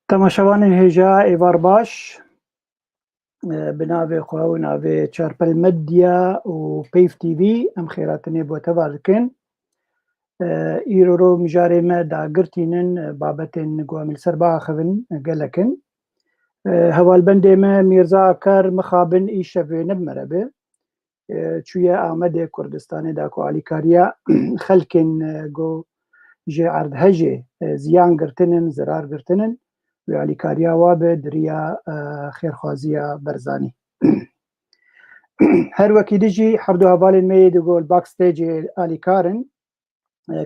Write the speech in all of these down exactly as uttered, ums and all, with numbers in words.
Temaşevanên hêja êvar baş. Bi navê xwe û navê Çarpel Medya û Peyv T V em xêratinê bo teva dikin. Îro ro mijarê me dagirtînin, babetên ku em li ser biaxivin gelek in. Hevalbendê me Mîrza Akar mixabin îşev wê ne bi me re be. Çûye Amedê Kurdistanê da ku alîkariya xelkên ku ji erdhejê ziyan girtinin, zirar girtinin, wê alîkariya wa bi diriya xêrxwaziya Berzanî. Her wekî dî jî hevdu hevalên me yê di ku li backstagê alîkar in,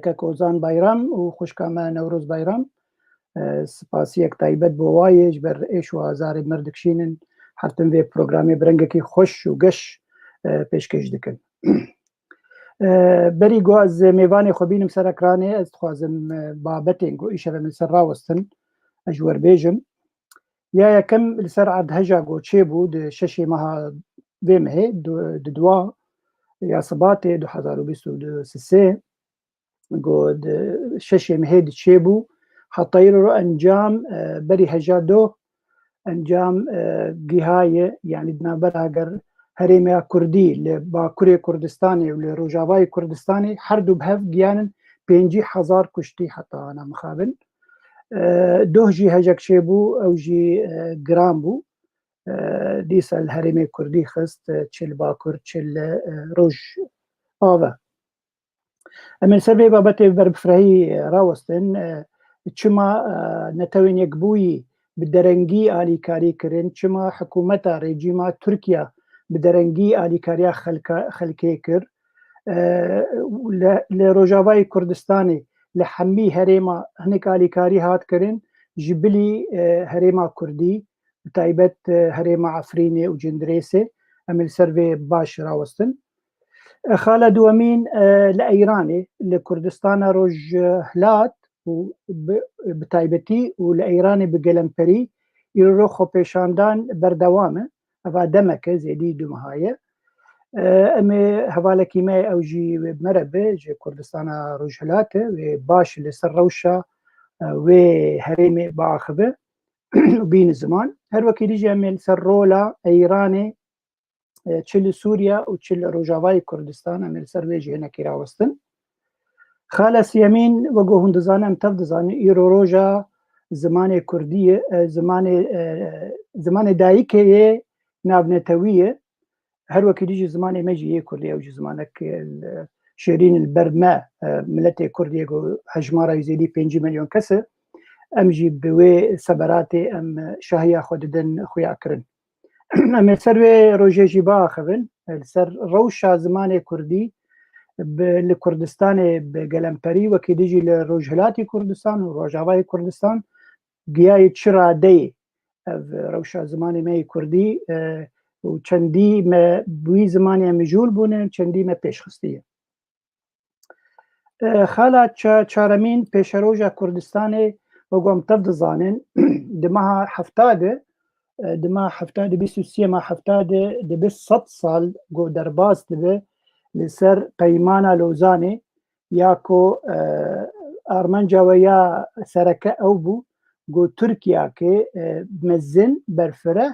kek Ozan Bayram û xwişka me Newroz Bayram. Spasiyek taybet bo wa yê, ji ber êş û azarê mir dikişînin, her tim vê programê bi rengekî xweş û geş pêşkêş dikin. Berî ku ez mêvanê xwe bînim ser ekranê, ez dixwazim babetên ku îşev em li ser rawestin, ez ji we re bêjim. Ya yekem li ser erdheja ku çêbû di şeşê meha vê mehê, di dua ya Sibatê du hezar û bîst û sê, ku di şeşê mehê di çêbû, heta îro encam, e, berî heja doh encam, e, gihaye, yanî di navbera ger herêmê ya Kurdî li Bakurê Kurdistanê û li Rojavayê Kurdistanê her du bi hev gihanin pêncî hezar kuştî heta ana mixabin. E, doh jî hejek çêbû, ew jî, e, giran bû. E, dîsa li herêmê Kurdî xist, e, çi li Bakur, çi li, e, Rojava. Em ê li ser vê babetê ber bi firehî rawestin, e, çima, e, Netewên Yekbûyî bi derengî alîkarî kirin, çima hikûmeta rejîma Tirkiya bi derengî alîkariya xelka-, xelkê kir. E, li, li Rojavayê Kurdistanê li hemî herêma hinek alîkarî hat kirin, ji bilî, e, herêma Kurdî, bi taybet, e, herêma Efrînê û Cindirêsê. Em ê li ser vê baş rawestin. E, xala duwemîn, e, li Eyranê, li Kurdistana Rojhilat û bi, bi taybetî û li Eyranê bi gelemperî îro xwepêşandan berdewam e. Eva demek e, zêdî du meha ye. E, em ê hevalekî me, ew jî wê bi me re be, ji Kurdistana Rojhilat e, wê baş li ser rewşa, e, wê herêmê biaxive û bîne ziman. Her wekî dî jî em ê li ser rola Eyranê, e, çi li Sûriye û çi li Rojavayê Kurdistan, em ê li ser wê jî hinekî rawestin. Xala siyemîn, wek ku hûn dizanin, em tev dizanin, îro roja zimanê kurdî ye, e, zimanê, e, zimanê dayikê yê navnetewî ye. Her wekî dî jî zimanê me jî yê kurdî, ew jî zimanek, e, şêrîn li ber me, e, miletê kurdî ye ku hejmara wî zêdî pêncî milyon kes e. Em jî bi wê seberatê em, e, şahiya xwe didin xuyakirin. Em ê ser wê rojê jî biaxivin, e, li ser rewşa zimanê kurdî bi, li Kurdistanê bi gelemperî, wekî dî jî li Rojhilatî Kurdistan û Rojavayê Kurdistan giyayê çi radeyê ev rewşa zimanê me yê kurdî, e, û çendî me bi wî zimanê em mijûl bûne, çendî me pêş xistiye. E, xala ça-, çaremîn pêşeroja Kurdistanê, wek ku em tev dizanin, di meha hefta de, e, di meha hefta de, bîst û sê meha hefta de, dibe sed sal ku derbas dibe li ser Peymana Lozanê, ya ku, e, armanca we ya sereke ew bû, ku Tirkiyakê, e, mezin, berfireh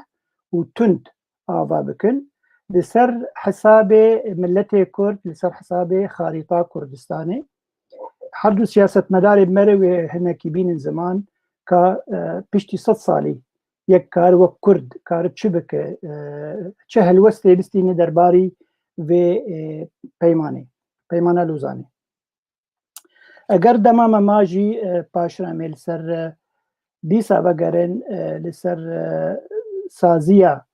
û tund ava bikin. Li ser hesabê miletê Kurd, li ser hesabê xarîta Kurdistanê. Her du siyasetmedarê me re wê hinekî bînin ziman ka, e, piştî sed salî yek kar wek Kurd kar çi bike, e, çi helwestê bistîne derbarî vê, e, peymanê, Peymana Lozanê. Eger dema me ma jî, e, paşra em ê li ser, e, dîsa vegerin, e, li ser, e, saziya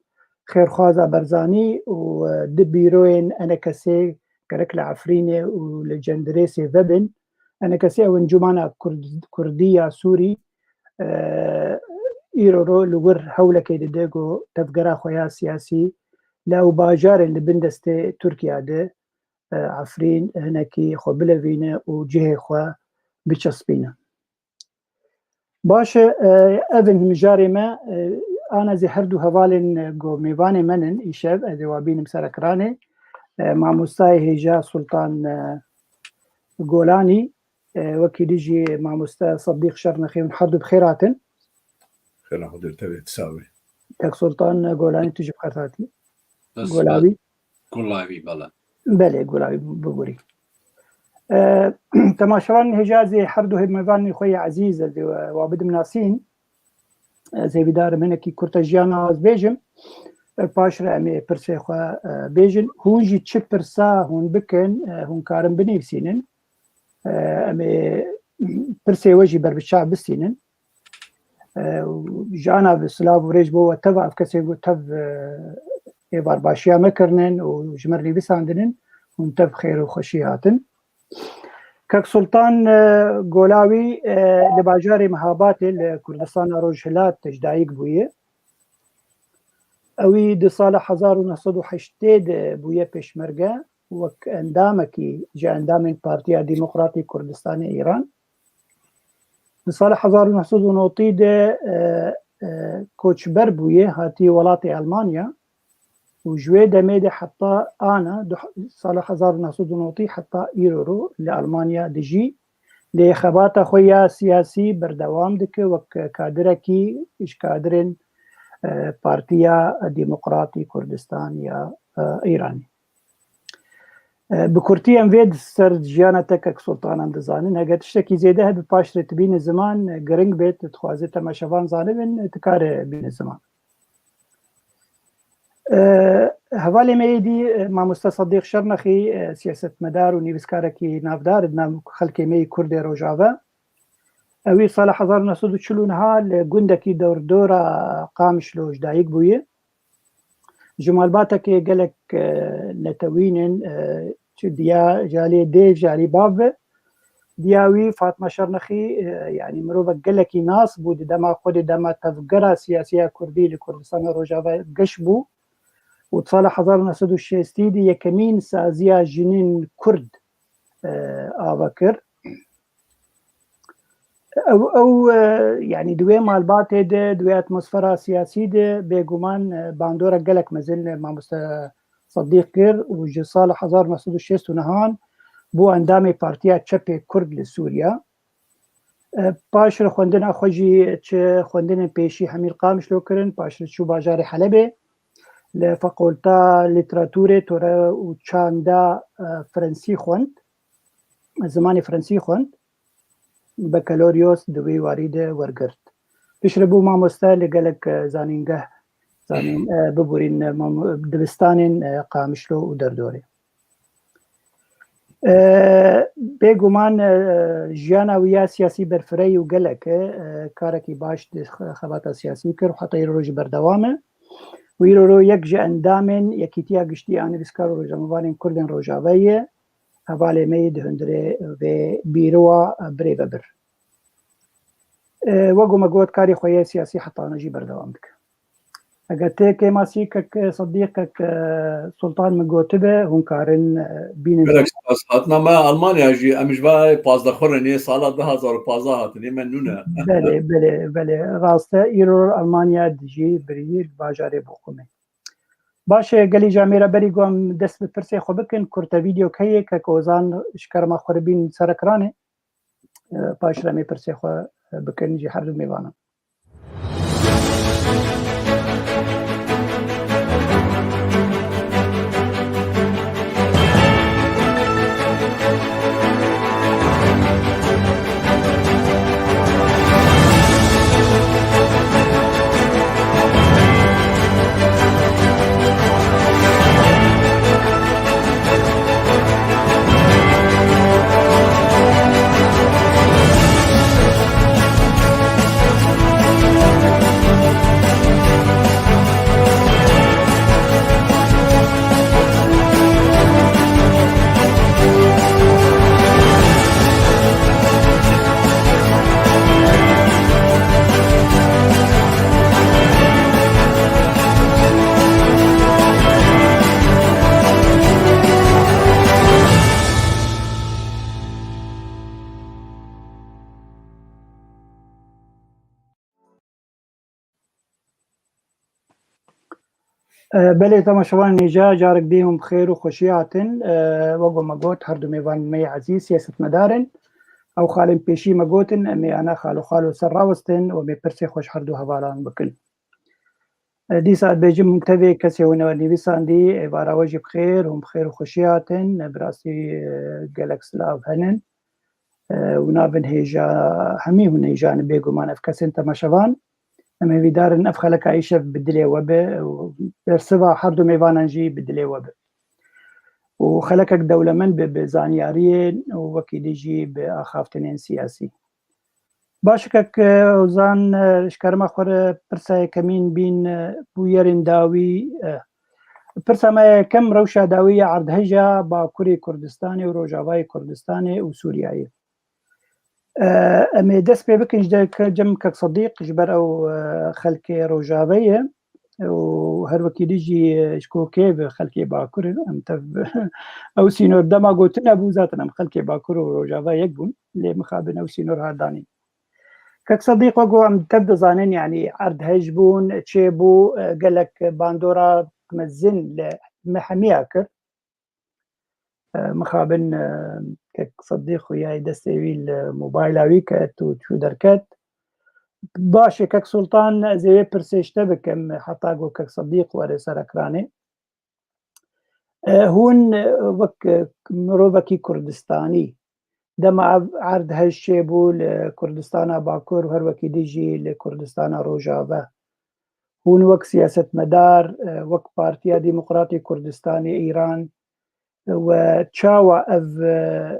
xêrxwaza Berzanî û, e, di bîroyên enekesê gerek li Efrînê û li Cendirêsê vebin. Enekesê ew Encûmana Kurd-, Kurdî ya Sûrî, e, îro ro li wir hewlekê dide ku tevgera xwe ya siyasî li ew bajarên li bin destê Tirkiya de, e, Efrîn hinekî xwe bilevîne û cihê xwe biçespîne. Baş e, e, ev in mijarê me, e, ana zî her du hevalên, e, ku mêvanê me nin îşev, ez ê wa bînim ser ekranê. E, mamostayê hêja Sultan, e, Golanî, e, wekî dî jî mamoste Sedîq Şernexî, hûn her du bi xêr hatin. Pêna xwe dir tevê ti sax bî. Kek Sultan Golanî, tu jî bi xêr hatî. Golawî. Golawî, bela. Belê, Golawî bibûrî. E, temaşevanên hêja, ez ê her du mêvanên xwe yê ezîz ez ê wa bidim nasîn. Ez hêvîdar im hinekî kurte jiyana ez bêjim. E, paş re em ê pirsê xwe, e, bêjin. Hûn jî çi pirsa hûn bikin, e, hûn karin binivîsînin. E, em ê pirsê we jî ber bi çav bistînin. E, û ji ana ve silav û rêz bo we tev, ev kesên ku tev, e, êvarbaşiya me kirinin û ji me re nivîsandinin, hûn tev xêr û xweşî hatin. Kek Sultan, e, Golawî, e, li bajarê Mehabatê li Kurdistana Rojhilat ji dayik bûye. Ewî di sala hezar û neh sed û heştê de bûye pêşmerge, wek endamekî ji endamên Partiya Demokratî Kurdistanê Îran. Di sala hezar û neh sed û notî de, e, e, koçber bûye, hatiye welatê Almanya û ji wê demê de heta ana du-, sala hezar û neh sed û notî heta îro ro li Almanya dijî. Lê xebata xwe ya siyasî berdewam dike wek kadirekî ji kadirên, e, Partiya Demokratî Kurdistan ya, e, Îranê. E, bi kurtî em vê di ser jiyana te Kek Sultanan dizanin. Heger tiştekî zêde hebe paştê tu bîne ziman, e, giring bê, tu dixwazê temaşevan zanibin, tu kare bîne ziman. E, hevalê me yê dî, e, mamoste Sedîq Şirnexî, e, siyasetmedar û nivîskarekî navdar di nav xelkê me yê Kurdê Rojava. Ewî sala hezar û neh sed û çil û neh li gundekî dordora Qamişlo ji dayik bûye. Ji malbateke gelek, e, netewîn in, e, çi diya ji alî dê, ji alî bav ve. Diya wî Fatma Şirnexî, e, yanî mirovek gelekî nas bû di dema xwe de, dema tevgera siyasî ya Kurdî li Kurdistana Rojava geş bû û di sala hezar û neh sed û şêstî de yekemîn saziya jinên Kurd, e, ava kir. Ew, ew, e, yanî di wê malbatê de, di wê atmosfera siyasî de bêguman, e, bandorek gelek mezin li mamoste Sedîq kir û ji sala hezar neh sed û şêst û nehan bû endamê Partiya Çepê Kurd li Sûriya. E, paş re xwendina xwe jî çi xwendinên pêşî hemî li Qamişlo kirin, paş re çû bajarê Helebê. Li Fakulta Lîteraturê, Tore û Çanda, e, Frensî xwend. Zimanê Frensî xwend. Bakaloryoz di wî warî de wergirt. Piştre bû mamoste li gelek, e, zanîngeh, zanîn, e, bibûrîn, e, mam-, dibistanên, e, Qamişlo û derdorê. E, bêguman, e, jiyana wî ya siyasî berfireh û gelek e, e, karekî baş di xe-, xebata siyasî kir û heta îro jî berdewam e. Û îro ro yek ji endamên Yekîtiya Giştî ya Nivîskar û Rojnamevanên Kurdên Rojavayê ye. Hevalê me yê di hundirê vê bîrowa birêve bir. E, wek ku me got, karê xwe yê siyasî heta ana jî berdewam dike. Eger tê kêmasî kek Sedîq, kek, e, Sultan min gotibe, hûn karin, e, bînin. Gelek spas. Hatina me Almanya jî, em ji va pazdeh xwe re nê sala du hazar û pazdeh hatin, ê me nû ne. Belê, belê, belê. Rast e, îro Almanya dijî birî li bajarê Bochumê. Baş e, gelî camêra berî ku em dest bi pirsê xwe bikin, kurte vîdeok heye, kek Ozan ji kerema xwe re bîn ser ekranê. E, paş re em ê pirsê xwe bikin ji her du mêvanan. E, belê, temaşevanên hêja, carek dî hûn bi xêr û xweşî hatin. E, wek ku me got, her du mêvanên me yê ezîz siyasetmedar in. Ew xalên pêşî me gotin, em ê ana xalo xalo ser rawestin û em ê pirsê xwe ji her du hevalan bikin. E, dîsa dibêjim hûn tevê kesê hûn ew nivîsandî, êvara we jî bi xêr, hûn bi xêr û xweşî hatin. E, bi rastî, e, gelek silav henin. E, û navin hêja, hemî hûn hêja ne bêguman ev kesên temaşevan. Em hêvîdar in ev xeleka îşev bi dilê we be û bersiva her du mêvanan jî bi dilê we be. Û xelekek dewlemend be bi zanyariyên û wekî dî jî bi axaftinên siyasî. Baş e kek, e, Ozan, e, ji kerema xwe re pirsa yekemîn bîn, e, bûyerên dawî, e, pirsa me ya yekem rewşa dawî ya erdheja Bakurê Kurdistanê û Rojavayê Kurdistanê û Sûriyeyê. E, em ê dest pê bikin ji de ke-, cem kek Sedîq ji ber ew, e, xelkê Rojavê ye. Û her wekî dî jî, e, ji Kokê ve xelkê Bakur in. Em tev ew sînor dema gotin nebû, zaten em xelkê Bakur û Rojava yek bûn. Lê mixabin ew sînor har danîn. Kek Sedîq, wek em tev dizanin, yanî erdhej bûn, çê bû, e, gelek bandora mezin li me hemiya kir. E, mixabin, e, kek Sedîq xuyayê destê wî li mobayla wî ket û çû derket. Baş e, kek Sultan, ez ê wê pirsê ji te bikim, heta ku kek Sedîq were ser ekranê. E, hûn, e, wek, e, mirovekî Kurdistanî, dema ev erdhej çêbû li Kurdistana Bakur û her wekî dî jî li Kurdistana Rojave, hûn wek siyasetmedar, e, wek Partiya Demokratê Kurdistanê Îran, e, we çawa ev, e,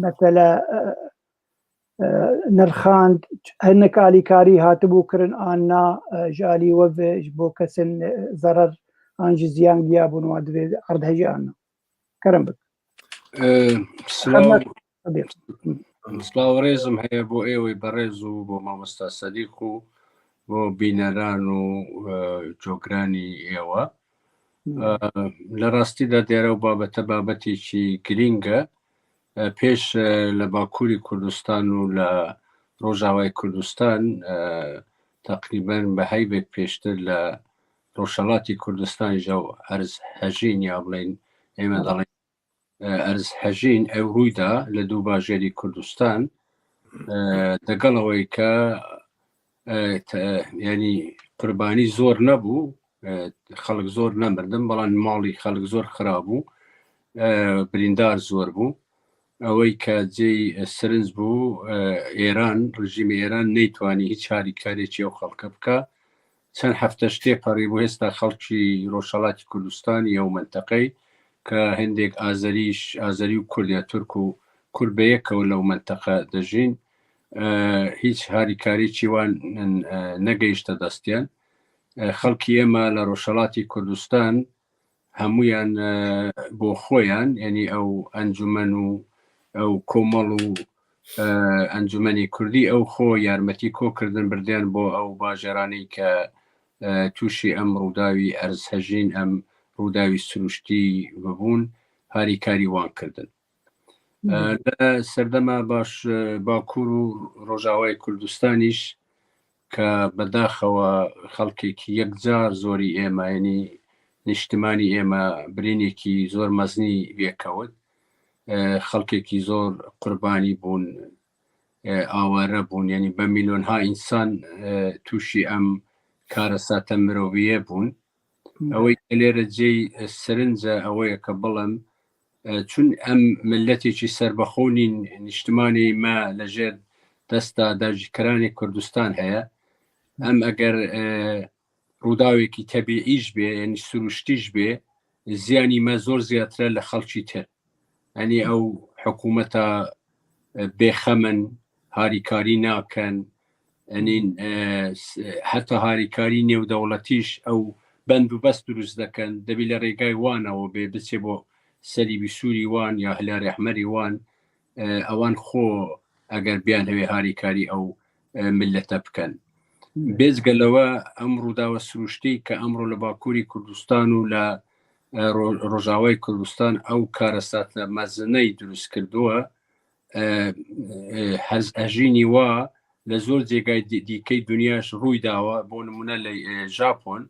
mesele, e, e, nirxand, hinek alîkarî hatibû kirin an na, e, ji alî we ve ji bo kesên, e, zerer an jî ziyan giyabûn wan divê erdhejî an na? Kerem bik. E, silav. Hemmet Sedîq. Silav û rêzim heye bo êwê berêz û bo mamosta Sedîq û bo bîneran û, e, cogranî êwe. Hmm. E, li rastî de dêre û babete babetêkî girîng e. E, pêş, e, li Bakurî Kurdistan û li Rojavayê Kurdistan, e, teqrîben bi heyvek pêştir li Rojhelatî Kurdistan jî ew erz hejîn ya bilên ême dalên, e, erz hejîn ew rûy da li dû bajêrî Kurdistan. E, degal ewê ke, e, te-, yanî qurbanî zor nebû, e, xelk zor nemirdin, belan malî xelk zor xira bû, e, birîndar zor bû. Ewê ke cêy, e, sirinc bû, e, Êran, rejîmê Êran neytwanî hiç harîkariyekî ew xelke bike. Çend hefte ji tê perî bû, hêsta xelkî Rojhelatî Kurdistanî ew menteqeyê ke hindêk Azerî, Azerî û Kurd ya Tirk û Kurd bi yek ew li ew menteqe dijîn, e, hîç harîkarîkî wan, e, negeyişte destiyan. E, xelkî ême li Rojhelatî Kurdistan hemûyan, e, bo xwe yan, yanî ew encûmen û ew komal û, e, encûmenê kurdî ew xwe yarmetî ko kirdin, birdiyan bo ew bajaranê ke, e, tûşî em rûdawî erzhejîn, em rûdawî sirûştî bibûn, harîkarî wan kirdin. E, Hmm. Li serdema baş, e, Bakur û Rojavayê Kurdistanî jî ke bedaxewa xelkekî yekcar zorî ême, yanî niştimanî ême birînekî zor meznî vê kewt. E, xelkekî zor qurbanî bûn, e, aware bûn, yanî bi milyonha însan, e, tûşî em karesate mirovîye bûn. Hmm. Ewê ke lêre cêy, e, sirinc e, ewê ye ke bilim, e, çun em miletêkî serbexwe nîn, niştimanê me li jêr desta dagirkeranê Kurdistan heye. Hmm. Em eger, e, rûdawekî tebîî jî bê, yanî sirûştî jî bê, ziyanî me zor zêdetir e li xelkî tir. Yanî ew hikûmeta, e, bêxem in, harîkarî nakin. Yanî, e, s-, heta harîkarî nêwdewletî jî ew bend û best dirust dikin. Dibî li rêgay wan ew bê, biçê bo Selîbî Sûrî wan ya Hilalê Ehmerî wan, e, ewan xwe eger biyan hevê harîkarî ew, e, milete bikin. Hmm. Bêzge lewe em rûdawe sirûştî ke emro li Bakurî Kurdistan û li, e, Ro-, Rojavayê Kurdistan ew karesate mezineyî dirust kirdowe. E, e, hez-, hejînî wa li zor cêgay dî-, dîkey dinya jî rûy dawe. Bo nimûne li, e, Japon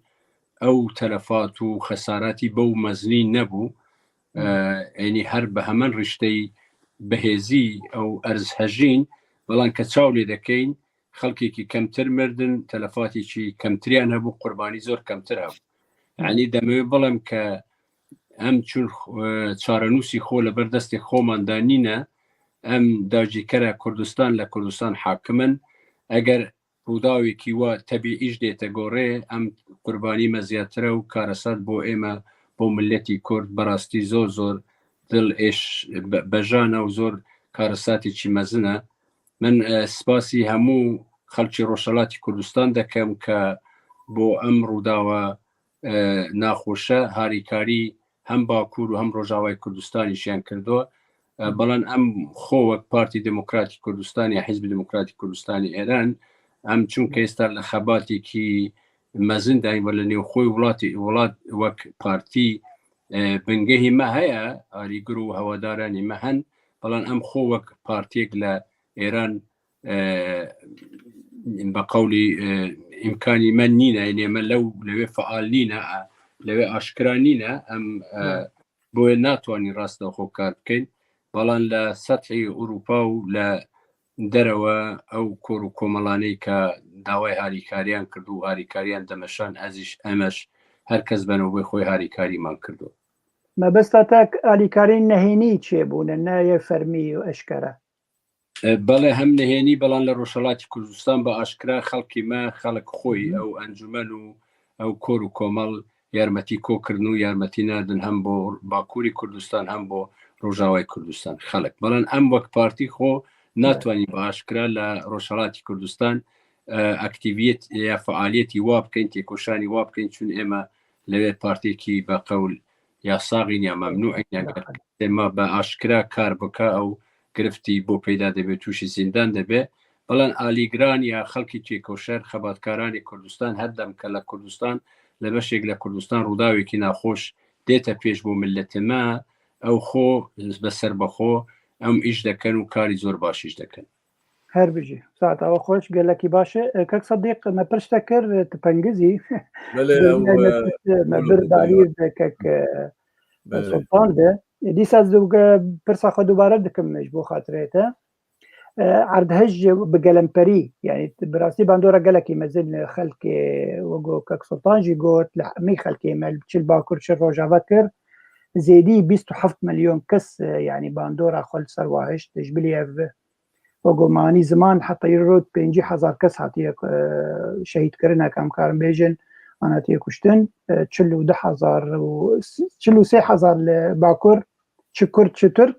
ew telefat û xesaratî bew mezinî nebû. E, Hmm. Yanî her bi hemen rişteyî بەهێزی ئەو ئەرزهەژین، بەڵام کە چاو لێ دەکەین، خەڵکێکی کەمتر مردن، تەلەفاتێکی کەمتریان هەبوو، قوربانی زۆر کەمتر هەبوو. یعنی دەمەوێت بڵێم کە ئەم چون، ئە، چارەنووسی خۆ لەبەر دەستێک خۆماندا نینە، ئەم داگیرکەرە کوردستان لە کوردستان حاکمن. ئەگەر ڕووداوێکی وا تەبیعیش دێتە گۆڕێ، ئەم قوربانیمە زیاترە و کارەسات بۆ ئێمە، بۆ ملەتی کورد بەڕاستی زۆر زۆر دڵ ئێش بە-، بەژانە و زۆر کارەساتێکی مەزنە. من، ئە، سپاسی هەموو خەڵکی ڕۆژهەڵاتی کوردستان دەکەم کە بۆ ئەم ڕووداوە، ئە، ناخۆشە هاریکاری هەم باکوور و هەم ڕۆژاوای کوردستانیشیان کردووە. ئە، بەڵام ئەم خۆ وەک پارتی دموکراتی کوردستان یا حیزبی دموکراتی کوردستانی ئێران، ئەم چونکە ئێستا لە خەباتێکی مەزنداین و لە نێوخۆی وڵاتی، وڵات وەک پارتی، ئە، بنگەهی مە هەیە، ئاریگر و هەوادارانی مە هەن، بەڵام ئەم خۆ وەک پارتیەک لە ئێران، ئە، بە قەولی، ئە، ئیمکانی مە نینە، یعنی ئێمە لەو، لەوێ فعال نینە، ئە، لەوێ ئاشکرا نینە، ئەم، ئە، بۆیە ناتوانین ڕاستەوخۆ کار بکەین، بەڵام لە سەتحی ئوروپا و لە دەرەوە ئەو کۆر و کۆمەڵانەی کە داوای هاریکاریان کردو و هاریکاریان دەمەشان، ئەزیش ئەمەش هەر کەس بەنەوەی خۆی هاریکاریمان کردو. مەبەستا تاک ئالیکارین نەهێنی چێبوونە، نایە فەرمی و ئەشکەرە. ئە، بەڵێ، هەم نەهێنی، بەڵام لە ڕۆژهەڵاتی کوردستان بە ئاشکرا خەڵکی مە، خەڵک خۆی، ئەو ئەنجومەن و ئەو کۆر و کۆمەڵ یارمەتی کۆکردن و یارمەتی ناردن هەم بۆ باکووری کوردستان، هەم بۆ ڕۆژاوای کوردستان خەڵک. بەڵام ئەم وەک پارتی خۆ ناتوانین بە ئاشکرا لە ڕۆژهەڵاتی کوردستان، ئە، ئەکتیڤیەت یا فعالیەتی وا بکەین، تێکۆشانی وا بکەین، چون ئێمە لەوێ پارتێکی بە قەول یا ساغین یا مەمنوعین، یا گەر کەسێ ما بە ئاشکرا کار بکە، ئەو گرفتی بۆ پەیدا دەبێت، تووشی زیندان دەبێت. بەڵام ئالیگران یا خەڵکی تێکۆشەر، خەباتکارانی کوردستان، هەردەم کە لە کوردستان، لە بەشێک لە کوردستان ڕووداوێکی ناخۆش دێتە پێش بۆ ملەتمە، ئەو خۆ بە سەربەخۆ ئەم ئیش دەکەن و کاری زۆر باشیش دەکەن. هەر بژی. ساعت ئەوە خۆش، گەلەکی باشە. ئە، کەک سەدیق، مە پرشتە کر، ئە، تپەنگزی. بەڵێ، ئەو، ئە، مە پرشتە، مە بر دالیر دە کەک، ئە، بەڵێ. سلطان دە. دیسا دوگە پرسا خۆ دووبارە دکم مێش بۆ خاطرێتە. ئە، عەردهەژ بە گەلەمپەری، یعنی، بەڕاستی باندۆرە گەلەکی مەزن خەلکێ وەگۆ کەک سلطان ژی گۆت، لە هەمی خەلکێ مەل، چل باکوور، چل ڕۆژاوا کرد، زێدی بیست و هەفت ملیۆن کەس، ئە، یعنی، باندۆرە خۆل سەر واهشت، ژ بلی ئەڤ وەگۆ مانی زمان حتا ئیرۆ پێنجی هەزار کەس هاتیە، ئە، شەهید کردن، کەم کارم بێژن، ئانا تیە کوشتن، ئە، چل و دە هەزار و چل و سێ هەزار لە باکوور، چ کورد، چ تورک،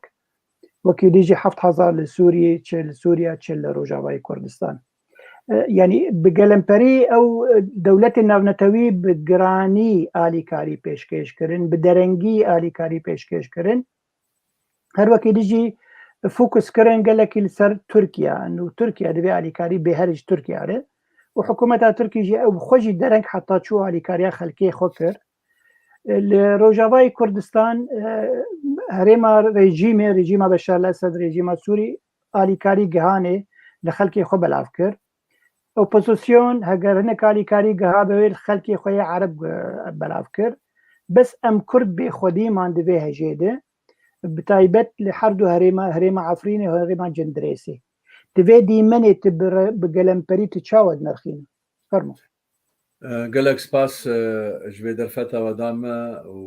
وەکی دیژی هەفت هەزار لە سووریە، چ لە سووریە، چ لە ڕۆژاوای کوردستان. ئە، یعنی، بە گەلەمپەری ئەو، ئە، دەولەتی ناونەتەوی بە گرانی ئالیکاری پێشکێش کردن، بە دەرەنگی ئالیکاری پێشکێش کردن. هەر وەکی دیژی فوکس کردن گەلەکی لەسەر تورکیا، ئەنو تورکیا دەبێ ئالیکاری بێ هەرج تورکیا رێ. و حکوومەتا تورکی ژی ئەو خۆشی دەرەنگ حتا چوو ئالیکاریا خەلکێ خۆ کرد. لە ڕۆژاوای کوردستان، ئە، هەرێما ڕێژیمێ، ڕێژیما بەشار لەسەد، ڕێژیما سووری ئالیکاری گهانێ لە خەلکێ خۆ بەلاو کرد. ئۆپۆزیسیۆن هەگەر هەنێک ئالیکاری گها بەوێ خەلکی خۆی عەرب، ئە، بەلاو کرد. بەس ئەم کورد بێ خودیمان دەبێ هەژێ دێ، بە تایبەت لە هەردوو هەرێما، هەرێما عەفرینێ، هەرێما جندرێسێ. دەبێ دیمەنێ تی بڕە-، بە گەلەمپەری تی چاوە نرخین. فەرمو. ئە، گەلەک سپاس، ئە، ژ بێ دەرفەتەوە دامە و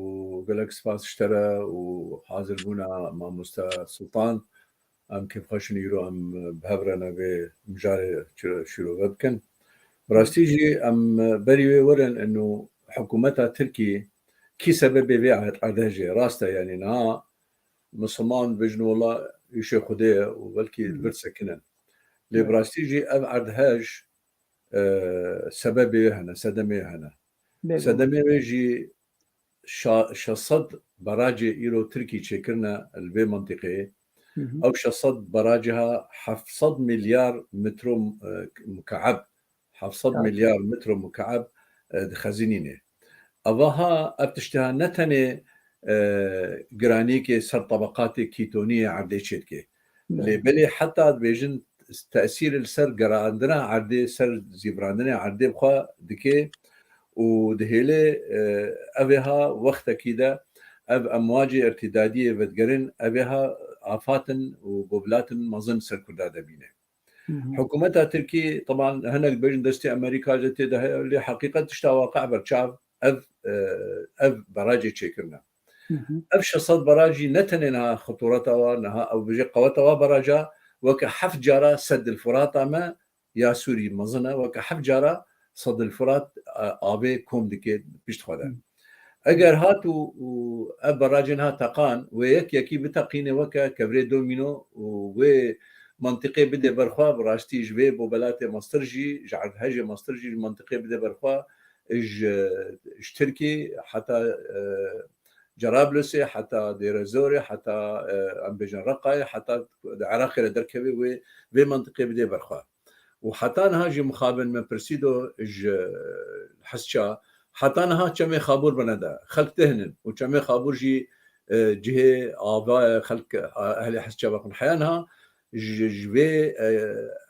گەلەک سپاس شتەرە و حاضر بوونا مامۆستا سلطان. ئەم کێ بخەشن ئیرۆ ئەم بهەڤرەنە بێ مژارێ چ-، شیرۆڤە بکەن. بڕاستی ژی ئەم بەری وێ وەرن ئەنو حکوومەتا ترکی کی سەبەبێ بێ عەد-، عەدەژێ. ڕاستە، یعنی، نها مسلمان بێژن وەڵا ئیشێ خودێ و بەلکی برد سەکنن. لێ بڕاستی ژی ئەم عەدهەژ، ئە، سەبەبێ هەنە، سەدەمێ هەنە. سەدەمێ وێ ژی شا-، شەش سەد بەراجێ ئیرۆ ترکی چێکردنە لە بێ منتیقەیە. ئەو شەش سەد بەراجها هەفت سەد ملیار مترۆ، ئە، مکعب، هەفت سەد ملیار مترۆ مکعب، ئە، دخەزینینێ. ئەوەها ئەف تشتها نەتەنێ، ئە، گرانیەکێ سەر طبقاتێ کیتۆنیە عەردێ چێتکێ. لێ بەلێ حتا دبێژن تەسیر لەسەر گەراندنا عەردێ، سەر زیڤراندنێ عەردێ بخوا دکێ و دهێلێ، ئە، ئەوێها وەختەکی دە ئەڤ ئەمواجێ ئەرتیدادیێ ڤەدگەرن ئەوێها afatin û bobilatin mezin ser Kurda de bîne. Hı hı. Hikûmeta Tirkî, teban hinek dibêjin destê Amerîka jî tê de heye, lê heqîqet tişta waqe ber çav ev, e, ev barajê çêkirine. Hı hı. Ev şeş sed baraj jî ne tenê niha xutureta wa, niha ew bêje qeweta wa baraja, weke heft cara Seddil Furata me ya Sûrî mezin e, weke heft cara Seddil Furat, e, avê kom dike pişt xwe de. Hı. Eger hat û, û ev barajên ha teqan, wê yek yekî biteqîne weke kevirê domîno û wê mentiqê bide ber xwe, bi rastî ji vê bobelatê mestir jî, ji erdhejê mestir jî, ji mentiqê bide ber xwe, ji, ji Tirkî heta, e, Cerablusê, heta Dêrezorê, heta, e, em bêjin Reqayê, heta di Iraqê re derkeve wê, vê mentiqê bide ber xwe. Û heta niha jî mixabin me pirsî do ji Hesça, heta niha çemê Xabûr bine de. Xelk tihnin û çemê Xabûr jî, e, cihê ava ye, xelk, e, ehlê Hesça vexin. Heya niha ji, ji vê, e,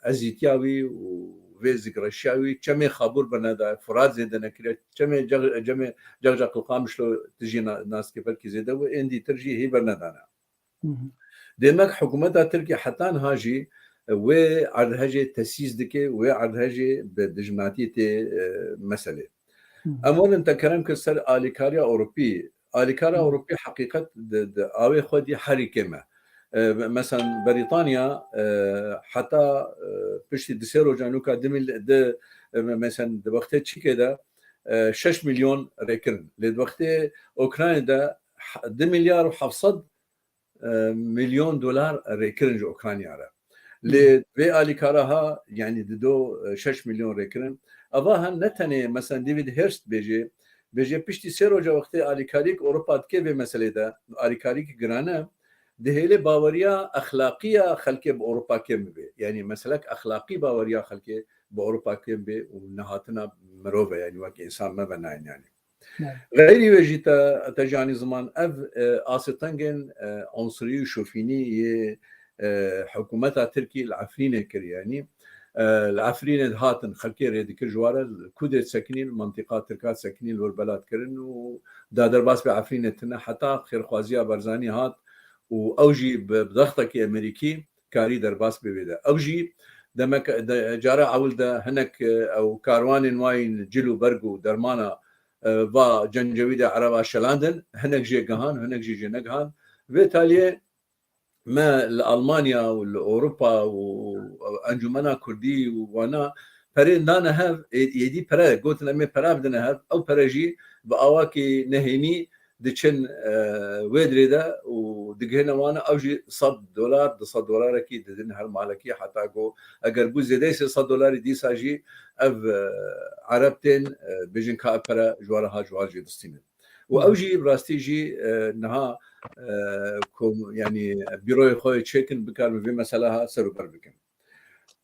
ezîtiya wî û vê zikreşiya wî çemê Xabûr bine de, Furat zêde nekiriye, çemê Ceg-, cemê Cexca Qilqamişlo tu jî na-, nas dike belkî zêde bû, êndî tir jî hî bernedane. Hı hı. Demek hikûmeta Tirkî heta niha jî wê erdhejê tesîs dike, wê erdhejê bi dijminatiyê tê, e, meselê. Hı hı. Em werin te kerem kir ser alîkariya Ewropî. Alîkara Hı. Ewropî heqîqet di, di awê xwe dî herî kêm e. E, me-, mesela Brîtanya, e, heta, e, piştî du sê roja nûka du mil-, di, e, me-, mesela di wextê çikê de, e, şeş milyon rêkirin. Lê di wextê Ukrayna de he-, du milyar û heft sed e, milyon dolar rêkirin ji Ukrayna re. Lê vê alîkara ha, yanî dido, e, şeş milyon rêkirin. Ava hem ne tenê, mesela David Hurst bêje, bêje piştî sê roja wextê alîkariyek Ewropa dike vê meselê de, alîkariyek giran e, dihêle baweriya exlaqî ya xelkê bi Ewropa kêm bibe. Yanî meselek exlaqî baweriya xelkê bi Ewropa kêm be û nehatina mirov e, yanî wek însan me ve nayên yanî. Evet. Xeyrî wê jî te, te jî anî ziman ev, e, asê tengên, e, onsurî û şofînî yê, e, hikûmeta Tirkî li Efrînê kir, yanî, e, li Efrînê dihatin xelkê rê dikir ji ware, ku dê sekinî li mentiqa Tirka sekinî li wir belat kirin û da derbas bi Efrînê tine heta xêrxwaziya Barzanî hat û ew jî bi, bi dextekî Amerîkî karî derbas bê vê de. Ew jî demek, de, cara ewil de hinek, e, ew karwanên wayîn cil û berg û dermana, e, va cencewî de ereba şelandin, hinek jê gihan, hinek jî jê negihan. Vê taliyê me li Almanya û li Ewropa û Encûmena Kurdî û wana perê dane hev, ê-, êdî pere, gotin em ê pere bidine hev, ew pere jî bi awakî nehênî diçin, e, wê dirê de û digihine wan, ew jî sed dolar, du sed dolarekî didin her malekî, heta ku eger bû zêdeyê sê sed dolarî dîsa jî ev, e, Ereb tên, e, bêjin ka ev pere ji we re ha ji wan jê distînin. Û ew jî bi rastî jî, e, niha, e, kom-, yanî bîroyê xwe yê çêkin bikarin vê mesela ha ser û ber bikin.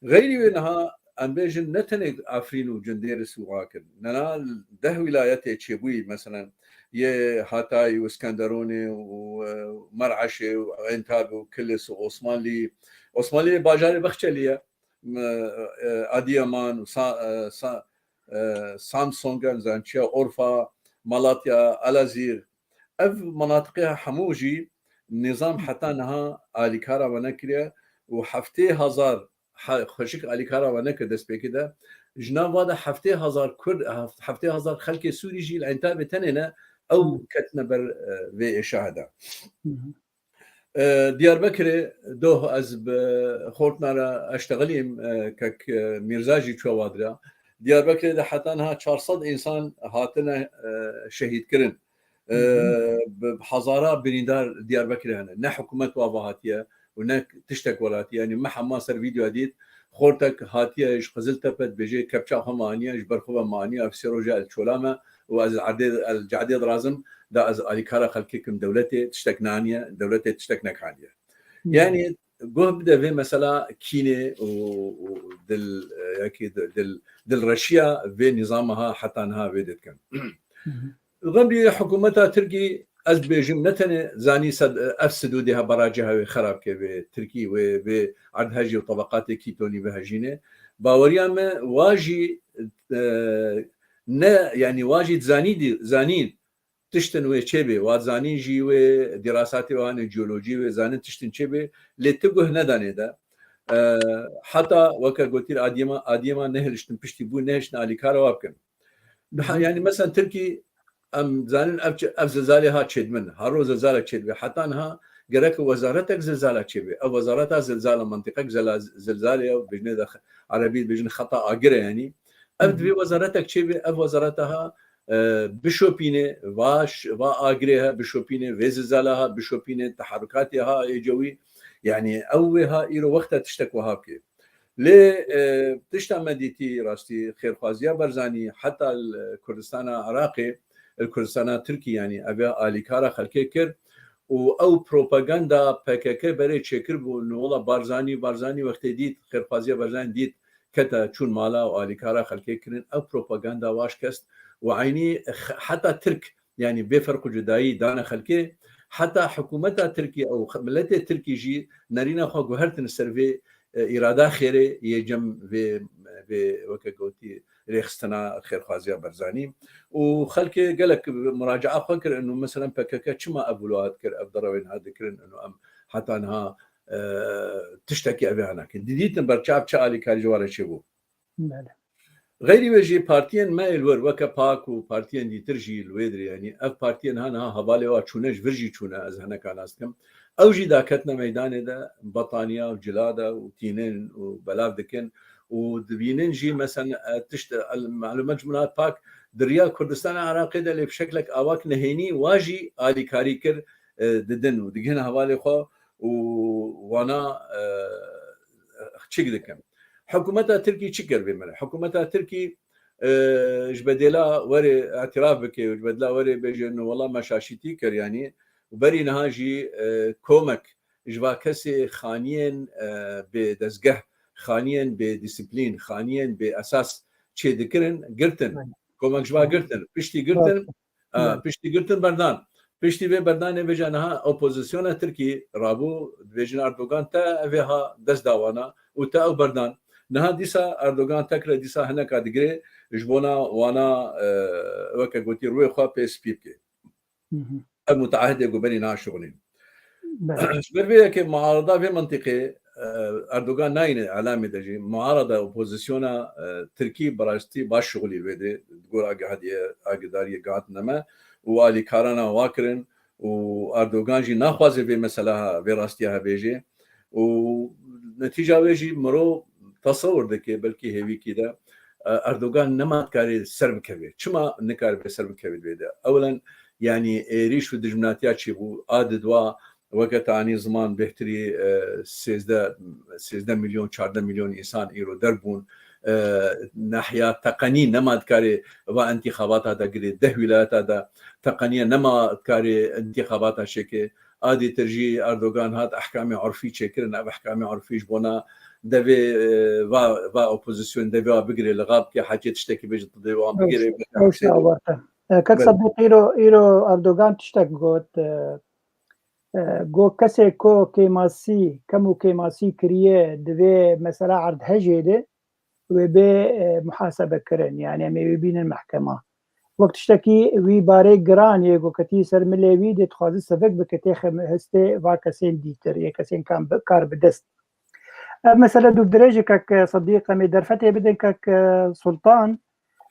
Xeyrî wê niha em bêjin ne tenê Efrîn û Cindêris û Akin. Nena deh wîlayetê çêbûyî, meselen, yê Hatay û Iskenderûnê û, e, Mer'eşê û Entab û Kilis û Osmanlî. Osmanlî bajarê Bexçelî ye. M-, e, Adiyaman û Sa-, e, Sa-, e, Samsongen, Zançiya, Urfa, Malatya, Elazîr. Ev menatiqê hemû jî nîzam heta niha alîkara we nekiriye û heftê hezar he-, xweşik alîkara we nekir destpêkê de. Ji nav va de heftê hezar Kurd, heft-, heftê hezar xelkê Sûrî jî li Entabê tenê ne, ew Hı. ketine ber, e, vê êşahe de. Hı hı. E, Diyarbekirê doh ez bi xortina re eştexilîm, e, kek, e, Mîrza jî çûye wa dira. Diyarbekirê de heta niha çar sed însan hatine, e, şehîdkirin. E, Hı hı. bi, bi hezara birîndar Diyarbekirê hene. Ne hikûmet wa ve hatiye û ne tiştek welatî. Yanî me hema ser vîdyoya dît, xortek hatiye ji Qiziltepe dibêje kepça xwe me aniye, ji ber xwe ve me aniye, ev sê roja el çola me û ez erdê, el cadê dirazim, da ez alîkara xelkê kim dewletê tiştek naniye, dewletê tiştek nekaniye. Hı. Yanî guh bide vê mesela kînê û, û dil, e, yekî di-, dil, dilreşiya vê nîzama ha heta niha vê dikin. Hı hı. Xemrî hikûmeta Tirkî, ez dibêjim, ne tenê zanî sed, ev sidûdê ha barajê ha wê xerab ke vê Tirkî, wê, vê erdhejê û tebeqatê kîtonî vehejîne. Baweriya me wa jî, e, ne, yanî wa jî zanî dî-, zanîn tiştin wê çêbê, wa zanîn jî wê dîrasatê wan ê ciyolojî wê zanîn tiştin çêbê, lê ti guh nedanê de. E, heta weke gotî adiyema, adiyema nehiliştin piştî bû, nehiştin alîkara wa bikin. Niha, yani mesela Tirkî, em zanin ev çi-, ev zilzalê ha çêdibin, ha ro zilzalek çêdibe. Heta niha gerek wezaretek zilzala çêbe. Ev wezareta zilzala, mentiqek zila-, zilzalê ya, bêjinê de x-, erebî bêjin xeta agire yani. Ev Hı hı. divê wezaretek çêbe, ev wezareta ha, e, bişopîne, va ş-, va agirê ha bişopîne, vê zilzala ha bişopîne, teherukatê ha ê cewî. Yani ew wê ha îro wexta tiştek wiha bike. Lê, e, tişta me dîtî rastî xêrxwaziya Barzanî heta li Kurdistana Iraqê, li Kurdistana Tirkî, yani ev alîkara xelkê kir û ew propaganda P K K berê çêkir bû, no wela Barzanî, Barzanî wextê dît, xêrxwaziya Barzanî dît, kete çûn mala û alîkara xelkê kirin, ew propaganda waş kest û eynî x-, heta Tirk yani bê ferq û cudayî dane xelkê, heta hikûmeta Tirkî ew x-, miletê Tirkî jî nerîna xwe guhertin ser vê, e, îrada xêrê yê cem vê, vê weke gotî rêxistina xêrxwaziya Barzanî. Û xelkê gelek muracaa xwe kir, inu meselen P K K çima ev wilo hat kir, ev derewên hat dikirin, inu em heta niha, e, tiştekî evê hana kin. Didîtin berçav çi alîkarî ji wan re çêbû. Belê. Xeyrî wê jî partiyên me ê li wir weke PAK û partiyên dîtir jî li wê dirê, yanî ev partiyên ha niha hevalê wa çûne, ji vir jî çûne, ez hineka nas dikim. Ew jî daketine meydanê de, betaniya û cila de û tînin û belav dikin û dibînin jî, mesela, e, tişt, el, malûmet ji min hat, PAK di riya Kurdistana Iraqê de lê bi şeklek awak nehênî wa jî alîkarî kir, e, didin û digihine hevalê xwe û wana, e, çik dikin. Hikûmeta Tirkî çi kir vê me re? Hikûmeta Tirkî, e, ji bedêla were îtiraf bike û ji bedêla were bêje, no wela me şaşîtî kir, yanî, û berî niha jî, e, komek ji va kesê xaniyên, e, bê dezgeh, xaniyên bê disiplîn, xaniyên bê esas çê dikirin, girtin. Komek ji va girtin. Piştî girtin, Rast. A, Belê. Piştî girtin berdan. Piştî vê berdanê vêca niha opozisyona Tirkî rabû, dibêjin Erdogan te evê ha dest da wana û te ew berdan. Niha dîsa Erdogan tekre dîsa hineka digirê ji bona wana, e, weke gotî rûyê xwe pê spî bike. Hı hı. Ev muteahidê ku berî niha şixulîn. Belê. Ji ber vê yekê muarada vê mentiqê, e, Erdogan nayîne îlamê de jî. Muarada, opozisyona, e, Tirkî bi rastî baş şixulî vê de, di gor agahadiye, agedariyê gihatine me û alîkarana wa kirin û Erdogan jî naxwaze vê mesela, vê rastiya hebêje û netîca wê jî mirov tesewir dike belkî hêvîkî de, e, Erdogan nema dikarê ser bikeve. Çima nikaribe ser bikeve vê de? Ewlen, yanî êrîş û dijminatiya çêbû, a di dua weke te anî ziman bêhtirî, e, sêzdeh, sêzdeh milyon, çardeh milyon însan îro derbûn. E, nehiya teqenî nema dikarê va întîxabata de girê deh wîlayeta de teqeniye nema dikarê întîxabata çêke. A dîtir jî Erdogan hat ehkamê urfî çêkirin. Ev ehkamê urfî ji bona devê, e, va, va opozîsyon devê wa bigirê, lixa bike, hekê tiştekî bêje, tu devê wan bigirê. Ew şi awarte. E, kek Sedîq, îro, îro Erdogan tiştek got, e, e, got kesê ku kêmasî, kem û kêmasî kiriye di vê mesela erdhejê de, wê bê, e, muhasebe kirin, yani em ê wê bînin mehkema. Wek tiştekî wî barê giran yê ku ketî ser milê wî dê dixwaze sivik bike têxe histê va kesên dîtir, yê kesên kan bi, kar bi dest. Ev mesele dûvdirêj e kek Sedîq, em ê derfetê bidin kek Sultan.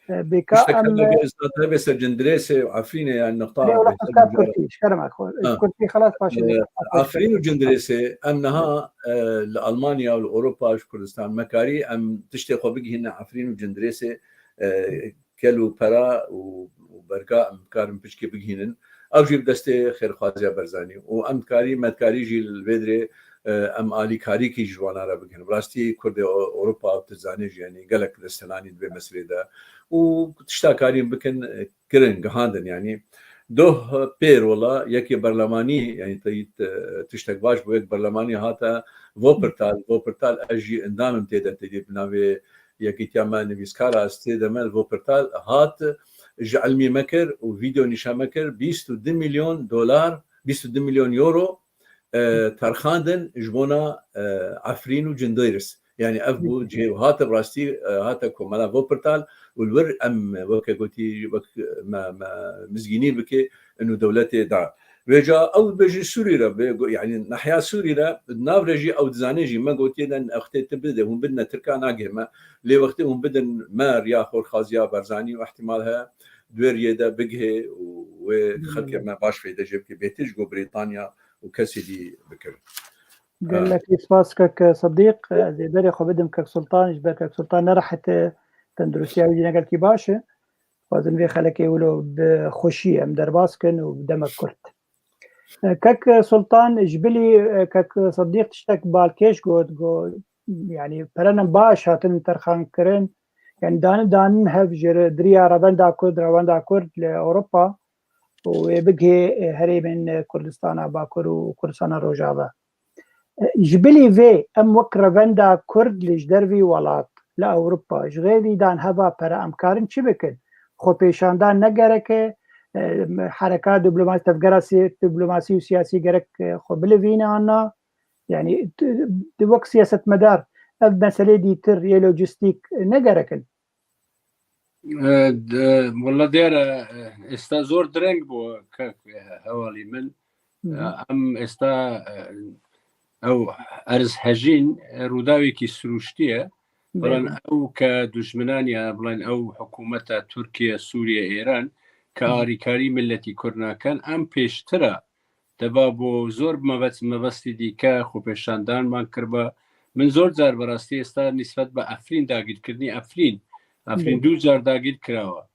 E, bêka Tiştek em hebe, e, hebe ser Cindirêsê û Efrînê, yani nixta. Lê wela xwe kar Kurtî, ji kerema xwe. Ha. Kurtî xelas paşê. E, Efrîn û Cindirêsê, em niha, e, li Almanya û li Ewropa û ji Kurdistan me karî em tiştê xwe bigihîne Efrîn û Cindirêsê, e, kel û pera û, û berga em karin piçkê bigihînin. Ew jî bi destê xêrxwaziya Barzanî. Û em dikarî, me dikarî jî li vê dirê, e, em alîkarîkî ji wana re bikin. Bi rastî Kurdê O-, Ewropa û tu zanî jî, yanî gelek desthilanî di vê meselê de. Û tişta karîn bikin, e, kirin, gihandin, yanî. Doh pêr wela yekê berlemanî, yanî teyît, e, tiştek baş bû, yek berlemanî hate Wuppertal. Wuppertal ez jî endamim tê de, tê de bi navê Yekîtiya me nivîskar a, ez tê de me li Wuppertal hat, ji ilmî me kir û vîdeo nîşan me kir, bîst û du milyon dolar, bîst û du milyon euro, e, terxandin ji bona, e, Efrîn û Cindêris. Yani ev bû cihê hate bi rastî, e, hate komela Wuppertal û li wir em weke gotî wek me, me mizgînî bike û dewletê da. Vêca ew bêjî Sûrî re bê, go-, yani nahiya Sûrî re, nav re jî ew dizane jî me gotiye de wextê tu bide, hûn bidine Tirka nagihê me. Lê wextê hûn bidin me riya xwe, xaziya Barzanî û ihtimal heye di wê riyê de bigihê û wê xelkê me baş feyde jê bike, bêtir ji go Brîtanya û kesê dî bikirin. Gelekî spas kek Sidîq. Ez ê berê xwe bidim kek Sultan, ji ber kek Sultan nerehet e, tenduristiya wî jî ne gelkî baş e. Dixwazin vê xelekê wilo bi xweşî em derbas kin û bi demek kurt. Kek Sultan, ji bilî kek Sidîq tiştek balkêş got, got, yani perenin baş hatin terxan kirin, yani danin danin hev ji diriya revenda Kurd, revenda Kurd li Ewropa û wê bigihê herêmên Kurdistana Bakur û Kurdistana Rojava. Ji bilî vê em wek revenda Kurd li ji dervî welat, li Ewropa, ji xêrî dan heva pere em karin çi bikin? Xwepêşandan ne gerek e, e, hereka diplomasi, tevgera si-, diplomasî û siyasî gerek, e, xwe bilivîne an na? Yani tu, tu wek siyasetmedar ev meselê dîtir yê lojistîk ne gerek in? E, de, wela dêre, e, êsta zor direng bû, kek, e, hevalî min. Hı hı. E, em êsta, e, ew erz hejîn, e, rûdawekî sirûştî ye. Belê. Bilan ew ke dujminan ya, bilan ew hikûmeta Tirkiye, Sûriye, Êran ke Hı hı. arîkarî miletî Kurd nakin, em pêştir e Deba bo zor mebet-, mebestî dîke xwepêşandanman kiriba. Min zor car bi rastî êsta nisbet bi Efrîn dagîrkirinî Efrîn. Efrîn Hı. du car dagîr kirawa.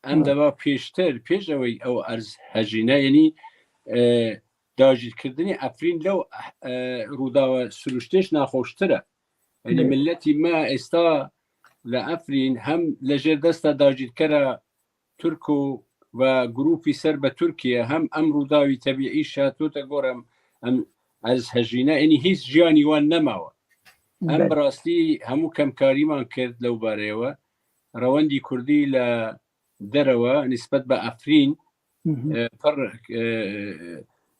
Em Hı. deba pêştir, pêş ew ew erz hejîne, yanî, e, dagîrkirinî Efrîn lew, e, rûdawa sirûştê ji naxweştir e. Yanî Hı. miletî me êsta li Efrîn hem li jêr desta dagîrkera Tirk û ve grûpî ser bi Tirkiye hem em rûdawî tebîî şatote gorem em ez hejîne, enî hîs jiyanî wan nemawe. Em Belê. bi rastî hemû kemkarîman kir lewbarê we. Rewendî Kurdî li derewe nisbet bi Efrîn, Hı hı. e, pir, e,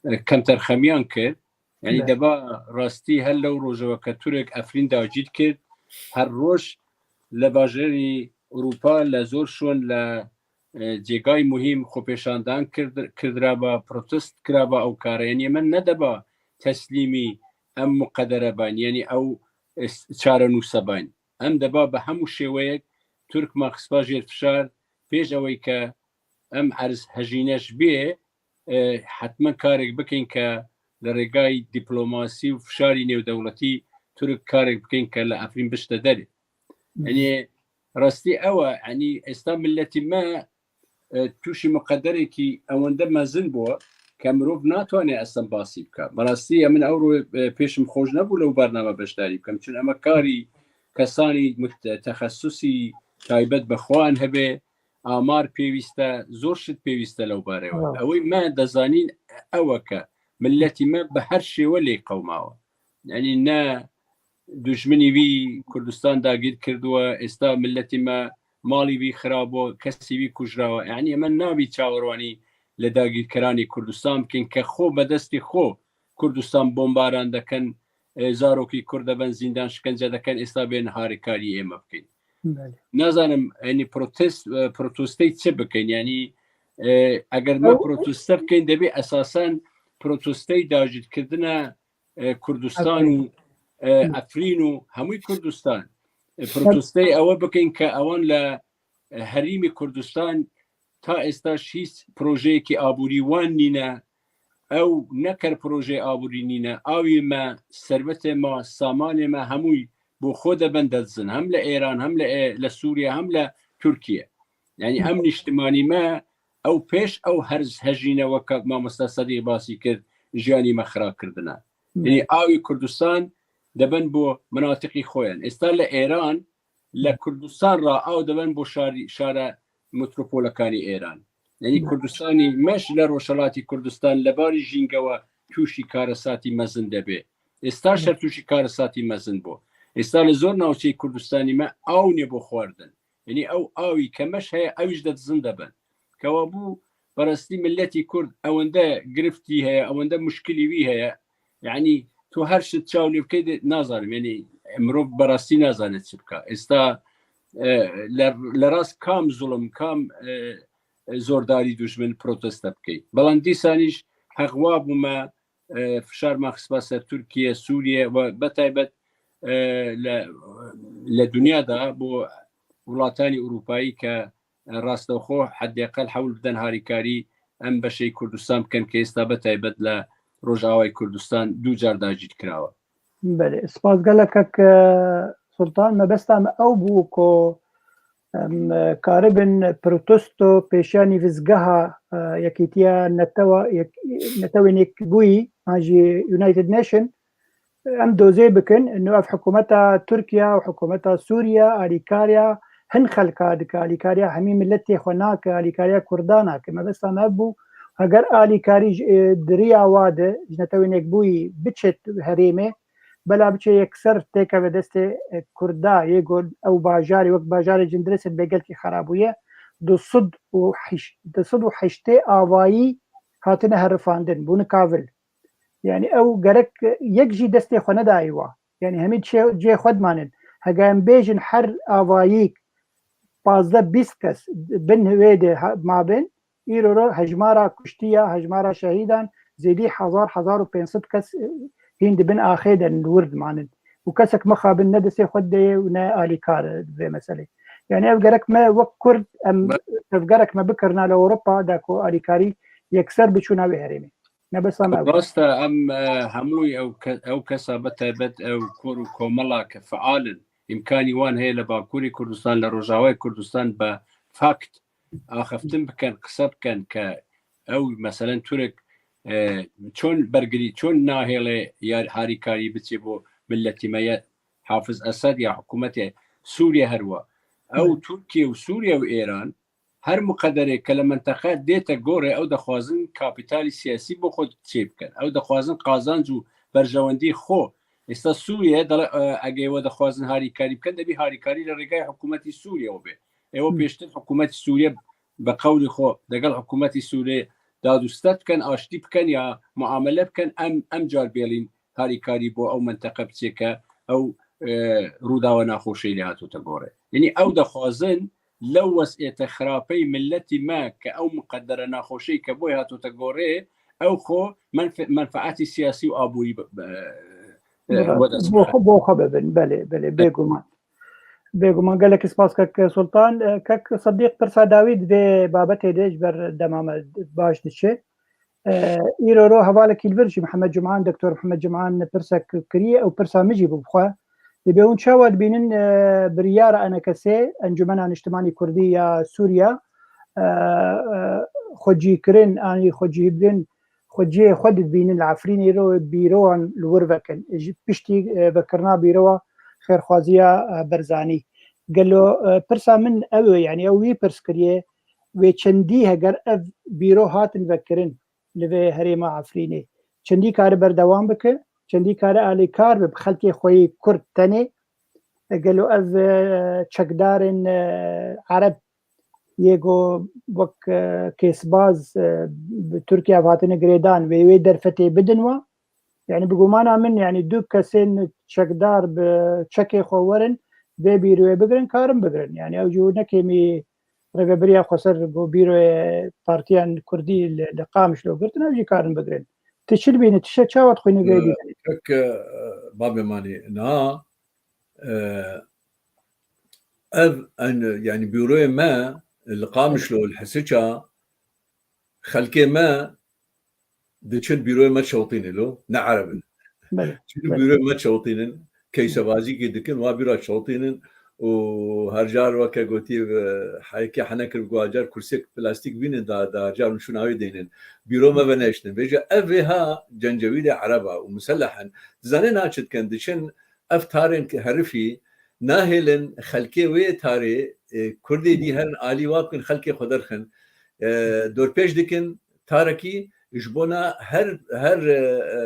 e, kemterxemiyan kir. Yanî Belê. deba rastî her lew rojeveke Tirk Efrîn dagîr kir, her roj li bajarê Ewropa li zor şûn li, e, cêgay muhîm xwepêşandan kird-, kirdiraba, protest kiraba ew kare. Yanî min ne deba teslîmî em muqedere bayn, yanî ew, e, çarenûse bayn. Em deba bi hemû şêweyek Tirk me xispa jêr fişar, pêş ewey ke em erz hejîne ji bê, e, hetmen karek bikin ke li rêgay dîplomasî û fişarî nêwdewletî Tirk karek bikin ke li Efrîn bişte derê. Hı. Yanî rastî ew e, yanî êsta miletî me, e, tûşî miqederekî ewende mezin bû ke mirov natwane eslen basî bike. Bi rastî ya min ewro, e, pêşim xweş nebû lew bername beşdarî bikim. Çun eme karî kesanî mut-, texesusî taybet bi xwe an hebe, amar pêwîst e, zor şit pêwîst e lewbarê we. Wow. Ewê me dezanîn ew e ke miletî me bi her şêwe lê qewmawe. Yanî ne dujminî wî Kurdistan dagîr kirdiwe, êsta miletî me malî wî xirab bû, kesî wî kujrawe. Yanî me nabî çawerwanî li dagîrkeranê Kurdistan bikin ke xwe be destê xwe Kurdistan bombaran dikin, e, zarokî Kurd dibin zîndan, şikence dikin, êsta bên harîkarî ême bikin. Belê. Nazanim, yanî protest, e, protestey çi bikin? Yanî, e, eger me Ew proteste bikin, debê esasen protestey dagîrkirina, e, Kurdistan û, Efrîn. e, Hı. Efrîn û hemû Kurdistan. E, Hı. protestey ewe bikin ke ewan li, e, herîmê Kurdistan ta êsta hîs projeyekî aborî wan nîne. Ew ne ker projeyê aborî nîne. Awê me, servetê me, samanê me hemû bo xwe de bin derdizin. Hem li Êran, hem li, e, li Sûriye, hem li Tirkiye. Yanî em niştimanî me ew pêş ew her hejîne weke mamosta Sedîq basî kir, jiyanî me xira kirdine. Yanî awê Kurdistan dibin bo minatiqî xwe yan. Êsta li Êran, li Kurdistan re ew dibin bo şarî-, şare metropolekanî Êran. Yanî Kurdistanî me ji li Rojhelatî Kurdistan li barî jîngewe tûşî karesatî mezin debe. Êsta şer tûşî karesatî mezin bû. Êsta li zor navçeyê Kurdistanî me aw nêbo xwardin. Yanî ew awî ke meş heye, ew jî de dizin de bin. Kewa bû, berestî miletî Kurd ewende giriftî heye, ewende muşkilî wî heye. Yanî tu her şit çaw lê bikey de nazanim. Yanî Mirov berastî nazane çi bika. Êsta, e, le, le rast kam zulm, kam, e, zordarî dû ji min proteste bikey. Belam dîsanîş heq wa bû me, e, fişar me xistba ser Tirkiye, Sûriye ve betaybet, e, le, le dinya de bo welatanî Ewropayî ke, e, rastexo heddeqel hewl biden harîkarî em beşey Kurdistan bikin ke êsta betaybet le Rojavayê Kurdistan du car dacît kirawe. Belê, spas gelek kek, e, Sultan. Mebesta me ew bû ku em, e, karibin protesto pêşiya nîvizgeha, e, Yekîtiya Netewa, Yek-, Netewên Yekbûyî, an jî United Nation, em dozê bikin. Ino ev hikûmeta Tirkiye û hikûmeta Sûriye alîkariya hin xelka dike, alîkariya hemî miletê xwe nake, alîkariya Kurda nake. Mebesta me ev bû, heger alîkarî ji, e, di riya wa de ji Netewên Yekbûyî biçe herêmê, bela biçe yekser têkeve destê, e, Kurda, yê ku ew bajarê wek bajarê Cindirêsê bê gelkî xera bûye, du sed û heşt, du sed û heştê avayî hatine herifandin, bûne kavil. Yani ew gerek yek jî destê xwe nedayî wa. Yani hemî çê-, cihê xwe dimanin. Hege em bêjin her avayîk pazdeh bîst kes bin wê de ha-, mabin, îro ro hejmara kuştiya, hejmara şehîdan zêdî hezar, hezar û pênc sed kes, e, hîn di bin axê de li wir dimanin. Û kesek mixabin ne destê xwe de ye û ne alîkar e vê meselê. Yani ev gerek me wek Kurd, em, Be- ev gerek me bikirina li Ewropa de ku alîkarî yekser biçûna wê herêmê. Ne bes em ew. Rast e, em, e, hemû ew ke-, ew kesa be taybet ew kor û komela ke feal in, îmkanî wan heye li Bakurê Kurdistan, li Rojavayê Kurdistan be fakt axiftin bikin, qise bikin ke ew meselen Turk, e, çon bergirî, çon nahêle ya harîkarî biçê bo miletî me ye Hafiz Esed ya hikûmetê Sûriye herwa. Ew Tirkiye û Sûriye û Êran her muqederê ke li menteqe dête gorê ew dixwazin kapîtalî siyasî bo xwe çêbikin. Ew dixwazin qazanc û berjewendî xwe. Êsta Sûriye, dele, e, ege we dixwazin harîkarî bikin, debî harîkarî li rêgay hikûmetî Sûriye we bê. Ew Hmm. pêştir hikûmetî Sûriye bi qewlî xwe degel hikûmetî Sûriye dadûstet bikin, aştî bikin ya muamele bikin, em, em car bêlîn harîkarî bo ew menteqe biçêke, ew, e, rûdawa naxweşê lê hatote gore. Yanî ew dixwazin lew wes'ête xirapey miletî me ke ew miqedere naxweşey ke boy hatote gore, ew xwe menfe-, menfeatî siyasî û aborî bi, bi, e, Bira, wede bo xwe, bo xwe bibin, belê, belê, bêguman. Bêguman, gelek spas kek Sultan. E, kek Sedîq, pirsa dawî di vê babetê de ji ber dema me baş diçe. E, îro ro hevalekî li vir jî Mihemed Cuman, Doktor Mihemed Cuman pirsek kiriye, ew pirsa min jî bû bi xwe. Dibê hûn çawa dibînin, e, biryara E N K S, Encûmena Niştimanî Kurdî ya Sûriya, e, e, xwecîkirin, anî xwecîkirin, xweciyê xwe dibînin li Efrînê, îro bîrowan li wir vekin. Ji piştî, e, vekirina bîrowa xêrxwaziya, e, Berzanî. Gelo, e, pirsa min ew e, yanî ew wî pirs kiriye, wê çendî heger ev bîro hatin vekirin li vê herêma Efrînê, çendî kare berdewam bike, çendî kare alîkar be bi xelkê xwe yê Kurd tenê? E, gelo ev, e, çekdarên, e, Ereb yê ku wek, e, kêsbaz, e, bi Tirkiye ve hatine girêdan, wê wê derfetê bidin wa? Yani bi gumana min, yani du kesên çekdar bi çekê xwe werin, vê bîroyê bigirin, karin bigirin. Yani ew jî ne kêmî rêvebiriya xweser bo bîroyê partiyan kurdî li, li Qamişlo girtin, ew jî karin bigirin. Tu çi dibînî, tu şe çawa dixwînî vê Ee, dîmenê? Kek, e, babê manî, niha, e, ev, en, yani bîroyê me li Qamişlo, li Hisiça, xelkê me diçin bîroyê me çewtînin lo, ne Ereb in. Belê, Çin belê. Bîroyê me çewtînin, keysebazîkê dikin, wa bîra çewtînin û her car weke gotî, e, heyekê hene kir, guhacar kursiyek plastîk bînin da, da her car şûna wê deynin. Bîro me ve neştin. Vêca ev vê ha cencewîlê Ereba û muselleh in. Dizanê na çi dikin, diçin ev tarên herifî nahêlin xelkê wê tarê, e, Kurdê dî herin alî wa bikin xelkê xwe derxin. E, dorpêç dikin, tarekî ji bona her, her, e, e,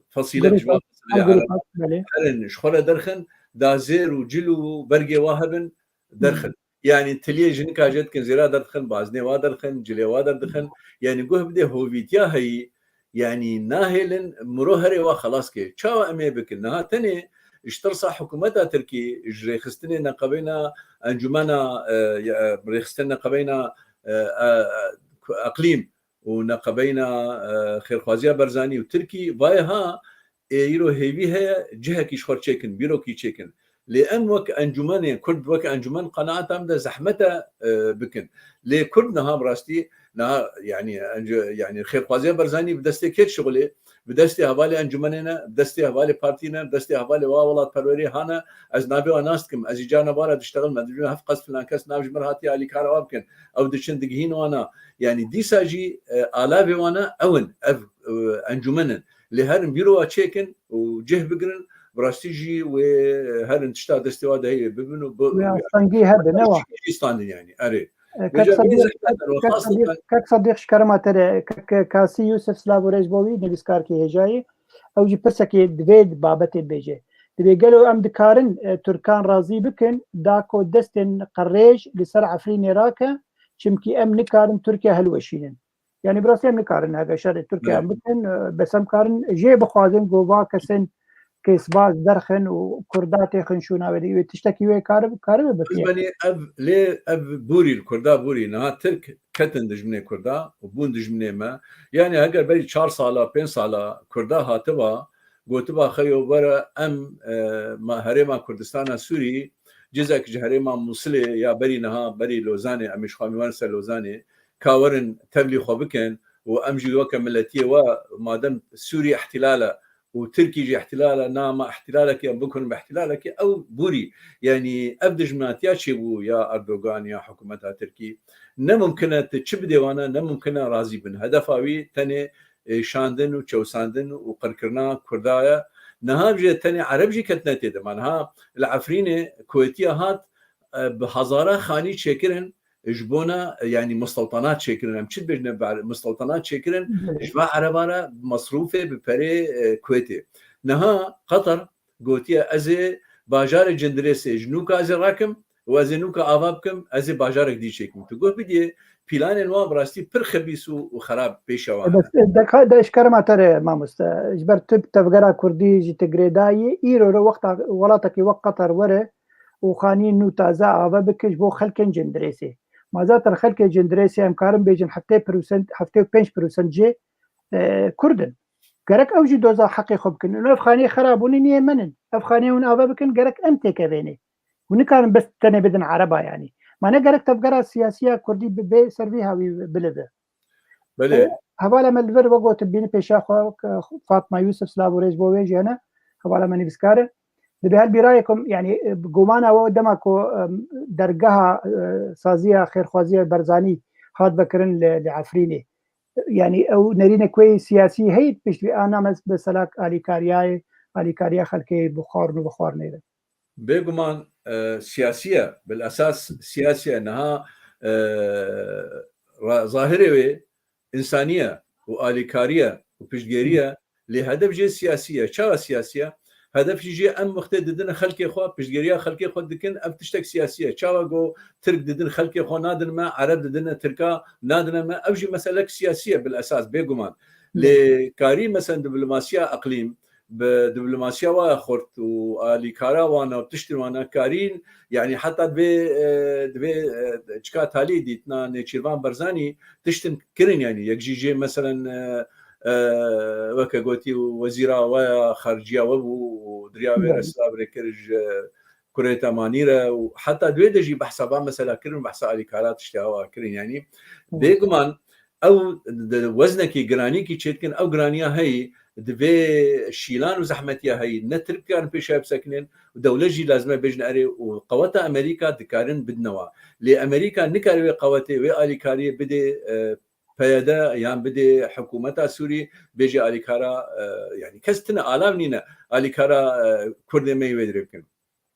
fesîlek ji van fesilê Ereb herin ji xwe re derxin, da zêr û cil û bergê wa hebin derxin. Hmm. Yani tiliyê jinika jê dikin, zêra derdixin, baznê wa derdixin, cilê wa derdixin. Yani guh bide hovîtiya heyî, yani nahêlin miro herê wa xelas ke. Çawa em ê bikin? Niha tenê Ji tirsa hikûmeta Tirkî, ji rêxistinê neqebeyna encûmena, e, ya, rêxistin neqebeyna, e, e, e, eqlîm û neqebeyna, e, xêrxwaziya Barzanî û Tirkî, vayê ha, ê, îro hêvî heye, cihekî ji xwe çêkin, bîrokî çêkin. Lê em wek encûmenê Kurd, wek encûmen qenaeta min de zehmet e, e, bikin. Lê Kurd niha bi rastî, niha, yanî, encû-, yanî xêrxwaziya Barzanî bi destê kê dişixulê? Bi destê hevalê encûmenê ne, bi destê hevalê partî ne, bi destê hevalê wa welatperwerê ha ne. Ez navê wan nas dikim. Ez jî carna wan re diştexilme. Dibêjim heft qas filan kes nav ji min re hatiye alîkara wa bikin. Ew diçin digihîn wana. Yanî dîsa jî, e, alavê wan e, ew in. Ev, e, encûmen in. Lê herin bîrowa çêkin û cih bigirin. Bi rastî jî wê, e, herin tişta destê wa de heye bibin û bi-, Wê astengî hebe, ne wa? Jî standin yanî. Erê. E, Vêca Kek bê Sedîq, zehmet Kek, o, Kek xas Sedîq, Kek Sedîq ji kerema te re, Kek, Kek Kasî Yûsif, silav û rêz bo wî, nivîskarkî hêjayî. Ew jî pirsekê divê babetê bêje. Dibê gelo em dikarin, e, Tirkan razî bikin, da ku destên qirêj li ser Efrînê rake, çimkî em nikarin Tirkiye hilweşînin. Yanî bi rastî em nikarin heve şerê Tirkiye Evet. em bikin, e, bes em karin jê bixwazin ku va kesên kêsbaz derxin û Kurda têxin şûna wê de. Wê tiştekî wê karibe, karibe Ez bitiye. benî ev, lê ev bûrî li Kurda bûrî. Niha Tirk ketin dijminê Kurda û bûn dijminê me. Yanî heger berî çar sala, pênc sala Kurda hatiba, gotiba xeyo were em, e, ma, herêma Kurdistana Sûrî, cizek ji herêma Mûsilê ya berî niha, berî Lozanê, em ê ji xwe em ê werin ser Lozanê, ka werin tevlî xwe bikin û em jî weke miletiyê we, madem Sûrî îhtîlal e û Tirkî jî îhtîlal e, na ma îhtîlalekê em bikurin bi îhtîlalekê, ew bûrî. Yanî ev dijminatiya çêbû ya Erdogan ya hikûmeta Tirkî. Ne mimkin e tu çi bidê wana, ne mimkin e razî bin. Hedefa wî tenê, e, şandin û çewsandin û qirkirina Kurda ye. Niha jî tenê Ereb jî ketine tê de. Ma niha li Efrînê ku êtiye hat, e, bi hezara xanî çêkirin, ji bona, e, yanî mistewtanat çêkirin. Em çi dibêjin, ber-, mistewtanat çêkirin, Evet. ji va Ereba re bi mesrûfê, bi perê, e, Kuwêtê. Niha Qatar gotiye, ez ê bajarê Cindirêsê ji nûka ez ê rakim û ez ê nûka ava bikim, ez ê bajarek dî çêkim. Tu guh bidiyê, planên wan bi rastî pir xebîs û, û xerab pêşa wan E, bes, hene. e, deka, de ji kerema te re, mamoste. Ji ber tu tevgera Kurdî jî tu girêdayî, îro re wexta welatekî wek Qatar were, û xanî nû taze ava bike ji bo xelkên Cindirêsê. Ma zaten xelkê Cindirêsê em karin bêjin heftê prosent, heftê û pênc prosent jê, e, Kurd in. Gerek ew jî doza heqê xwe bikin. Û ev xaniyê xera bûne niyê min in. Ev xaniyê hûn ava bikin, gerek em têkevênê. Hûn nikarin bes tenê bidin Ereba yanî. Ma ne gerek tevgera siyasiya Kurdî bi, bê ser vî hawî bilive. Belê. Û hevala me li vir vegot bîne pêşa xwe, Fatma Yusuf, silav û rêz bo wê jî hene. Hevala me nivîskar e. Dibê her bîrayê ku, yanî, e, gumana we dema ku, em, dergeha, e, saziya xêrxwaziya Barzanî hat vekirin li, li Efrînê. Yanî ew nerînek wê siyasî heyî pişt vê ana mes-, mesela alîkariyayê, alîkariya xelkê bi xwarin û bi xwarinê re. Bêguman, e, siyasî ye. Bil esas siyasî ye. Niha, e, ra-, zahirê wê însanî ye û alîkarî ye û piştgêrî ye. Lê hedef jê siyasî ye. Çawa siyasî ye? Hedef jî jê em wextê didin xelkê xwe, piştgêriya xelkê xwe dikin, ev tiştek siyasî ye. Çawa go Tirk didin xelkê xwe nadin me, Ereb didin Tirka nadine me, ev jî meselek siyasî ye bil esas, bêguman. Lê karî, mesela, diplomasiya eqlîm, bi diplomasiya wa xurt û alîkara wana û tiştên wana karîn, yanî heta divê, e, divê, e, çika talî dîtina Nêçîrvan Barzanî tiştin kirin, yanî yek jî jê, meselen, e, e, weke gotî wezîra we ya xarijiya we bû û diriya wê re Belê. silav rê kir ji kurê temanî re û heta divê de jî behsa van mesela kirin, behsa alîkara tiştê awa kirin, yanî Hı. bêguman ew di weznekî giranîkî çêdikin, ew giraniya heyî, di vê şîlan û zehmetiya heyî, ne Tirk dikarin pêşiya bisekinin û dewlet jî lazim e bêjin erê û qeweta Amerîka dikarin bidine wa. Lê Amerîka nikare wê qewetê, wê alîkariyê bidê, e, P Y D yan bidê hikûmeta Sûrî, bêjê alîkara, e, yanî kes tine alav nîne, alîkara, e, Kurdê me yê wê dirê bikin.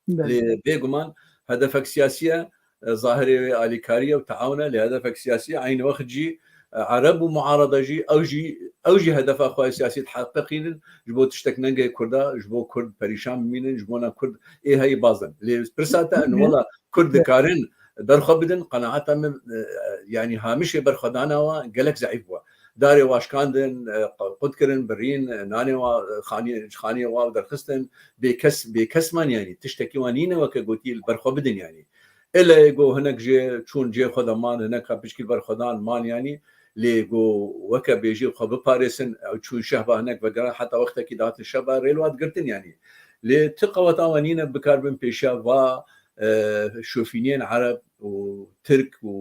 Belê. Lê bêguman hedefek siyasî ye, e, zahirê wê alîkarî ye û teawun e, lê hedefek siyasî ye. Eynî wext jî, e, Ereb û muarada jî, ew jî, ew jî hedefa xwe ya siyasî diheqeqînin, ji bo tiştek nengê Kurda, ji bo Kurd perîşan bimînin, ji bona Kurd ê heyî bazin. Lê pirsa te in, Belê. wela Kurd Belê. dikarin berxwe bidin, qenaeta min, e, yanî hamişê berxwedana wan gelek zeîf bû. darê wa şikandin, e, qut kirin, birîn, e, nanê wa, e, xaniyê, ji xaniyê wa derxistin, bêkes, bêkes man yanî, tiştekî wan nîne weke gotî li ber xwe bidin yanî. Êlê go hinek jê çûn cê xwe de man, hinek ha pişkî li ber xwe dan man yanî, lê go weke bêjî xwe biparêsin, ew çûn şehba hinek vegeran, heta wextekî dihatin şehba rêl wa digirtin yanî. Lê ti qeweta wan nîne bikaribin pêşiya va, e, şofîniyên Ereb û Tirk û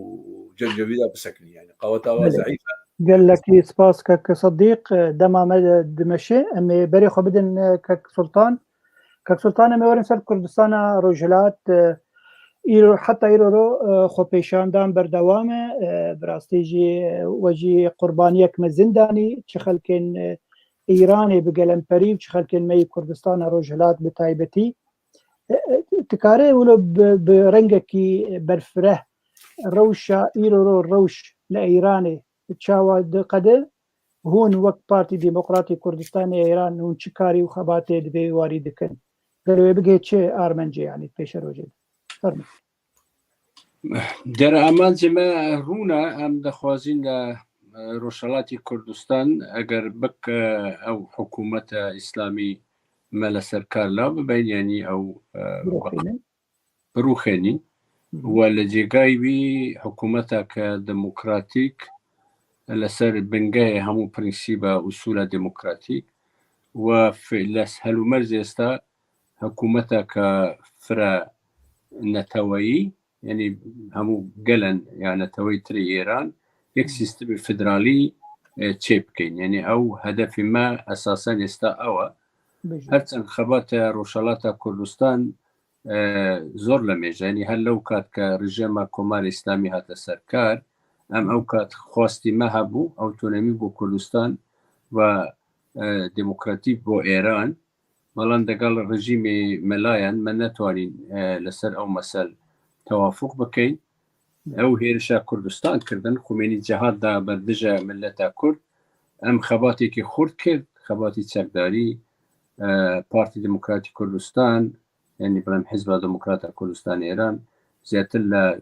Cencevîda bisekinî yanî. Qeweta wa Belê. Zeîf e. Gelekî spas kek Sedîq, e, dema me de dimeşe. Em ê berê xwe bidin, e, kek Sultan. Kek Sultan, em ê werin ser Kurdistana Rojhilat, e, îro, heta îro ro, e, xwepêşandan berdewam e. E, bi rastî jî, e, we jî qurbaniyek mezin danî, çi xelkên, e, Îranê bi gelemperî û çi xelkên me yê Kurdistana Rojhilat bi taybetî. E, e, dikare wilo bi, bi rengekî berfireh rewşa îro ro rewş li Îranê çawa diqede? Hûn wek Partî Demokratî Kurdistanê Îran hûn çi karî û xebatê di vê warî dikin? Gelo wê bigihê çi armencê, yanî pêşerojê de? Fermo. Deramacê me rûn e, em dixwazin li, e, Rojhelatê Kurdistan eger bik, e, ew hikûmeta Îslamî me li ser kar la bibin, yanî ew, e, Birûxînin. Birûxênî Hı hı. we li cêgayî wî hikûmeteke demokratîk li ser bingehê hemû prensîba, usûla demokratîk we fi-, li helûmercê esta hikûmeteke fire neteweyî, yanî hemû gelen ya neteweyî tirê Êran yek Hı. Sîstemê federalî, e, çêbikeyn. Yanî ew hedefê me esasen êsta ew e. Bijî. Her çend xebata Rojhelata Kurdistan, e, zor lemêj e. Yanî her lew kat ke rejîma Komarê Îslamî hate ser kar, em ew kat xwestî me hebû, autonomî bo Kurdistan ve, e, demokratî bo Êran. Belam degel rejîmê melayan me netwanîn, e, li ser ew mesel tewafuq bikeyn. Ew hêrişa Kurdistan kirdin, Xumênî cihad da ber dije mileta Kurd. Em xebatekî xurt kir, xebatî çekdarî, e, Partî Demokratîk Kurdistan, yanî bilim Hizba Demokrata Kurdistan Êran, zêdetir li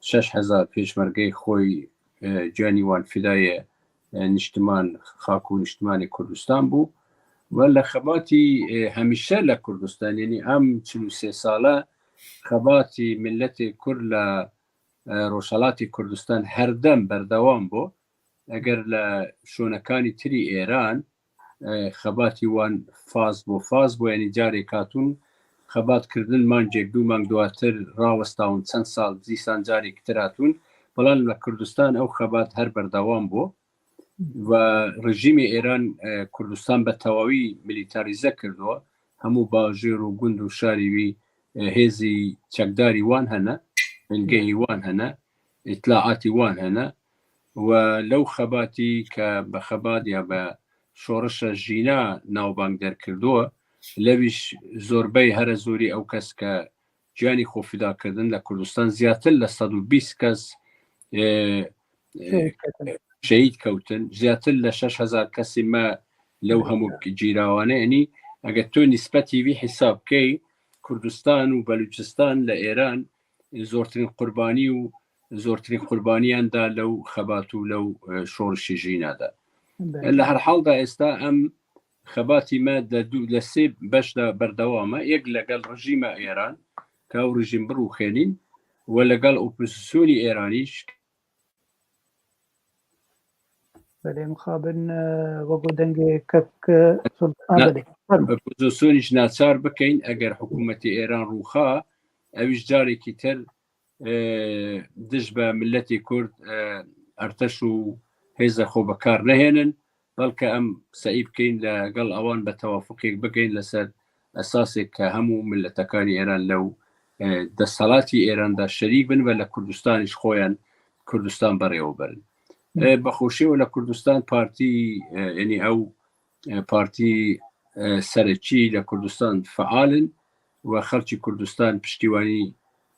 şeş hezar pêşmergeyê xwe, e, canî wan fidaye, e, niştiman, xak û niştimanê Kurdistan bû. We li xebatî, e, hemîşe li Kurdistan, yanî em çil û sê sale xebatî milletê Kurd li, e, Rojhelatê Kurdistan herdem berdewam bû. Eger li şonekanî tirî Êran, e, xebatî wan faz bû, faz bû, yanî carek hatûn xebat kirdin, mangek, du mang duatir rawestawin, çend sal dîsan carek tir hatûn. Belam li Kurdistan ew xebat her berdewam bû. Ve rejîmê Êran, e, Kurdistan be tewawî milîtarîze kirdo. Hemû bajêr û gund û şarî wî, e, hêzî çekdarî wan hene, bingehî wan hene, îtlaatî wan hene. We lew xebatî ke be xebat ya be şoreşa jîna navbang derkirdo, lewîş zorbey here zorî ew kes ke ciyanî xwe fida kirdin li Kurdistan, zêdetir li sed û bîst kes, e, e, Şehîd ketin. Şehîd kewtin. Zêdetir li şeş hezar kesî me lew hemû cîrawane. Yanî eger tu nîsbetî vî hesab key, Kurdistan û Belûçistan li Êran, e, zortirîn qurbanî û zortirîn qurbaniyan da lew xebat û lew, e, şorişê jîna de. Belê. Li her hal de êsta em xebatî me de du, li sê beş de berdewam e. Yek legel rejîma Êran, ke ew rejîm birûxênîn, we legel opozîsyonî Êranî jî. Belê, mixabin, e, we got dengê kek, e, Sultan, a, Na-, belê. Fermo. Opozîsyonî jî naçar bikeyn, eger hikûmetê Êran rûxa, ew jî carekî tir, e, dij be milletê Kurd, e, erteş û hêza xwe bi kar nehênin. Belke em seî bikeyn legel ewan be tewafuqek bigeyn li ser esasek ke hemû miletekanî Êran lew, e, desthilatî Êran de şerîk bin ve li Kurdistanî ji xwe yan Kurdistan berêwe berin. E, bi xweşî we li Kurdistan partî, e, yanî ew, e, partî, e, serekî li Kurdistan feal in we xelkî Kurdistan piştîwanî,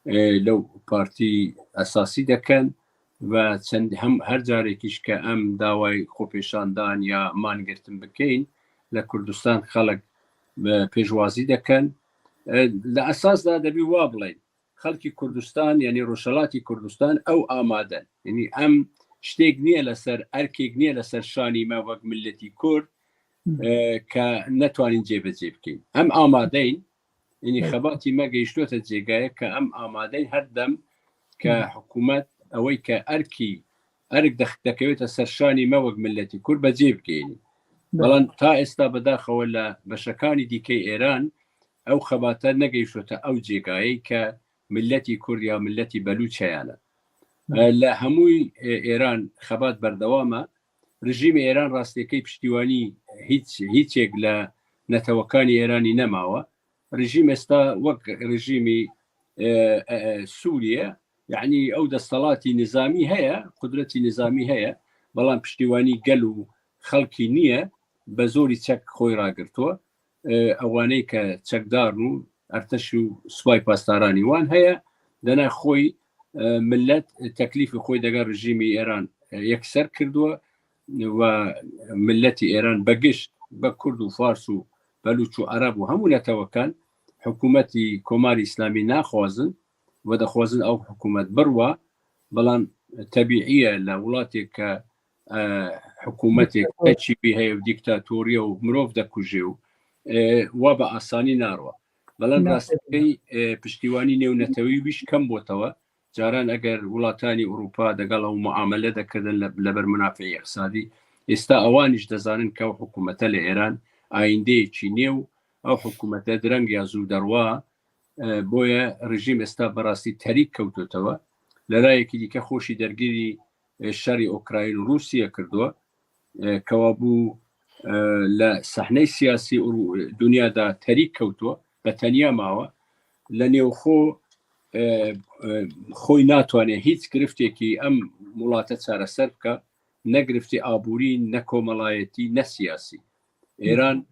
e, lew partî esasî dekin ve çend hem her carekî jî ke em daway xwepêşandan ya mangirtin bikeyn, li Kurdistan xelk, e, pêşwazî dekin. E, li esas de debî wa bileyn. Xelkî Kurdistan, yanî Rojhelatî Kurdistan ew amade in. Yanî em Ştêk niye li ser, erkêk niye li ser şanî me wek miletî Kurd, e, ke netwanîn cêbecê bikîn. Em amadeyn, yanî xebatî me gehiştote cêgayê ke em amadeyn her dem ke hikûmet ewey ke erkî, erk dex-, dekewête ser şanî me wek miletî Kurd becê bikeyî. Belam ta êsta bidaxewe li beşekanî dîkey Êran ew xebate negehiştote ew cêgayê ke miletî Kurd ya miletî Belûç heyane. E, li hemûy, e, Êran xebat berdewam e. Rejîmê Êran rastiyekey piştîwanî hîç, hîçek li netewekanî Êranî nemawe. Rejîm êsta wek rejîmî, e, e, e, Sûriye, yanî ew destelatî nizamî heye, qudretî nizamî heye, belam piştîwanî gel û xelkî niye, be zorî çek xwê ragirtwe. E, ewaney ke çekdar û erteş û subay pasdaranî wan heye, dene xwê, e, millet, e, teklîfê xwê degel rejîmî Êran, e, yekser kirdiwe. Ve miletî Êran be gişt, be Kurd û Fars û Belûç û Ereb û hemû netewekan hikûmetî Komarî Îslamî naxwazin ve dixwazin ew hikûmet birwa, belam tebîî ye li welatê ke, e, hikûmetê keçî wî heye û dîktatorî ye û mirov dekuje û, e, wa bi asanî narwa. Belam rastî, e, piştîwanî nêwnetewî wî jî kem botewe. Caran eger welatanî Ewropa degel ew muamele dekirin li, li ber munafeî îqtisadî, êsta ewan jî dezanin ke ew hikûmete li Êran ayîndeyekî nê û ew hikûmete direng ya zû derwa, e, boye rejîm êsta berastî terîk kewtotewe. Li rayekî dîke xweşî dergîrî, e, şerî Ukrayn û Rûsya kirdiwe. E, kewabû, e, li sehney siyasî û dinya de terîk kewto, be tenya mawe. Li nêwxwe, e, e, xwî natwane hîç giriftekî em welate çareser bike, ne giriftê aborî, ne komelayetî, ne siyasî. Êran,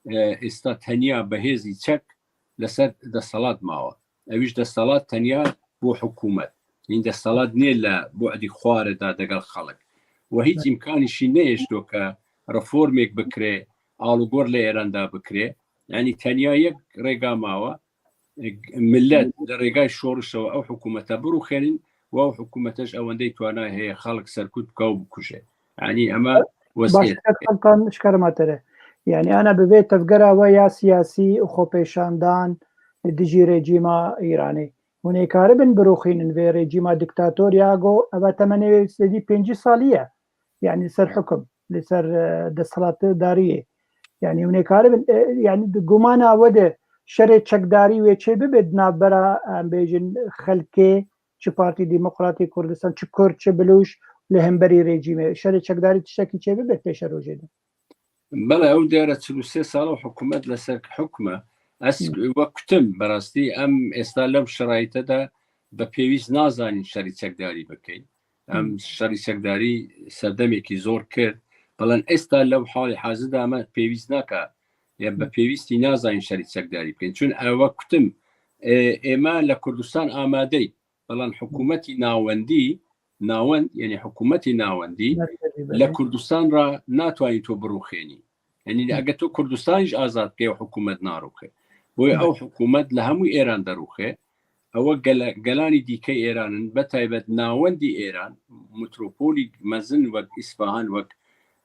e, êsta tenya bi hêzî çek li ser destelat mawe. Ew jî destelat tenya bo hikûmet. Hîn destelat nê li bu'dî xwarê de degel xelk. Ve hîç îmkanî şî nehêşto ke reformêk bikirê, alûgor li Êran de bikirê. Yanî tenya yek rêga mawe, e, milet li rêgay şorişewe ew hikûmete birûxênin, ve ew hikûmete ji ewendey twanayê heye xelk serkut bike û bikuje. Yanî ema wesiyet. Başka xelkan ji kerema te re. Yanî ana bi vê tevgera we ya siyasî û xwepêşandan li dijî rejîma Îranê. Hûn ê karibin birûxînin vê rejîma diktator ya go eva temenê wê sedî pêncî salî ye. Yanî li ser hukum, li ser, e, desthilatdariyê. Yanî hûn ê karibin, e, yanî di gumana we de şerê çekdarî wê çê bibe di navbera, em bêjin, xelkê, çi Partî Demokratî Kurdistan, çi Kurd, çi Bilûç li hemberî rejîmê. Şerê çekdarî tiştekî çê bibe pêşerojê de. Bele, ew diyar e çil û sê sal e hikûmet li ser hukm e. Ez wek kutim, berastî em êsta lew şerayîte de bi pêwîst nazanîn şerî çekdarî bikeyn. Em şerî çekdarî serdemekî zor kir. Belam êsta lew halê hazir de me pêwîst naka. Em bi pêwîstî nazanîn şerî çekdarî bikeyn. Çun ew wek kutim, e, ême li Kurdistan amadeyn. Belam hikûmetî nawendî, nawend, yanî hikûmetî nawendî, li Kurdistan re natwanî to birûxênî. Yanî eger to Kurdistan jî azad bike, ew hikûmet narûxe. Boye ew hikûmet li hemû Êran derûxe. Ew gele-, gelanî dîkey Êran in, be taybet nawendî Êran, metropolî mezin wek Îsfahan, wek,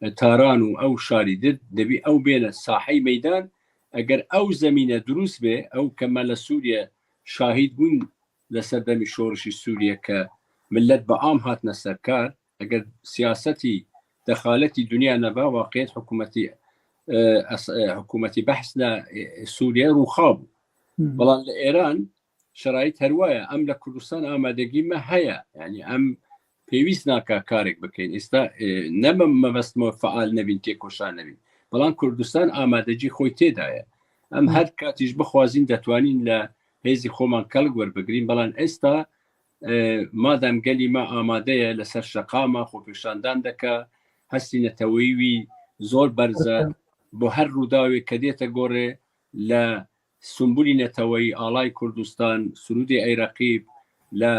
e, Taran û ew şarî dir, debî ew bêne sahey meydan. Eger ew zemîne dirûst be, ew ke me li Sûriye şahîd bûn, li ser demî şorişî Sûriye ke milet bi am hatine ser kar, eger siyasetî dexaletî dinya nebe, waqiyet hikûmetî, e, es-, e, hikûmetî behs ne, e, Sûriye rûxa bû. Belam li Êran şerayît her wa ye. Em li Kurdistan amadegî me heye. Yanî em pêwîst naka karek bikeyn. Êsta, e, ne me mebest me feal nebîn, têkoşan nebîn. Belam Kurdistan amadecî xwe tê daye. Em her katî jî bixwazîn detwanîn li hêzî xweman kelk werbigirîn. Belam êsta, e, madem gelî me amade ye li ser şeqama xwepêşandan deke, hestî neteweyî wî zor berz e. Bo her rûdawê ke dête gore li Sumbulî neteweyî, Alay Kurdistan, Surûdê Ey Reqîb, li,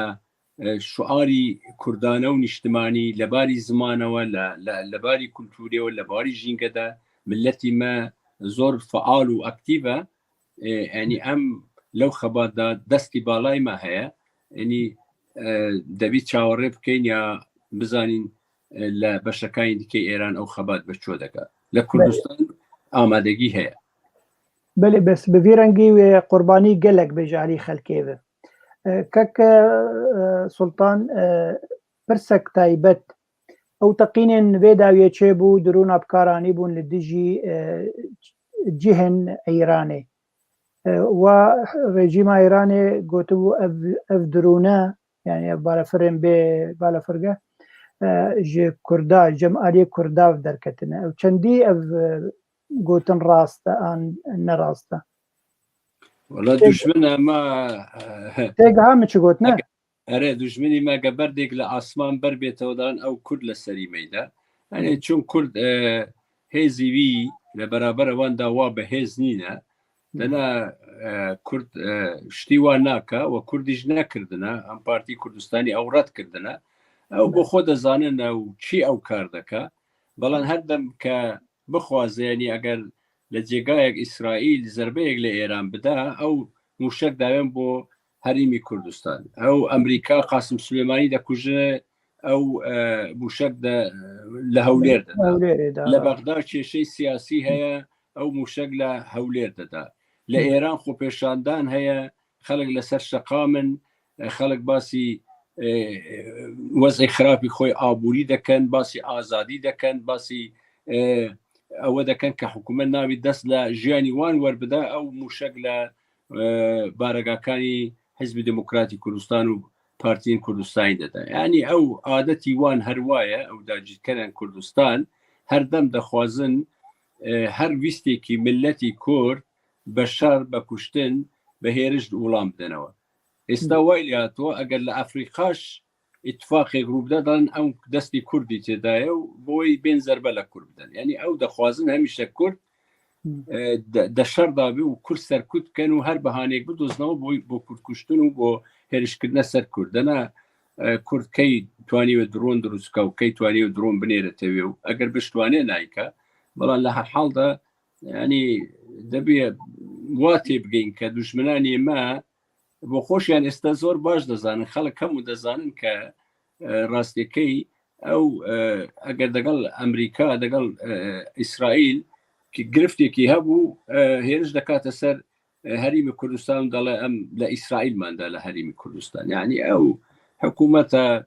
e, şiarî kurdane û nîştimanî, li barî zimanewe, li, li, li barî kultûrê we, li barî jînge de miletî me zor feal û aktîf e. E, yanî em lew xebat de destî balay me heye. Yanî, e, debî çawerê bikeyn ya bizanîn e, لە بەشەکانی دیکەی ئێران ئەو خەبات بە چۆ دەکا. لە کوردستان ئامادەگی هەیە. Belê, bes bi vî rengî wê qurbanî gelek bê ji alî xelkê ve. E, kek, e, Sultan, e, pirsek taybet, ew teqînên vê dawiyê çêbû, dirûna bi kar anîbûn li dijî, e, cihên Îranê. E, wa rejîma Îranê gotibû ev, ev dirûne, yani ev balafirên bê balafirgeh, e, ji Kurda, cem aliyê Kurda derketine. Ew çendî ev, e, gotin rast e an ne rast e? Wala Tê- duşmena ma, e, Tê giha min çi got, ne? Ere, dujminî me ge berdêk li asman ber bêtewe dan ew Kurd li serî meyda. Yani çun Kurd, e, hêzî wî li beraber wan da wa bi hêz nîne. Dena, e, Kurd, e, ştî wa naka we Kurdî ji nekirdine. Em Partî Kurdistanî ew red kirdine. Ew bi xwe de zanin ew çi ew kar deke. Belan her dem ke bixwaze, yanî eger li cêgayek Îsraîl zerbeyek li Êran bide, ew mûşek dayên bo herêmî Kurdistan. Ew Amerîka Qasim Sulêmanî dekuje, ew, e, mûşek de, e, li Hewlêr de da. Hewlêrê da, Li ha. Bexda kêşeyê siyasî heye, ew mûşek li Hewlêr de da. Li Hı. Êran xwepêşandan heye, xelk li ser şeqam in, e, xelk basî, e, e, wezê xirapî xwe yê aborî dekin, basî azadî dekin, basî, e, ewe dekin ke hikûmet navî dest li jiyanî wan werbide, ew mûşek li, e, baregakanî Hizbî Demokratî Kurdistan û Partiyên Kurdistanî de de. Yanî ew adetî wan her wa ye, ew dagirkerên Kurdistan her dem dixwazin, e, her wîstekî miletî Kurd be şer, be kuştin, be hêriş di olan bidenewe. Êsta Hı. wayli hatiye, eger li Efrîqaş îtifaqek rû bide, dan ew destî Kurdî tê daye û bo wê bên zerbe li Kurd bidin. Yanî ew dixwazin hemîşe Kurd, Hı. e, de, de şer dabî û Kurd serkut ken û her bihaneyek bidoznewe bo, bo Kurd kuştin û bo hêrişkirine ser Kurd. Dena, e, Kurd key twanî wê drone dirûst ka û key twanî wê drone binêre tevê û eger biştwane nayke. Bela li her hal de, yanî, debê wa tê bigeyîn ke dujminanê me, bo xweş, yan êsta zor baş dizanin, xelk hemû dizanin ke, e, rastîkey ew, e, eger degel Amerîka, degel, e, Îsraîl ki giriftekî hebû, e, hêriş dekate ser, e, herêmê Kurdistan û dale em li Îsraîl mende li herêmê Kurdistan. Yanî ew hikûmeta,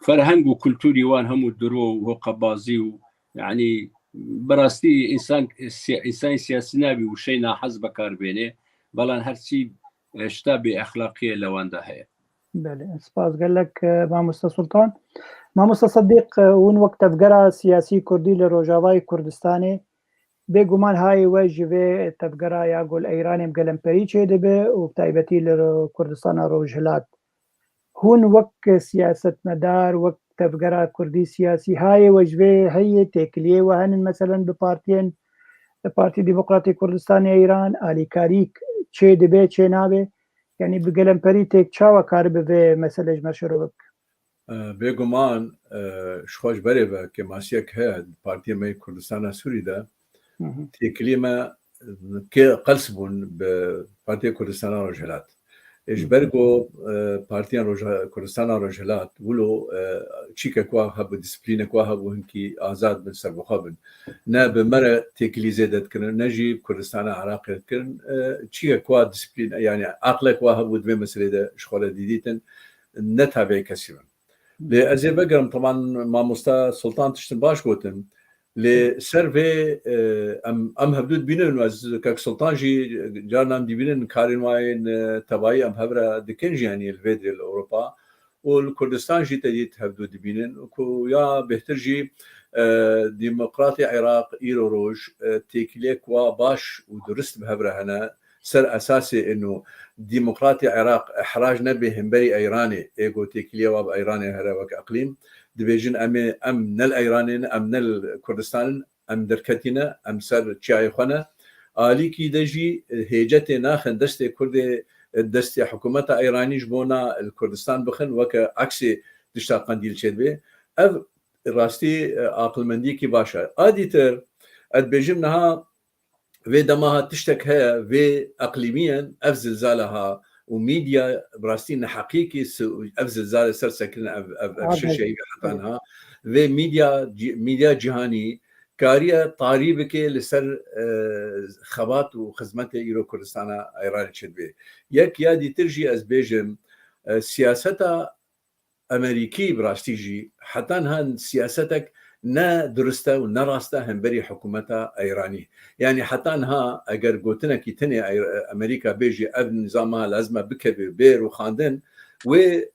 ferheng û kulturî wan hemû diro û hoqebazî û, yanî, bi rastî însan, si-, însanê siyasî nabî wişey nahez bekar bêne, belan her çî, e, şta bêexlaqiyê li wan de heye. Belê, spas gelek, e, Mamoste Sultan. Mamoste Sedîq, e, hûn wek tevgera siyasî kurdî li Rojavayê Kurdistanê, bêguman hayê we ji vê tevgera ya gol Eyranê bi gelemperî çêdibe û bi taybetî li Kurdistana Rojhilat. Hûn wek siyasetmedar, wek tevgera kurdî siyasî, hayê we ji vê heye, têkiliyê we henin, meselen bi partiyên, Partî Demokratê Kurdistanê Îran, alîkarî çê dibe, çê nabe? Yanî bi gelemperî têk çawa karibe vê mesele ji me şiro bike? E, bêguman, e, ji xwe ji berê ve kêmasiyek heye di Partiyê me yê Kurdistana Sûrî de. Hı hı. Têkiliyê me, e, ke qels bûn bi Partiya Kurdistana Rojhilat. E, ji Hı hı. ber ku, e, Partiya Roja-, Kurdistana Rojhilat wilo, e, çîkek wa hebû, disiplînek wa hebû, hinkî azad bin, serbixwe bin. Ne bi me re têkilî zêde dikirin, ne jî bi Kurdistana Iraqê dikirin. E, çîkek wa disiplîn, yanî aqlek wa hebû di vê meselê de ji xwe re didîtin, ne tabî kesî bin. Lê ez ê vegerim, teban mamosta Sultan tiştin baş gotin. Lê ser vê, e, em, em hevdû dibînin û ez kek Sultan jî carnan dibînin karên wayên, e, tevayî em hev re dikin jî, yanî li vê derê li Ewropa û li Kurdistan jî te dît hevdû dibînin ku ya bêhtir jî, e, Demokratê Iraq îro roj, e, têkiliyek wa baş û durist bi hev re hene, ser esasê ino Demokratê Iraq ihrac nebe hemberî Eyranê, ê ku têkiliyê wa bi Eyranê here wek eqlîm, dibêjin em ê, em ne li Eyranê ne, em ne li Kurdistan in, em derketî ne, em ser çiyayê xwe ne. Alîkî de jî, e, hêcetê naxin destê Kurdê, e, destê hikûmeta Eyranî ji bona li Kurdistan bixin, weke eksê tişta qendîl çêdibe. Ev rastî, e, aqilmendiyekî baş e. A dîtir, ez dibêjim niha vê dema ha tiştek heye, vê eqlîmiyen, ev zilzala ha, û mîdya bi rastî neheqiyekî si-, ev zilzale ser sekirin, ev, ev, ev şişeyî heta niha. Vê mîdya, cî-, mîdya cîhanî kariye tarî bike li ser, e, xebat û xizmetê îro Kurdistana Îranê çêdibê. Yek ya dîtir jî ez bêjim, e, siyaseta Amerîkî bi rastî jî heta niha siyasetek ne durist e û ne rast e hemberî hikûmeta Îranî. Yanî heta niha eger gotinekî tenê Ey-, Amerîka bêjî ev nîzama lazim e bikeve bê rûxandin, wê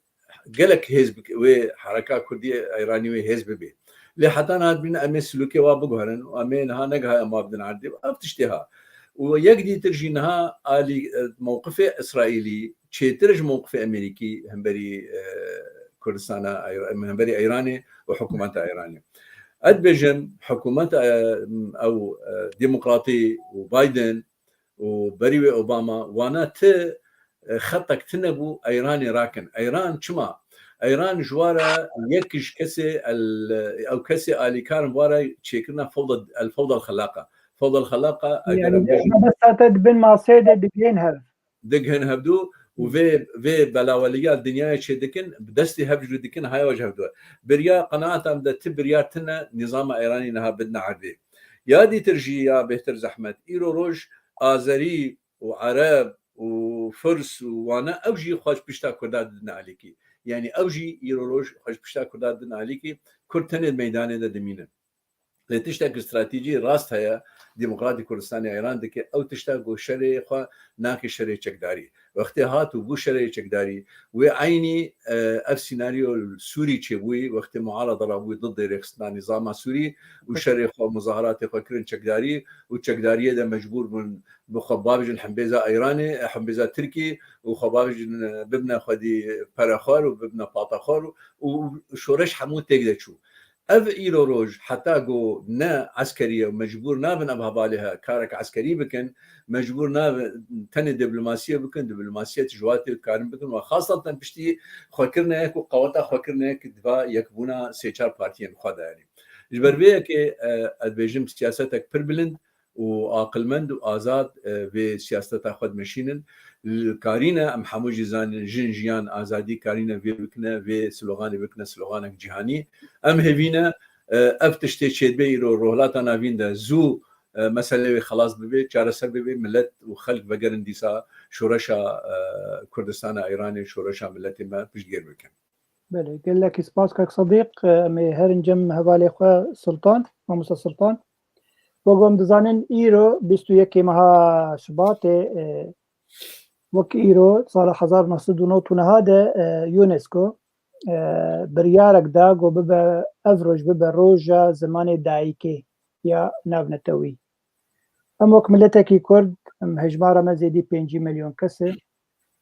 gelek hêz bik-, wê hereka kurdî Îranî wê hêz bibê. Lê heta niha dibînin em ê silûkê wa biguherin û em ê niha negihaye maf din erdê. Ev tiştê ha. Û yek dîtir jî niha alî, e, mewqifê Îsraîlî çêtir ji mewqifê Amerîkî hemberî, e, Kurdistana, hemberî Îranê û hikûmeta Îranê. Ez dibêjim hikûmeta, e, ew, e, demokratî û Biden û berî wê Obama, wana ti, e, xetek tune bû Îranê rakin. Îran çima? Îran ji wara yek ji kesê el, ew kesê alîkar in wara çêkirina fewda, el fewda el xelaqa. Fewda el xelaqa, eger Yani em bêjin, mebesta te di bin maseyê de digihên hev. Digihên hevdû û vê, vê belaweliya dinyayê çê dikin, bi destî hev jî dikin, haya ji hevdû. Birya qenaeta min de ti biryar tune nîzama Îranî niha bidine erdê. Ya dîtir jî ya bêhtir zehmet, îro roj Azerî û Ereb û Firs û wana ew jî xwe ji pişta Kurda didin alîkî. Yanî ew jî îro roj xwe ji pişta Kurda didin alîkî, Kurd tenê di meydanê de dimînin. Lê tiştek stratejî rast heye, Demokratî Kurdistanê Îran dike, ew tişta ku şerê xwe nake şerê çekdarî. Wextê hat û bû şerê çekdarî, wê eynî, e, ev sînaryo li Sûrî çêbûyî, wextê muarada rabûyî didê rêxistina nîzama Sûrî û şerê xwe, muzaharatê xwe kirin çekdarî û çekdariyê de mecbûr bûn bi xwe bavêjin hembêza Îranê, hembêza Tirkî û xwe bavêjin, e, bibine xwedî perexwar û bibine patexwar û, û şoreş hemû têk de çû. Ev îro roj heta ku ne eskerî ye û mecbûr nabin ev hevalê he karek eskerî bikin, mecbûr nabin tenê diplomasiyê bikin, diplomasiyê tijwatê dikarin bikin û xasatan piştî xwekirine yek û qeweta xwekirine yek diva yekbûna sê çar partiyên xwe de yanî. Ji ber vê yekê, e, ez dibêjim siyasetek pir bilind û aqilmend û azad, e, vê siyaseta xwe dimeşînin. Li karîne em hemû jî zanin, jin, jiyan, azadî karîne vê bikine, vê sloganê bikine sloganek cîhanî. Em hêvî ne, e, ev tiştê çêdibe îro Rojhilata Navîn de zû, e, meselê wê xelas bibe, çareser bibe, milet û xelk vegerin dîsa şoreşa, e, Kurdistana Îranê, şoreşa miletê me piştgir bikin. Belê, gelekî spas kak Sediq. Em ê herin cem hevalê xwe Sultan, Mamosta Sultan. Wek em dizanin, îro bîst û yekê meha Şibatê, e, wek îro sala hezar neh sed û nod û neh de, e, UNESCO, e, biryarek da ku bibe, ev roj bibe roja zimanê dayikê ya navnetewî. Em wek miletekî Kurd, em hejmara me zêdî pêncî milyon kes e.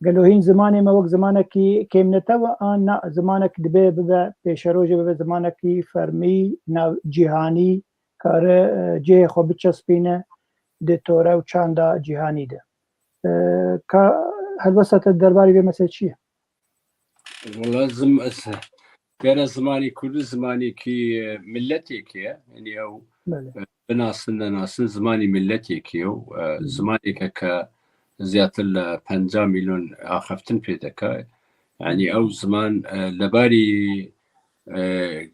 Gelo hîn zimanê me wek zimanekî kêmnetew e an na, zimanek dibe bibe pêşerojê, bibe zimanekî fermî, nav cîhanî, kare, e, cihê xwe biçespîne di tore û çanda cîhanî de. E, ka helbesta te derbarê vê meselê çi ye? Wala zim-, ez, gere zimanî kurdî zimanekî, e, miletêkê ye. Yanî ew, Belê. e, binasin nenasin zimanî miletêkê ye. E, Hı hı. Zimaneke ke zêdetir li penca milyon axaftin pê dike. Yanî ew ziman, e, lebarî, e, e,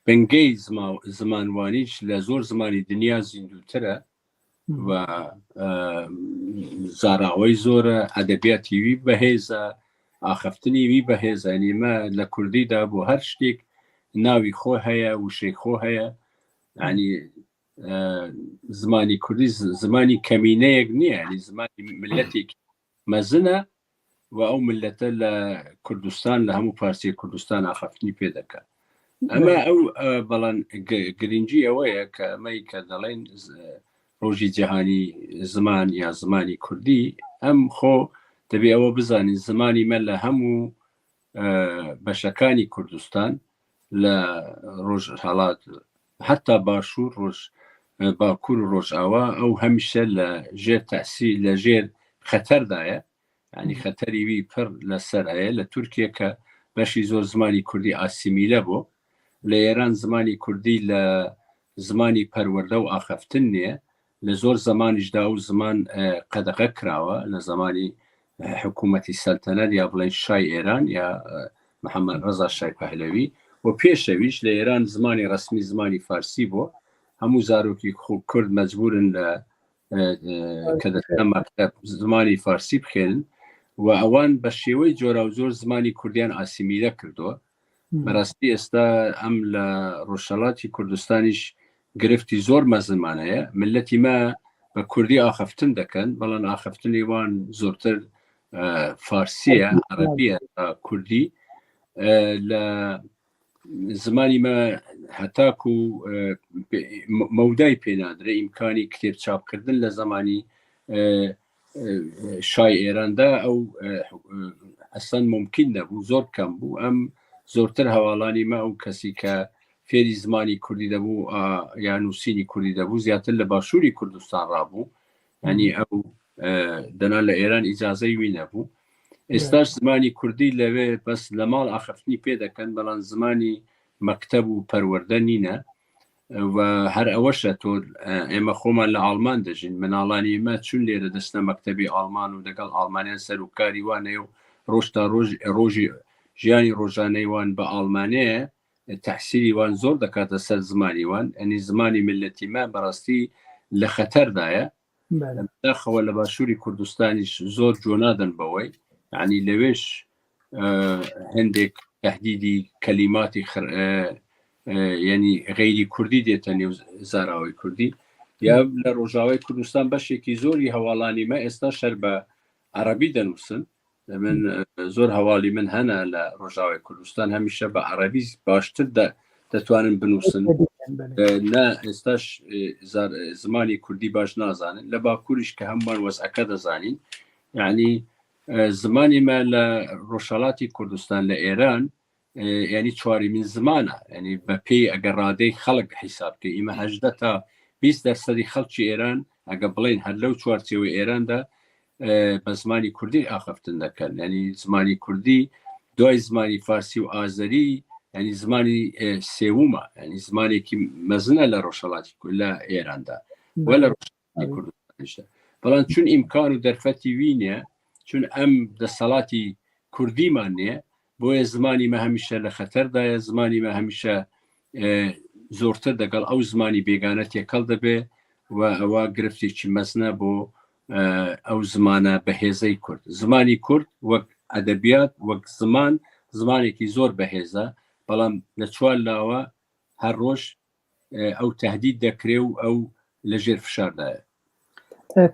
bingeyî zima-, zimanwanî ji le zor zimanî dinya zîndûtir e. Hı hı. Ve, e, zarawey zor e, edebiyatî wî behêz e, axaftinî wî behêz e. Yanî me li kurdî de bo her ştêk navî xwe heye, wişê xwe heye. Hı. Yanî, e, zimanî kurdî z-, zimanî kemîneyek niye, yanî zimanî miletêk mezin e. Ve ew milete li Kurdistan, li hemû parsê Kurdistan axaftinî pê dike. Ema Belê. ew, e, belan gi-, girîngî ewe ye ke me ke delên z-, rojî cîhanî ziman ya zimanî kurdî, em xwe dibê ewe bizanîn, zimanî me li hemû, e, beşekanî Kurdistan, li Rojhelat, heta Başûr, Roj-, e, Bakur û Rojava, ew hemişe li jêr tesîr, li jêr xeter de ye. Yanî Hı. xeterî wî pir li ser heye. Li Tirkiye ke beşî zor zimanî kurdî asîmîle bû. Li Êran zimanî kurdî li zimanî perwerde û axaftin niye. Li zor zemanî ji da ew ziman, e, qedexe kirawe. Li zemanî e, hikûmetî seltenet ya, biڵێن, Şay Êran ya, e, Mihemed Reza Şay Pehlewî û pêşewîş لە ئێران زمانی ڕەسمی زمانی فارسی بوو. هەموو زارۆکی خو-، کورد مەجبورن لە، e, e, کە دەچنە مەکتەب زمانی فارسی بخێنن و ئەوان بە شێوەی جۆرا و جۆر زمانی کوردیان ئاسیمیلە کردووە. بەڕاستی ئێستا ئەم لە ڕۆژهەڵاتی کوردستانیش گرفتی زۆر مەزنمان هەیە. ملەتی مە بە کوردی ئاخەفتن دەکەن، بەڵام ئاخەفتنی وان زۆرتر، e, فارسیە، عەرەبیە تا کوردی. E, لە زمانی مە هەتاکو، e, پێ-، مە-، مەودای پێنادرێ، ئیمکانی کتێب چاپکردن لە زمانی، e, e, Şay Êran'da ئەو، e, e, ئەسەن ممکن نەبوو، زۆر کەم بوو. ئەم زۆرتر هەواڵانی مە ئەو کەسی کە فێری زمانی کوردی دەبوو، ئا، یا نووسینی کوردی دەبوو، زیاتر لە باشووری کوردستان ڕابوو. یعنی ئەو، e, دەنا لە ئێران ئیجازەی وی نەبوو. ئێستاش زمانی کوردی لەوێ بەس لە ماڵ ئاخەفتنی پێ دەکەن، بەڵام زمانی مەکتەب و پەروەردە نینە. و هەر ئەوەشە تۆ، e, ئێمە خۆمان لە ئاڵمان دەژین، مناڵانی ئێمە چون لێرە دەچنە مەکتەبی ئاڵمان و دەگەڵ ئاڵمانیان سەر و کاری وانەیە و ڕۆژ تا ڕۆژ، ڕۆژی ژیانی ڕۆژانەی وان بە ئاڵمانەیە، تەحسیری وان زۆر دەکاتە سەر زمانی وان. یعنی زمانی ملەتی مە بەڕاستی لە خەتەردایە. بەڵێ. داخەوە لە باشووری کوردستانیش زۆر جۆ نادەن بەوەی، یعنی لەوێش، e, هەندێک تەهدیدی کەلیماتی خر-، e, e, یعنی غەیری کوردی دێتە نێو زاراوەی کوردی. یا لە ڕۆژاوای کوردستان بەشێکی زۆری هەواڵانی مە ئێستا شەر بە عەرەبی دەنووسن. من، e, زۆر هەواڵی من هەنە لە ڕۆژاوای کوردستان هەمیشە بە عەرەبی باشتر دە-، دەتوانن بنووسن. بەڵێ. E, نە ئێستاش، e, زار-، e, زمانی کوردی باش نازانن. لە باکووریش کە هەمووان وەزعەکە دەزانین. یعنی، e, زمانی مە لە ڕۆژهەڵاتی کوردستان لە ئێران، e, یعنی چوارمین زمانە. یعنی بە پێی ئەگەر ڕادەی خەڵک حیساب بکەی، ئیمە هەژدە تا بیست دەرسەدی خەڵکی ئێران، ئەگە بڵێن هەر لەو چوارچێوەی ئێراندا، e, بە زمانی کوردی ئاخەفتن دەکەن. یعنی زمانی کوردی دوای زمانی فارسی و ئازەری، یعنی زمانی، e, سێومە، یعنی زمانێکی مەزنە لە ڕۆژهەڵاتی کو-، لە ئێراندا و لە بەڵێ. ڕۆژهەڵاتی بەڵێ. کوردستانیشدا. بەڵام چون ئیمکان و دەرفەتی وی نیە، چون ئەم دەسەڵاتی کوردیمان نیە، بۆیە زمانی مە هەمیشە لە خەتەردایە، زمانی مە هەمیشە، e, زۆرتر دەگەڵ ئەو زمانی بێگانە تێکەڵ دەبێ و ئەوە گرفتێکی مەزنە بۆ، e, ئەو زمانە بەهێزەی کورد. زمانی کورد وەک ئەدەبیات، وەک زمان، زمانێکی زۆر بەهێزە، بەڵام لە چوار لاوە هەر ڕۆژ، e, ئەو تەهدید دەکرێ و ئەو لە ژێر فشاردایە.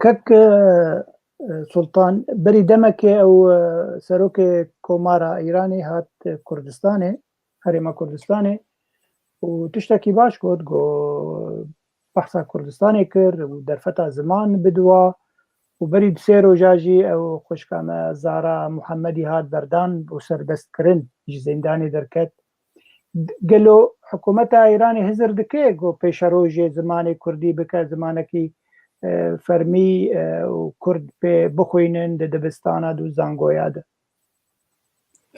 کەک، e, e, سوڵتان، بەری دەمەکێ ئەو، e, سەرۆکێ کۆمارە ئیرانی هات کوردستانێ، هەرێمە کوردستانێ، و تشتێکی باش گوت، گو بەحسا کوردستانێ کرد و دەرفەتا زمان بدوا، و بەری سێ ڕۆژا ژی ئەو خوشکامە زارا محەممەدی هات بەردان و سەربەست کردن، ژی زیندانێ دەرکەت. گەلۆ حکوومەتا ئێرانی هزر دکێ گۆ پێشەرۆژێ زمانێ کوردی بکە زمانەکی، e, فەرمی، e, و کورد پێ بخوینن دە دبستانا دو زانگۆیا دە؟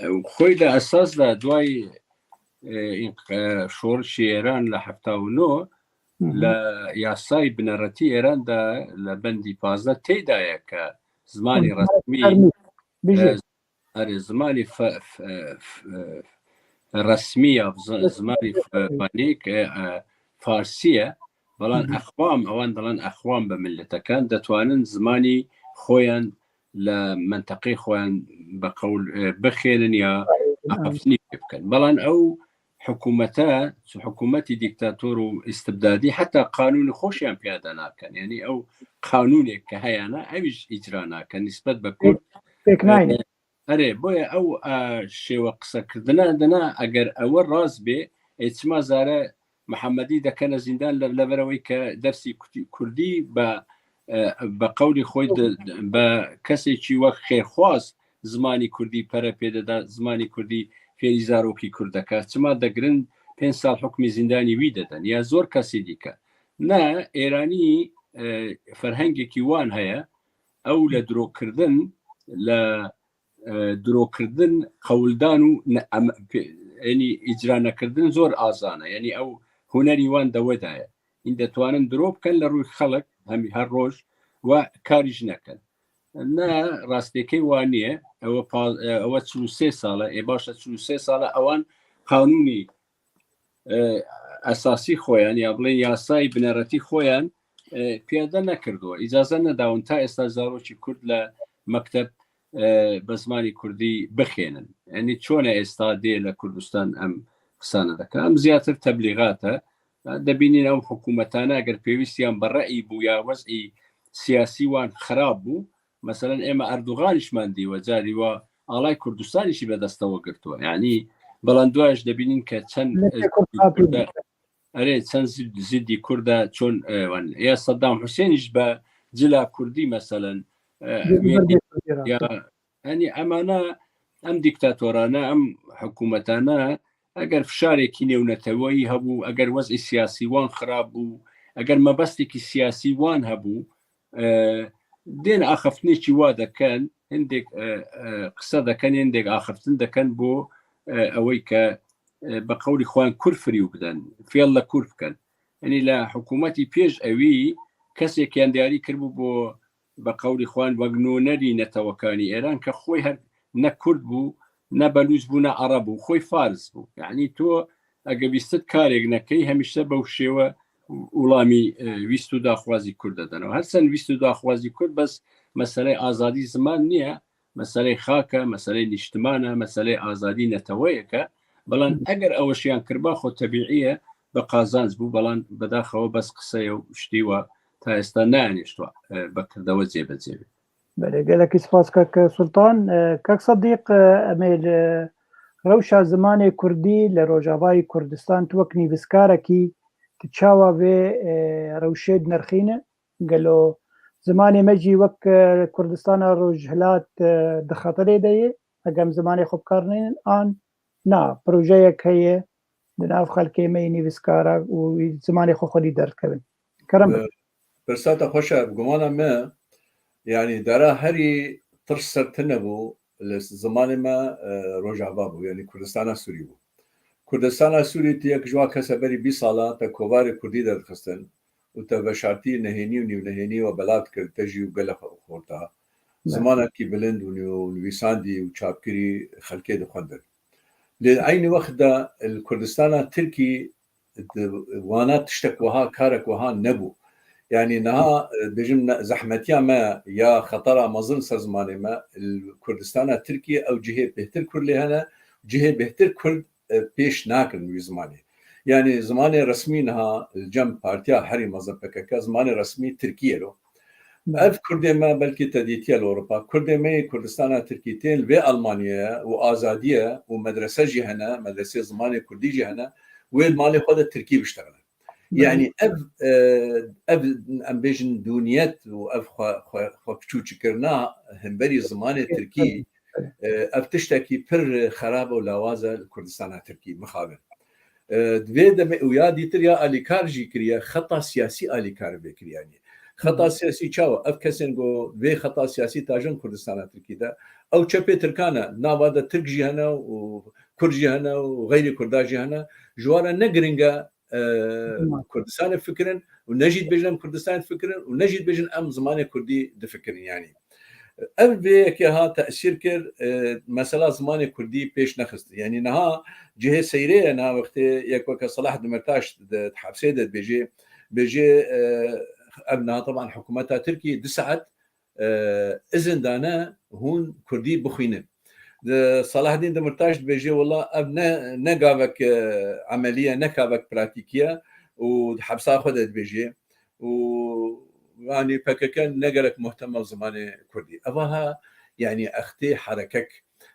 E, خۆی لە ئەساسدا دوای، e, ئین-، e, شۆڕشی ئێران لە حەفتا و نۆ، لە یاسای بنەڕەتی ئێراندا لە بەندی پازدە تێدایە کە زمانی ڕەسمی، e, ئەرێ، زمانی ف-، ف-، ف-، ڕەسمی یا ز-، زمانی ف-، بانێک، ئە، ئە، فارسیە، بەڵام ئەخوام، ئەوان دەڵێن ئەخوام بە ملەتەکان، دەتوانن زمانی خۆیان لە منتەقەی خۆیان بە قەول، ئە، بخێنن یا ئەخەفتنی پێ بکەن. بەڵام ئەو حکوومەتە، حکوومەتی دیکتاتۆر و ئیستبدادی، حتا قانونی خۆشیان پیادە ناکەن. یعنی ئەو قانونێک کە هەیەە، ئەویش ئیجرا ناکەن نسبەت بە کورد. پێک ناینێ. ئەرێ، بۆیە ئەو، ئە، شێوە قسەکردنە دەنا، ئەگەر ئەوە ڕاست بێ، ئێ، چما زارە محەممەدی دەکەنە زیندان لە، لەبەرەوەی کە دەرسی کوتی-، کوردی بە، ئە، بە قەولی خۆی د-، بە کەسێکی وەک خێرخواز زمانی کوردی پەرە پێ دەدا، زمانی کوردی فێری زارۆکی کورد دەکات. چما دەگرن پێنج ساڵ حکمی زیندانی وی دەدەن، یا زۆر کەسی دیکە. نە، ئێرانی، ئە، فەرهەنگێکی وان هەیە، ئەو لە درۆکردن، لە، ئە، درۆکردن، قەولدان و نە-، ئەم-، پێ-، یعنی ئیجرا نەکردن زۆر ئازانە. یعنی ئەو هونەری وان دەوەدایە. ئین دەتوانن درۆ بکەن لە ڕووی خەڵک، هەمی هەر ڕۆژ، و کاریش نەکەن. Ne, rastiyekê wa niye. Ewe pa-, e, ewe çil û sê sal e. Ê baş e, çil û sê sal e ewan qanûnî, e, esasî xweyan, ya bilên yasayî bineretî xweyan, e, piyade nekirdowe. Îcaze nedawin ta êsta zarokî kurd le mekteb, e, be zimanî kurdî bixênin. Yanî çone êsta dê le Kurdistan em qisane deke. Em ziyatir teblîxat e. Debînin ew hikûmetane eger pêwîstiyan bi re'î bû ya wez'î siyasî wan xirab bû, meselen ême Erdogan îşman dîwe, carî wa alay Kurdistanî jî be destewe girtiwe. Yanî belanduwa ji debînin ke çend Milletê Kurd hatî Kurda, erê çend zid-, zidî Kurda çon, e, wan. Ya Saddam Hussein ji be cila Kurdî meselen, e, Ji wê ber dî-, Kurdî ya, rafte. Yanî emana em dîktatorane, em hikûmetane, eger fişarekî nêwneteweyî hebû, eger wez'î siyasî wan xirab bû, eger mebestekî siyasî wan hebû, e, dên axiftinekî wa deken, hindek, e, e, qise deken, hindek axiftin deken bo, e, ewey ke, e, be qewlî xwan kur firîw biden, fiyella kur biken. Yanî le hikûmetî pêş ewî kesêkiyan diyarî kiribû bo be qewlî xwan wek nûnerî netewekanî Êran ke xwê her ne kurd bû, ne belûç bû, ne ereb bû, xwê faris bû. Yanî tu ege wîstit karêk nekey, hemîşte bew şêwe ûlamî, e, wîst û daxwazî kurd dedene. Her sen wîst û daxwazî kurd bes meseleyê azadî ziman niye, meseleyê xak e, meseleyê nîştiman e, meseleyê azadî neteweyek e. Belan eger ew şiyan kirba xwe tebîî ye, bi qazanc bû, belan bedaxewe bes qiseye û ştî wa ta êsta neanêştwa, e, be kirdewe cêbecê be. Belê, gelekî spas kek Sultan. E, kek Sedîq, e, em ê li rewşa zimanê kurdî li Rojavayê Kurdistan tu wek nivîskarekî tu çawa vê, e, rewşê dinirxîne? Gelo zimanê me jî wek, e, Kurdistana Rojhilat, e, di xeterê de ye? Eger em zimanê xwe bi kar neynin an na projeyek heye di nav xelkê me yê nivîskara û zimanê xwe xwedî derdikevin? Kerem bike. E, pirsa te xweş e. Bi gumana me, yanî dera herî tirs ser tune bû li zimanê me, e, Rojava bû, yanî Kurdistana Sûrî bû. Kurdistana Sûrî tu yek ji wan kese berî bîst sala te kovarê kurdî derdixistin û te veşartî nehênî û nîwnehênî we belav dikir, te jî û gelek xorta. Zimanekî bilind û nî-, û nivîsandî û çapkirî xelkê dixwendin. Lê eynî wext de li Kurdistana Tirkî di wana tiştek wiha, karek wiha nebû. Yanî niha, e, bêjim ne, zehmetiya me ya xetara mezin ser zimanê me, li Kurdistana Tirkî ew cihê bêhtir kurd lê hene, cihê bêhtir kurd, e, pêş nakin wî zimanê. Yanî zimanê resmî niha li cem partiya herî mezin P K K zimanê resmî Tirkî ye lo. Belê. Ev kurdê me belkî te dîtiye li Ewropa. Kurdê me yê Kurdistana Tirkî tên li vê Almanyaya û azadî ye û medrese jî hene, medresê zimanê kurdî jî hene, wê di malê xwe de tirkî biştexilin. Belê. Yanî ev, e, ev em bêjin dûniyet û ev xwe, xwe, xwe piçûçikirina hemberî zimanê tirkî, e, ev tiştekî pir xerab û lawaz e li Kurdistana Tirkî, mixabin. E, di vê demê û ya dîtir ya alîkar jî kiriye, xeta siyasî alîkar vê kiriye. Yanî xeta Hı hı. siyasî çawa? Ev kesên ku vê xeta siyasî tajin Kurdistana Tirkî de, ew çepê Tirkan e, nava de Tirk jî hene û Kurd jî hene û xeyrî Kurda jî hene, ji wan re ne giring e, e, Hı. Kurdistanê fikirin û ne jî dibêjin em Kurdistanê difikirin û ne jî dibêjin em zimanê Kurdî difikirin. Yanî ev vê yekê ha tesîr kir, e, mesela zimanê Kurdî pêş nexist. Yanî niha cihê seyrê ye, niha wextê yek weke Selah Demirtaş di, di hepsê de dibêjê, bêjê, e, ev niha teban hikûmeta Tirkî du saet, e, izin dane hûn Kurdî bixwînin. Di Selahaddîn Demirtaş dibêjê, wela ev ne, ne gavek, e, emelî ye, ne gavek pratîkî ye û di hepsa xwe de dibêjê. û, yanî P K K ne gerek muhtemel zimanê Kurdî. Eva ha, yanî extê herekek,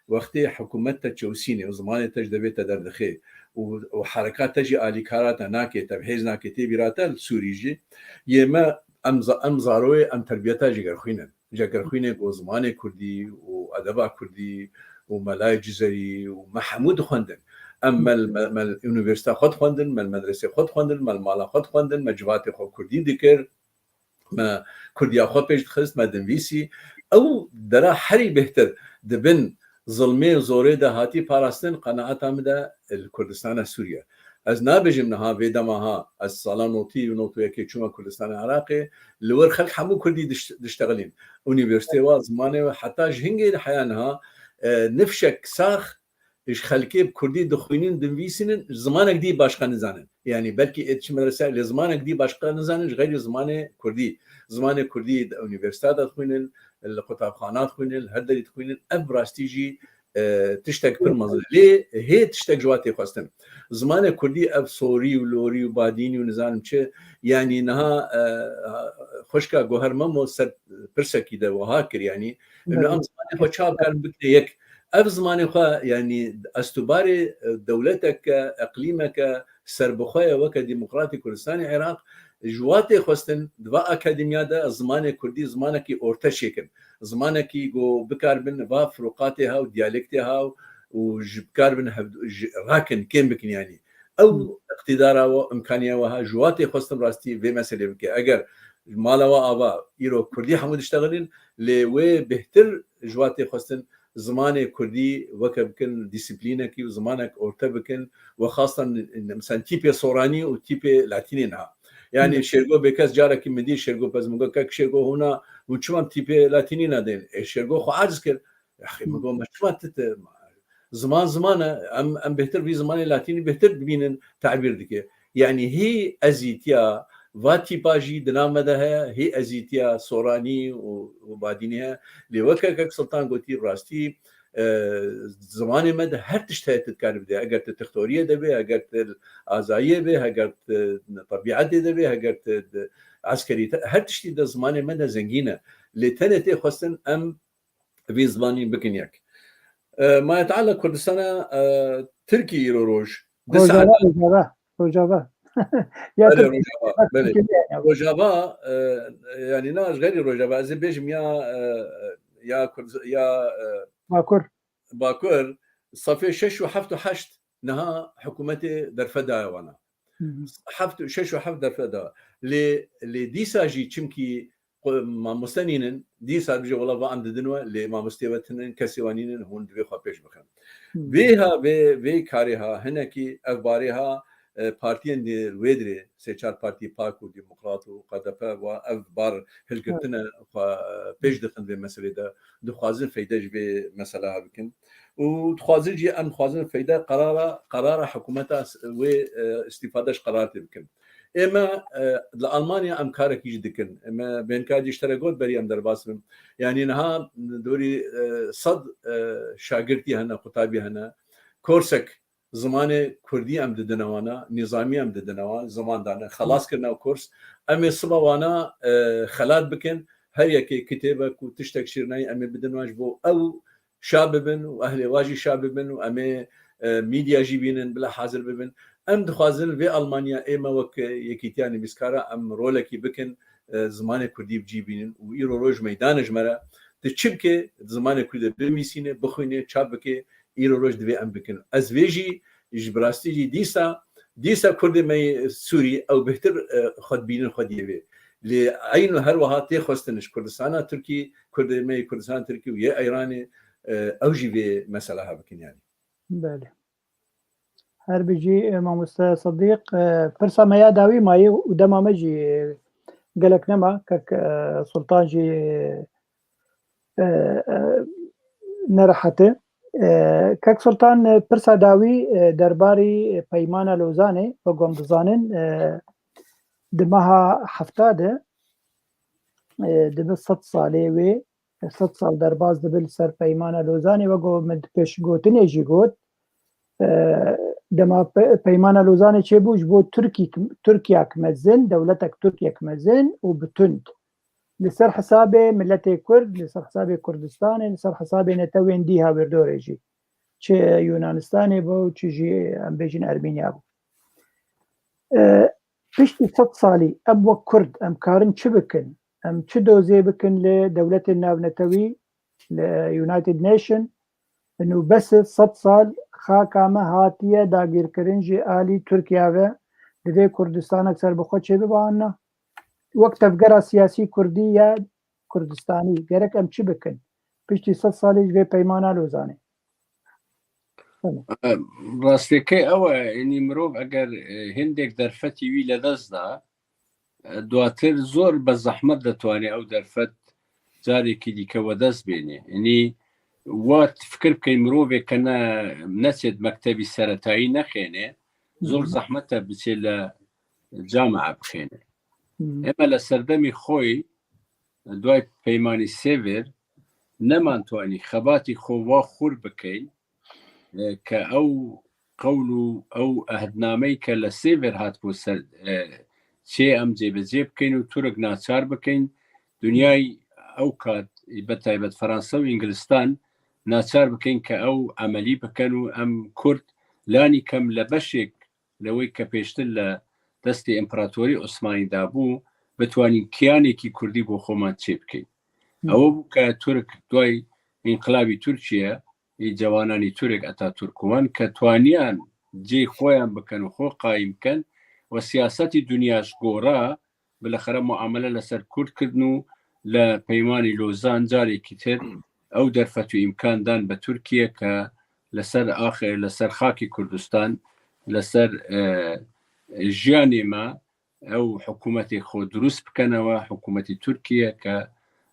wextê hikûmet te çewsînê û zimanê te ji devê te derdixê û, û hereka te jî alîkara te nake, te bi hêz nake, tê bîra te li Sûrî jî, yê me em za-, em zaroyê, em terbiyeta jêgerxwînin. Jêgerxwînê ku zimanê Kurdî û edeba Kurdî û melayê Cizerî û me hemû dixwendin. Em me, me, me li unîversîta xwe dixwendin, me li medresê xwe dixwendin, me li mala xwe dixwendin, me civatê xwe Kurdî dikir, me Kurdiya xwe pêş dixist, me dinivîsî. Ew dera herî bêhtir di bin zilmê û zorê de hatî parastin, qenaeta min de li Kurdistana Sûriye. Ez nabêjim niha vê dema ha, ez sala notî û notî yekê çûme Kurdistanê Iraqê, li wir xelk hemû kurdî diş-, diştexilîn. Unîversîteyê wa, zimanê we, heta ji hingê heya niha, e, nifşek sax ji xelkê bi kurdî dixwînin, dinivîsînin, zimanek dî başqa nizanin. Yanî belkî ê diçin medrese, lê zimanek dî başqa nizanin, ji xeyrî zimanê kurdî. Zimanê kurdî di unîversîta de dixwînin, li qutabxana dixwînin, li her derî dixwînin. Ev bi rastî jî, e, tiştek pir mezin e. Lê hê tiştek ji wa tê xwestin. Zimanê kurdî ev sorî û lorî û badînî û nizanim çi, yanî niha, e, xwişka Goher Memo ser pirsekî de wiha kir, yanî, ino em zimanê xwe çawa bikarin bikine yek? Ev zimanê xwe, yanî, estûbarê, e, dewleteke, eqlîmeke serbixwe ye weke Demokratî Kurdistanê Iraq, ji wa tê xwestin, di va akademiya de zimanê kurdî zimanekî orte çêkin. Zimanekî ku bikaribin va firûqatê ha û diyalektê ha û ji bikaribin hev-, ji rakin, kêm bikin yanî. Ew iqtîdara we, imkaniya we ha, ji wa tê xwestin rastî vê meselê bike. Eger mala we ava, îro kurdî hemû diştexilin, lê wê bêhtir ji wa tê xwestin zimanê kurdî weke bikin dîsîplînekî û zimanek orte bikin, we xastan, mesela, tîpê soranî û tîpê latînê niha. Yanî Şêrgo Bêkes, carekî min dî Şêrgo Pez, min got, kek Şêrgo, hûna hûn çima tîpê latînî nadên? Ê, Şêrgo xwe aciz kir. Yaxî, min got, me çima ti, ti, ziman ziman e, em, em bêhtir vî zimanê latînî bêhtir dibînin, tabîr dike. Yanî hî ezîtiya va tîpa jî di nav me de heye, hî ezîtiya soranî û, û badînî heye. Lê weke kek Sultan gotî, bi rastî, e, zimanê me de her tişt heye tu dikarî bidê. Eger tu tixtoriyê de bê, eger tu azayiyê bê, eger tu tebîetê de bê, eger tu di eskerî te, her tiştî de zimanê me de zengîn e. Lê tenê tê xwestin em vî zimanî bikin yek. E, Maya Teala Kurdistana, e, Tirkî îro roj. Di Rojava, saet Rojava, Rojava. Ya Belê, Tirkî, Rojava, ya belê. Tirkî, ya. Rojava, e, yanî na ji xeyrî Rojava, ez ê bêjim ya, e, ya Kurd-, ya, e, Bakur. Bakur, sefê şeş û heft û heşt niha hikûmetê derfet daye wana. Hı hı. Heft, şeş û heft derfet da. Lê, lê dîsa jî çimkî qu-, mamoste nînin, dîsa bije wela va em didin we, lê mamosteyê we tinin, kesê we nînin, hûn divê xwe pêş bixin. Hı. Vê ha, vê, vê karê ha, hinekî ev barê ha, e, partiyên di wê dirê, sê çar partî, PAK û Demokrat û K D P, wa ev bar hilgirtine xwe, e, pêş dixin vê meselê de, dixwazin feyde ji vê mesela bikin. Û dixwazin jî, em dixwazin feyde qerara, qerara hikûmeta s-, wê, e, îstîfade ji qerar tê bikin. Ê me, e, li Almanya em karekî jî dikin. Ê me bênkar jî ji te re got berî em derbas bin. Yanî niha dorî, e, sed, e, şagirtî hene, qutabî hene. Korsek zimanê kurdî em didine wana, nîzamî em didine wan, ziman dane, xelas kirine kurs. Em ê siba wana, e, xelat bikin, her yekê kitêbek û tiştek şîrnayî em ê bidin wan ji bo ew şa bibin û ehlê wa jî şa bibin û em ê, e, medya jî bînin, bila hazir bibin. Em dixwazin vê Almanya ê me wek Yekîtiya Nivîskara em rolekî bikin, e, zimanê kurdî bi cî bînin û îro roj meydan e ji me re. Tu çi bike, zimanê kurdî binivîsîne, bixwîne, çap bike, îro roj divê em bikin. Ez vê jî, ji bi rastî jî dîsa, dîsa kurdê me yê Sûrî ew bêhtir, e, xwe dibînin xwediyê vê. Lê eyno her wiha tê xwestin ji Kurdistana Tirkî, kurdê me yê Kurdistana Tirkî û yê Eyranê, e, ew jî vê mesela hev bikin yanî. Belê. Her bijî, e, mamoste Sedîq, e, pirsa me ya dawî mayî û dema me jî, e, gelek nema. Kek, e, Sultan jî, e, e, e, nerehet e. E, Kek Sultan, e, pirsa dawî, e, derbarî Peymana Lozanê, wek em dizanin, e, di meha hefta de, e, dibe sed salê wê, sed sal derbas dibe li ser Peymana Lozanê, wek min di pêşgotinê jî got, e, dema pe-, Peymana Lozanê çêbû ji bo Tirkî-, Tirkiyek mezin, dewletek Tirkiyek mezin û bi tund. Li ser hesabê miletê Kurd, li ser hesabê Kurdistanê, li ser hesabê netewên dî hawirdorê jî. Çi Yunanistanê bû, çi jî em bêjin Ermeniya bû. E, Piştî sed salî em wek Kurd em karin çi bikin? Em çi dozê bikin li dewletên navnetewî, li United Nation? Ino bes e, sed sal xaka me hatiye dagîrkirin ji alî Tirkiye ve, divê Kurdistanek serbixwe çêbibe an na? Wek tevgera siyasî kurdî ya Kurdistanî, gerek em çi bikin? Piştî sed salî ji vê Peymana Lozanê. Rastiyekê ew e, yanî mirov eger, e, hindek derfetî wî li dest da, e, duatir zor bi zehmet detwanê ew derfet carekî dîke we dest bênê. Yanî we fikir bikeyn mirovê ke ne, neçêt mektebî seretayî nexênê, zor zehmet e biçê li camia bixêne. Eme li serdemî xwe, duay peymanî Sêvêr, neman twanî xebatî xwe wa xûr bikeyn, e, ke ew qewl û ew ehdnameyî ke li Sêvêr hatibû ser, e, çê em cêbecê bikeyn û Turk naçar bikeyn. Dinyay ew kat, bi taybet Fransa û Îngilistan naçar bikeyn ke ew emelî bikin û em Kurd lanî kem li beşek li wê ke pêştir li destê Împaratorî Osmanî de bû, bitwanîn kiyanekî Kurdî bo xweman çê bikeyn. Ew bû ke Turk duay înqilabî Tirkiye, ê cewananî Turk, Atatürk û wan ke twaniyan cê xweyan bikin û xwe qayîm bikin û siyasetî dinya ji gora, bilexere muamele li ser Kurd kirin û li peymanî Lozan carekî tir ew derfet û îmkan dan bi Tirkiye ke li ser ax-, li ser xakê Kurdistan, li ser, e, jiyanê me ew hikûmetê xwe dirust bikenewe, hikûmetî Tirkiye ke,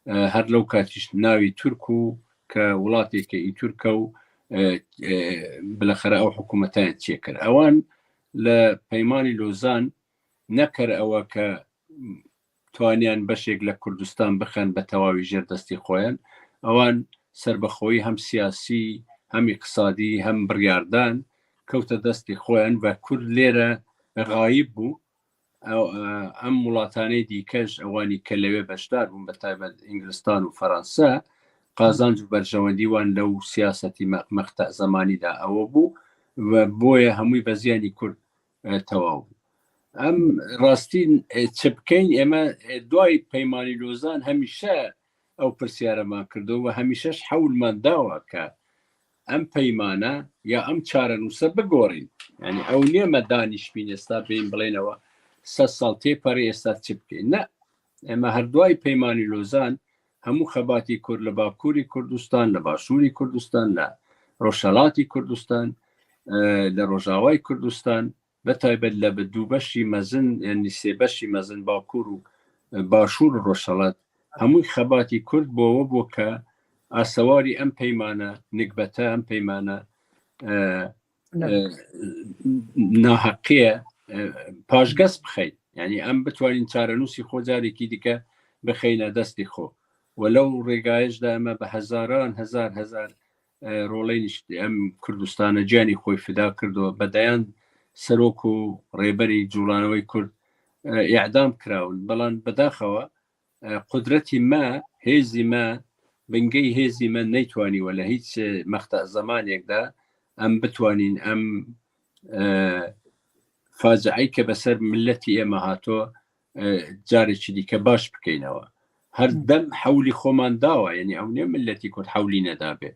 e, her lew katî ji navî Tirk û ke welateke î Tirk e û, e, e, bilexere ew hikûmetayan çêkir. Ewan li peymanî Lozan ne ker ew e ke twaniyan beşek li Kurdistan bixin bi tewawî jêr destê xweyan. Ewan serbixweyî hem siyasî, hem îqtisadî, hem biryardan kewte destê xweyan ve Kurd lêre xayib bû. Ew, e, em welatanê dîke ji ewanî ke lewê beşdar bûn, bi taybet Îngilistan û Fransa, qazanc û berjewendî wan lew siyasetî me-, mexte zemanî de ew bû ve boye hemû veziyanî Kurd, e, tewaw bû. Em rastî, e, çi bikeyn? Ême, e, duay peymanî Lozan hemîşe ew pirsyare man kirdo ve hemîşe ji hewl man dawa ke em peymane ya em çarenûse bigorîn. Yanî ew niye me danîşbîn êsta bêyin bilênewe sed sal tê perê êsta çi bikeyn. Ne. Ême her duay peymanî Lozan hemû xebatî Kurd li Bakurî Kurdistan, li Başûrî Kurdistan, li Rojhelatî Kurdistan, e, li Rojavayî Kurdistan, bi taybet li bi du beşî mezin, yanî sê beşî mezin Bakur û, e, Başûr û Rojhelat, hemû xebatî Kurd bo we bû ke asewarî em peymane, nikbete em peymane, e, e, naheqiye, e, paşges bixeyn. Yanî em bitwanîn çarenûsî xwe carekî dike bixeyne destê xwe. Welew rêgayê ji de eme bi hezaran, hezar, hezar, e, rolên îşte em Kurdistana ciyanî xwe fida kirdo. Bi deyan serok û rêberî Colanewey Kurd, e, îdam kirawin. Belan bidaxewa, e, qudretî me, hêzî me, bingeyî hêzî me neytwanî wele hîç, e, mexta zemanêk de em bitwanîn, em, e, faciayê ke be ser miletî ême hato, e, carekî dîke baş bikeyneve. Her dem hewlî xweman dawa, yanî ew ne miletî Kurd hewlî nedabe.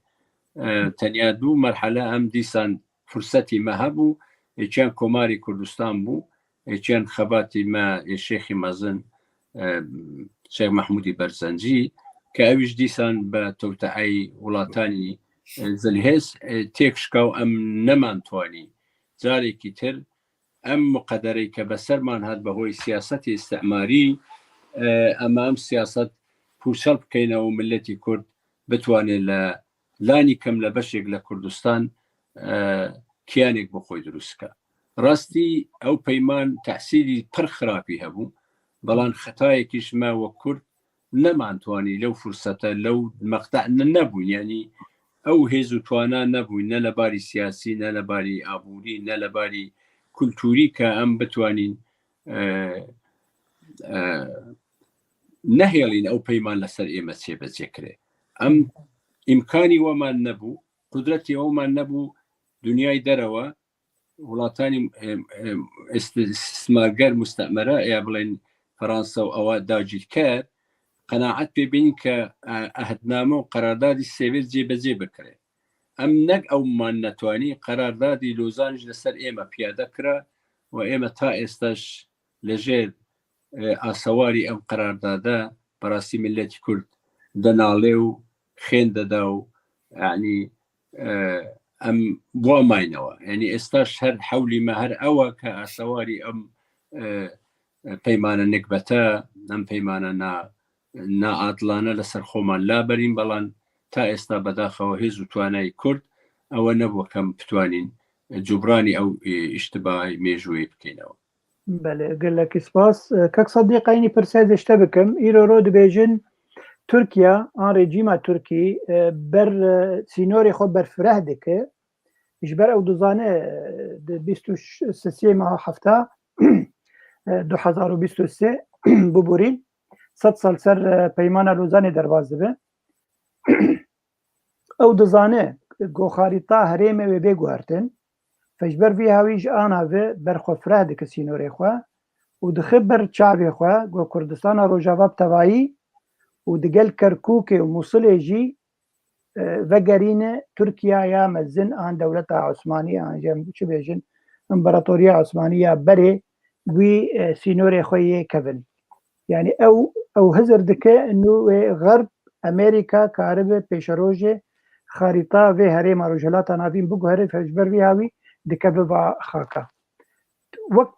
E, tenya du merhele em dîsan fursetî me hebû, ê çiyan Komarî Kurdistan bû, ê çiyan xebatî me ê Şêxî Mezin, e, Şêx Mehmûdî Berzencî, ke ew jî dîsan bi tewteeyî welatanî, e, zilhêz, e, têk şika û em neman twanî carekî tir em miqedereyê ke be serman hat bi hoyê siyasetê îstîmarî, e, em em siyaset pûçel bikeyne û miletî Kurd bitwane li lanî kem li beşek li Kurdistan, e, kiyanek bi xwe dirust ke. Rastî ew peyman tesîrî pir xirapî hebû, belan xetayekî ji me wek Kurd neman twanî lew fursete, lew meqte ne-, nebûn. Yanî ew hêz û twana nebûn, ne li barî siyasî, ne li barî aborî, ne li barî kulturî ke em bitwanîn, e, e, nehêlîn ew peyman li ser ême çêbecê kirê. Em îmkanî weman nebû, qudretî weman nebû, dinyayê derewe, welatanî, em, em, îsti-, îstîmarger, mustemere, ya bilên Fransa û ewa dagîrker, qenaet pê bînin ke, e, ehdname û qerardadî Sêvêr cêbecê bikire. Em nek ew man netwanî, qerardadî Lozan jî li ser ême piyade kira û ême ta êsta jî li jêr, e, asewarî ew qerardade bi rastî miletî Kurd dinale û xêndede û, yanî, e, ئەم بۆ ئەماینەوە. یعنی ئێستاش هەر حەولی مە هەر ئەوە کە ئاسەواری ئەم، ئە، پەیمانە نکبەتە، ئەم پەیمانە نا-، نائادڵانە لەسەر خۆمان لابەرین، بەڵام تا ئێستا بەداخەوە هێز و توانای کورد ئەوە نەبووە کەم بتوانین جوبرانی ئەو، ئێ، ئیشتبای مێژووی بکەینەوە. Belê, gelekî spas. E, kek Sedîq, eynî pirsê ez ji te bikim. Îro ro dibêjin Tirkiye, an rejîma Tirkî, e, ber, e, sînorê xwe berfireh dike. Ji ber ew dizane, e, di bîst û sê meha hefta, e, du hezar û bîst û sê biborîn, sed sal ser, e, Peymana Lozanê derbas dibe. Ew dizane ku xarîta herêmê wê bê guhertin, ji ber vî hawî ji ana ve berxwefireh dike sînorê xwe û dixe ber çavê xwe ku Kurdistana Rojava bi tevayî û digel Kerkûkê û Mûsilê jî, e, vegerîne Tirkiyeya mezin an dewleta Osmanî an jî em çi bêjin, împaratoriya Osmanî ya berê wî, e, sînorê xwe yê kevin. Yani ew, ew hizir dike nû wê Xerb, Amerîka karibe pêşerojê xarîta vê herêma Rojhilata Navîn biguhere, ji ber vî hawî dikeve va xaka. Wek,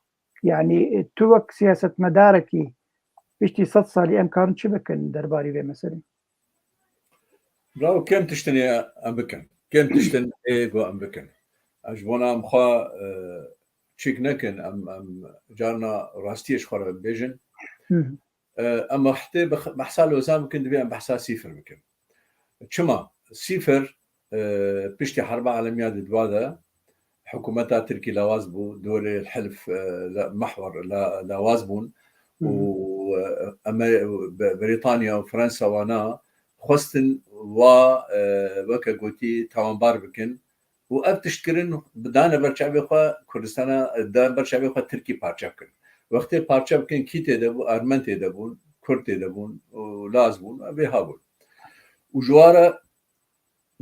yani tu wek siyasetmedarekî piştî sed salî em karin çi bikin derbarî vê meselê? Bravo, kêm tiştin ê em bikin. Kêm tiştin ê ku em bikin. Ez ji bona em xwe, e, çîk nekin, em, em carna rastiyê ji xwe re bibêjin. Hı hı. E, em wextê bi behsa Lozan bikin, divê em behsa Sîfir bikin. Çima? Sîfir, e, piştî Herba Alemiya di dwa de, hikûmeta Tirkî lawaz bû, dorê hilf, e, la-, mehwer la-, lawaz bûn û, e, Ame-, Be-, Brîtanya û Fransa wana xwestin wa, e, weke gotî tawanbar bikin û ev tişt kirin, dane ber çavê xwe Kurdistana, dane ber çavê xwe Tirkî parçe bikin. Wextê parçe bikin, kî tê de bû? Armen tê de bûn, Kurd tê de bûn û Laz bûn, vêha bûn. Û ji wa re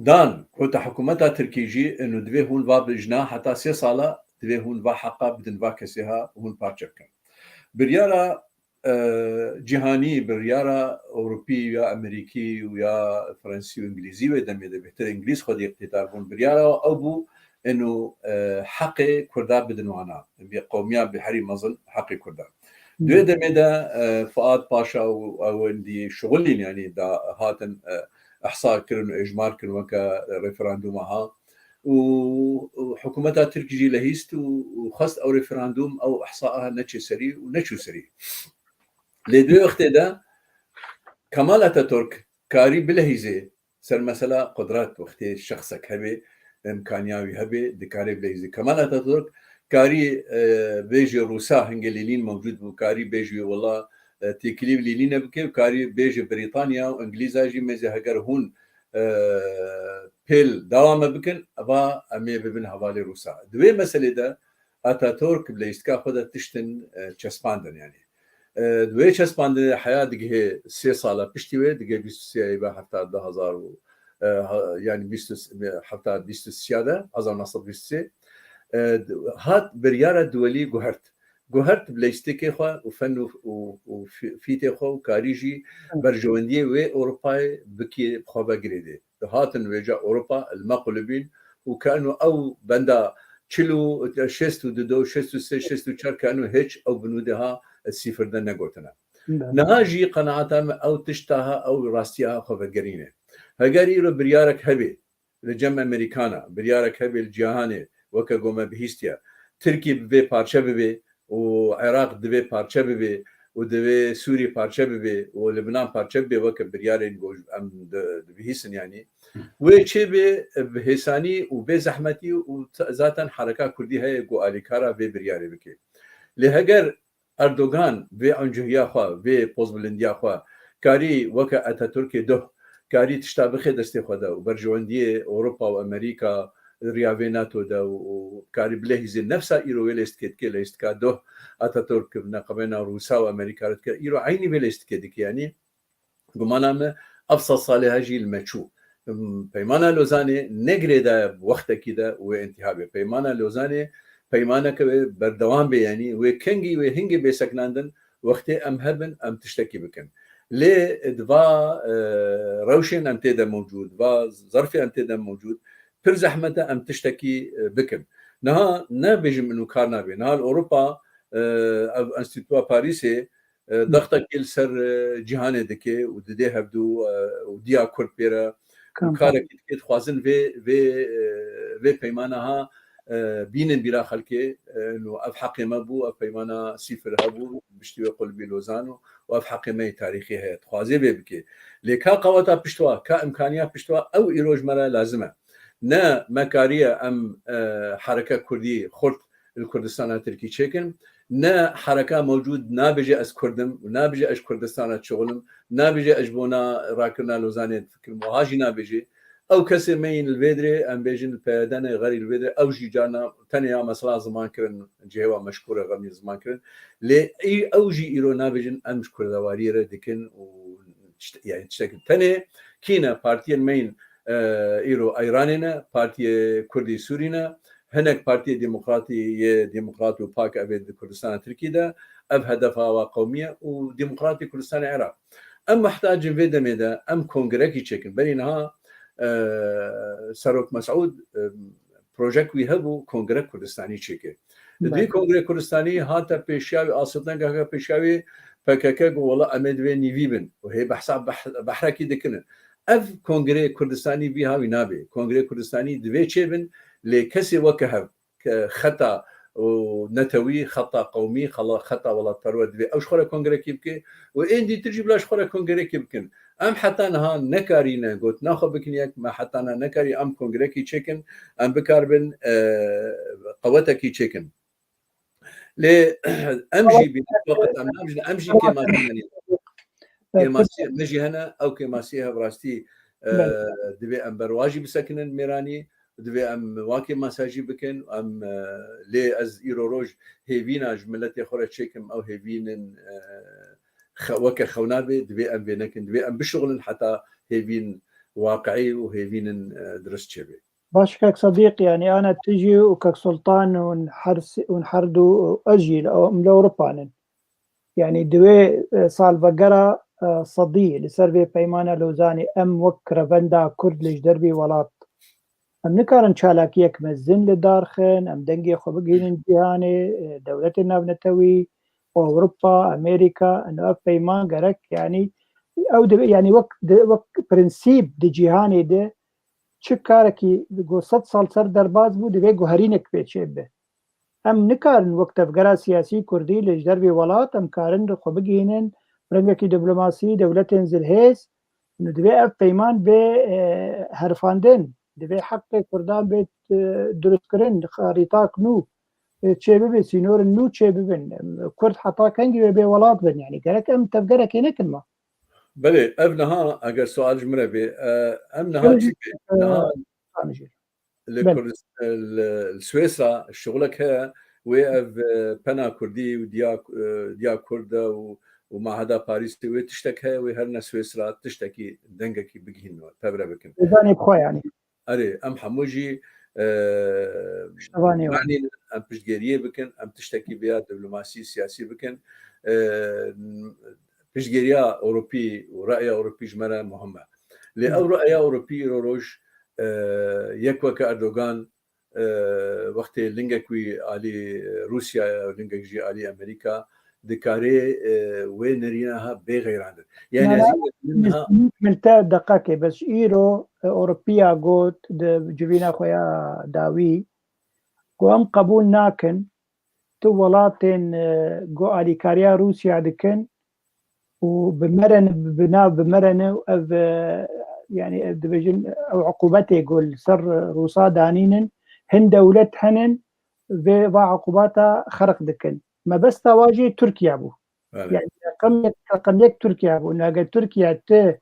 dan, kota hikûmeta Tirkî jî, eno divê hûn va bijna heta sê sala, divê hûn va heqa bidin va kesê ha, hûn parçe bikin. Biryara, e, cîhanî, biryara Ewropî ya Amerîkî û ya Fransî û Îngilîzî wê demê de bêhtir Îngilîz xwedî îqtîdar bûn. Biryara ew bû, eno, e, heqê Kurda bidin wana. Bi qewmiya bi herî mezin heqê Kurda. Di wê demê de, e, Fuat Paşa û ewendî şixulîn, yanî da hatin, e, ihsa kirin û êjmar kirin weke referandûma ha. Û, û hikûmeta Tirk jî lehîst û, û xwest ew referandûm, ew ihsa neçê serî û neçû serî. Lê di wê wextê de Kemal Ataturk karî bilehîzê ser mesela qudret, wextê şexsek hebe, îmkaniya wî hebe, dikare bilehîzê. Kemal Ataturk karî, e, bêje Rûsa, hingê Lênîn mewcûd bû, karî bêje wela, e, têkilî bi Lênîne bike, karî bêje Brîtanya û Îngilîza jî mêze heger hûn, e, pêl dewame bikin, eva em ê bibin hevalê Rûsa. Di wê meselê de Ataturk bi leyîstika xwe de tiştin, e, çespandin, yanî. E, di wê çespandinê de heya digihê sê sala piştî wê, digihê bîst û sê Eyba hefta du hezar û, e, ha-, yanî bîst û sê, hefta bîst û sê de, hezar neh sed bîst û sê, e, d-, hat biryara duwelî guhert. Guhert bi leyîstikê xwe û fen û, û, û fî-, fîtê xwe û karî jî berjewendiyê wê Ewropayê bikê bi xwe ve girêdê. Dihatin wêca Ewropa li me qulibîn û ke eno ew benda çil û şêst û du, şêst û sê, şêst û çar ke eno hiç ew binûdê ha sîfir de negotine. Niha jî qenaeta me ew tişta ha, ew rastiya ha xwe vegerîne. Heger îro biryarek hebe li cem Amerîkana, biryarek hebe li cîhanê weke ku me bihîstiye, Tirkî bi vê parçe bibe, û Iraq divê parçe bibe û divê Sûrî parçe bibe û Libnan parçe bibe weke biryarên ku em di-, dibihîsin, yanî wê çê bê bi hêsanî û bê zehmetî û t-, zaten hereka kurdî heye ku alîkara vê biryarê bike. Lê heger Erdogan vê encihiya xwe, vê pozbilindiya xwe karî weke Ataturkê duh karî tişta bixê destê xwe de û berjewendiyê Ewropa û Amerîka riya vê nato de û, û karî bilehîzê nefsa îro wê lêstikê dike, lêstika duh Ataturk neqebêna Rûsa û Amerîka re dike, îro eynî vê lêstikê dike. Yanî gumana me ev sed salê he jî li me çû. Peymana Lozanê ne girêdaye bi wextekî de wê întiha bê. Peymana Lozanê peymaneke wê berdewam bê, yanî wê kengî wê hingê bê seknandin, wextê em hebin, em tiştekî bikin. Lê di va, e, rewşên em tê de mewcûd, va zerfê em tê de mewcûd, pir zehmet e em tiştekî, e, bikin. Niha nebêjim inu kar nabe. Niha li Ewropa, e, ev Enstîtuya Parîsê, e, dextekê li ser, e, cîhanê dike û didê hevdû, e, û diya Kurd pê re û karekî dike, dixwazin vê, vê, e, vê peymana ha, e, bînin bîra xelkê, e, û ev heqê me bû, ev peymana sîfir hebû, piştî wê qulbî Lozan û, û ev heqê me yê tarîxî heye, dixwazê vê bike. Lê ka qeweta piştwa, ka imkaniya piştwa, ew îro ji me re lazim e. Ne me kariye em, e, hereke kurdî xurt li Kurdistana Tirkî çêkin, ne hereka mewcûd nabêje ez Kurd im û nabêje ez ji Kurdistana dişixulim, nabêje ez ji bona rakirina Lozanê difikirim, wiha jî nabêje. Ew kesê me yên li vê dirê, em bêjin li P Y D ne, xerî li vê dirê, ew jî carna tenê ya mesela ziman kirin, cihê wa meşkûr e, xemî ziman kirin. Lê î-, ew jî îro nabêjin em ji kurdewariyê re dikin û tişt-, yani tiştek tenê kî ne partiyên me yên, e, îro Eyranê ne, Partiyê Kurdî Sûrî ne, hinek Partiyê Demokratî yê Demokrat û Pak ev ê di Kurdistana Tirkî de, ev hedefa wa qewmî ye û Demokratê Kurdistanê Iraq. Em muhtacin vê demê de em kongrekî çêkin. Berî niha, e, Serok Mesûd, e, projek wî hebû, Kongrek Kurdistanî çêke. Li Belê. Vî Kongrê Kurdistanî hate pêşiya wî, asildengeke pêşiya wî P K K got, wela em ê divê nîvî bin. Û hê behsa beh-, behrekî dikinin. Ev Kongrê Kurdistanî vî hawî nabe. Kongrê Kurdistanî divê çêbin, lê kesê weke hev, ke xeta û netewî, xeta qewmî, xela-, xeta welatperwer divê ew ji xwe re kongrekî bike û ên dîtir jî bila ji xwe re kongrekî bikin. Em heta niha nekarîne gotina xwe bikin yek, me heta niha nekarî em kongrekî çêkin, em bikaribin, e, qewetekî çêkin. Lê em jî bi waqt em nabijin, em jî kêmasî hene. Kêmasî me jî hene, ew kêmasî hevrastî, e, Belê. Divê em berwa jî bisekinin mêranî, divê em wa kêmasa jî bikin, em, e, lê ez îro roj hêvîna ji miletê xwe re çêkim, ew hêvînin, e, xe-, weke xewna bê, divê em vê nekin, divê em bişuxulin heta hêvîn waqiî û hêvînin, e, dirust çêbe. Baş kek Sedîq, yanî ana tu jî û kek Sultan û her s-, û her du û ez jî li, em li Ewropa nin. Yanî di wê, e, salvegera, e, sedî li ser vê peymana Lozanê em wek revenda Kurd li ji dervî welat, em nikarin çalakiyek mezin li dar xin, em dengê xwe bigihînin cîhanê, e, dewletên navnetewî, Ewropa, Amerîka, ino ev peyman gerek, yanî ew dibe, yanî wek di, wek prensîp di cîhanê de çi karekî ku sed sal ser derbas bû, divê guherînek pê çêbe. Em nikarin wek tevgera siyasî kurdî li ji dervê welat em karin xwe bigihînin rengekî diplomasî, dewletên zilhêz, û divê ev peyman bê, e, herifandin. Divê heqê kurdan bê, e, durustkirin, xarîtak nû, e, çêbibin, sînorên nû çêbibin. Em, Kurd heta kengî wê bê welat bin? Yanî gerek em tevgerekê nekin ma? Belê, ev niha eger sual ji min re bê, e, em niha Belê, çi bê? E, Niha tanijê. Li Belê. Kurdist-, li, li Swêsra şixulek heye, wê ev, e, pena Kurdî û diya, e, diya Kurd de û, û Maheda Parîsê wê tiştek heye, wê herine Swêsra tiştekî dengekî bigihîn we, tevre bikin. Zanî bi xwe yanî. Erê, em hemû jî, e, Piştevanî wan. Yanî em piştgêriyê bikin, em tiştekî vêya diplomasî, siyasî bikin. E, piştgêriya Ewropî û reya Ewropî ji me re muhim e. Lê Hı. ew reya Ewropî îro roj, e, yek weke Erdogan, e, wextê lingek wî alî Rûsya ye, lingek jî alî Amerîka, dikarê, e, wê nerîna ha bê xeyrandin. Yani Na, ez na, ê min ha min te deqekê, bes îro, e, Ewropiya got di civîna xwe ya dawî, ku em qebûl nakin, tu welatên, e, ku alîkariya Rûsya dikin û bi me re ne, bi nav bi me re ne, ev, e, yani ev dibêjin, ew uqûbetê ku li ser Rûsa danînin, hin dewlet henin, vê va uqûbata xerq dikin. Mebesta wa jî Tirkiye bû. Belê. Yani reqem yek, reqem yek Tirkiye bû. Nage Tirkiye ti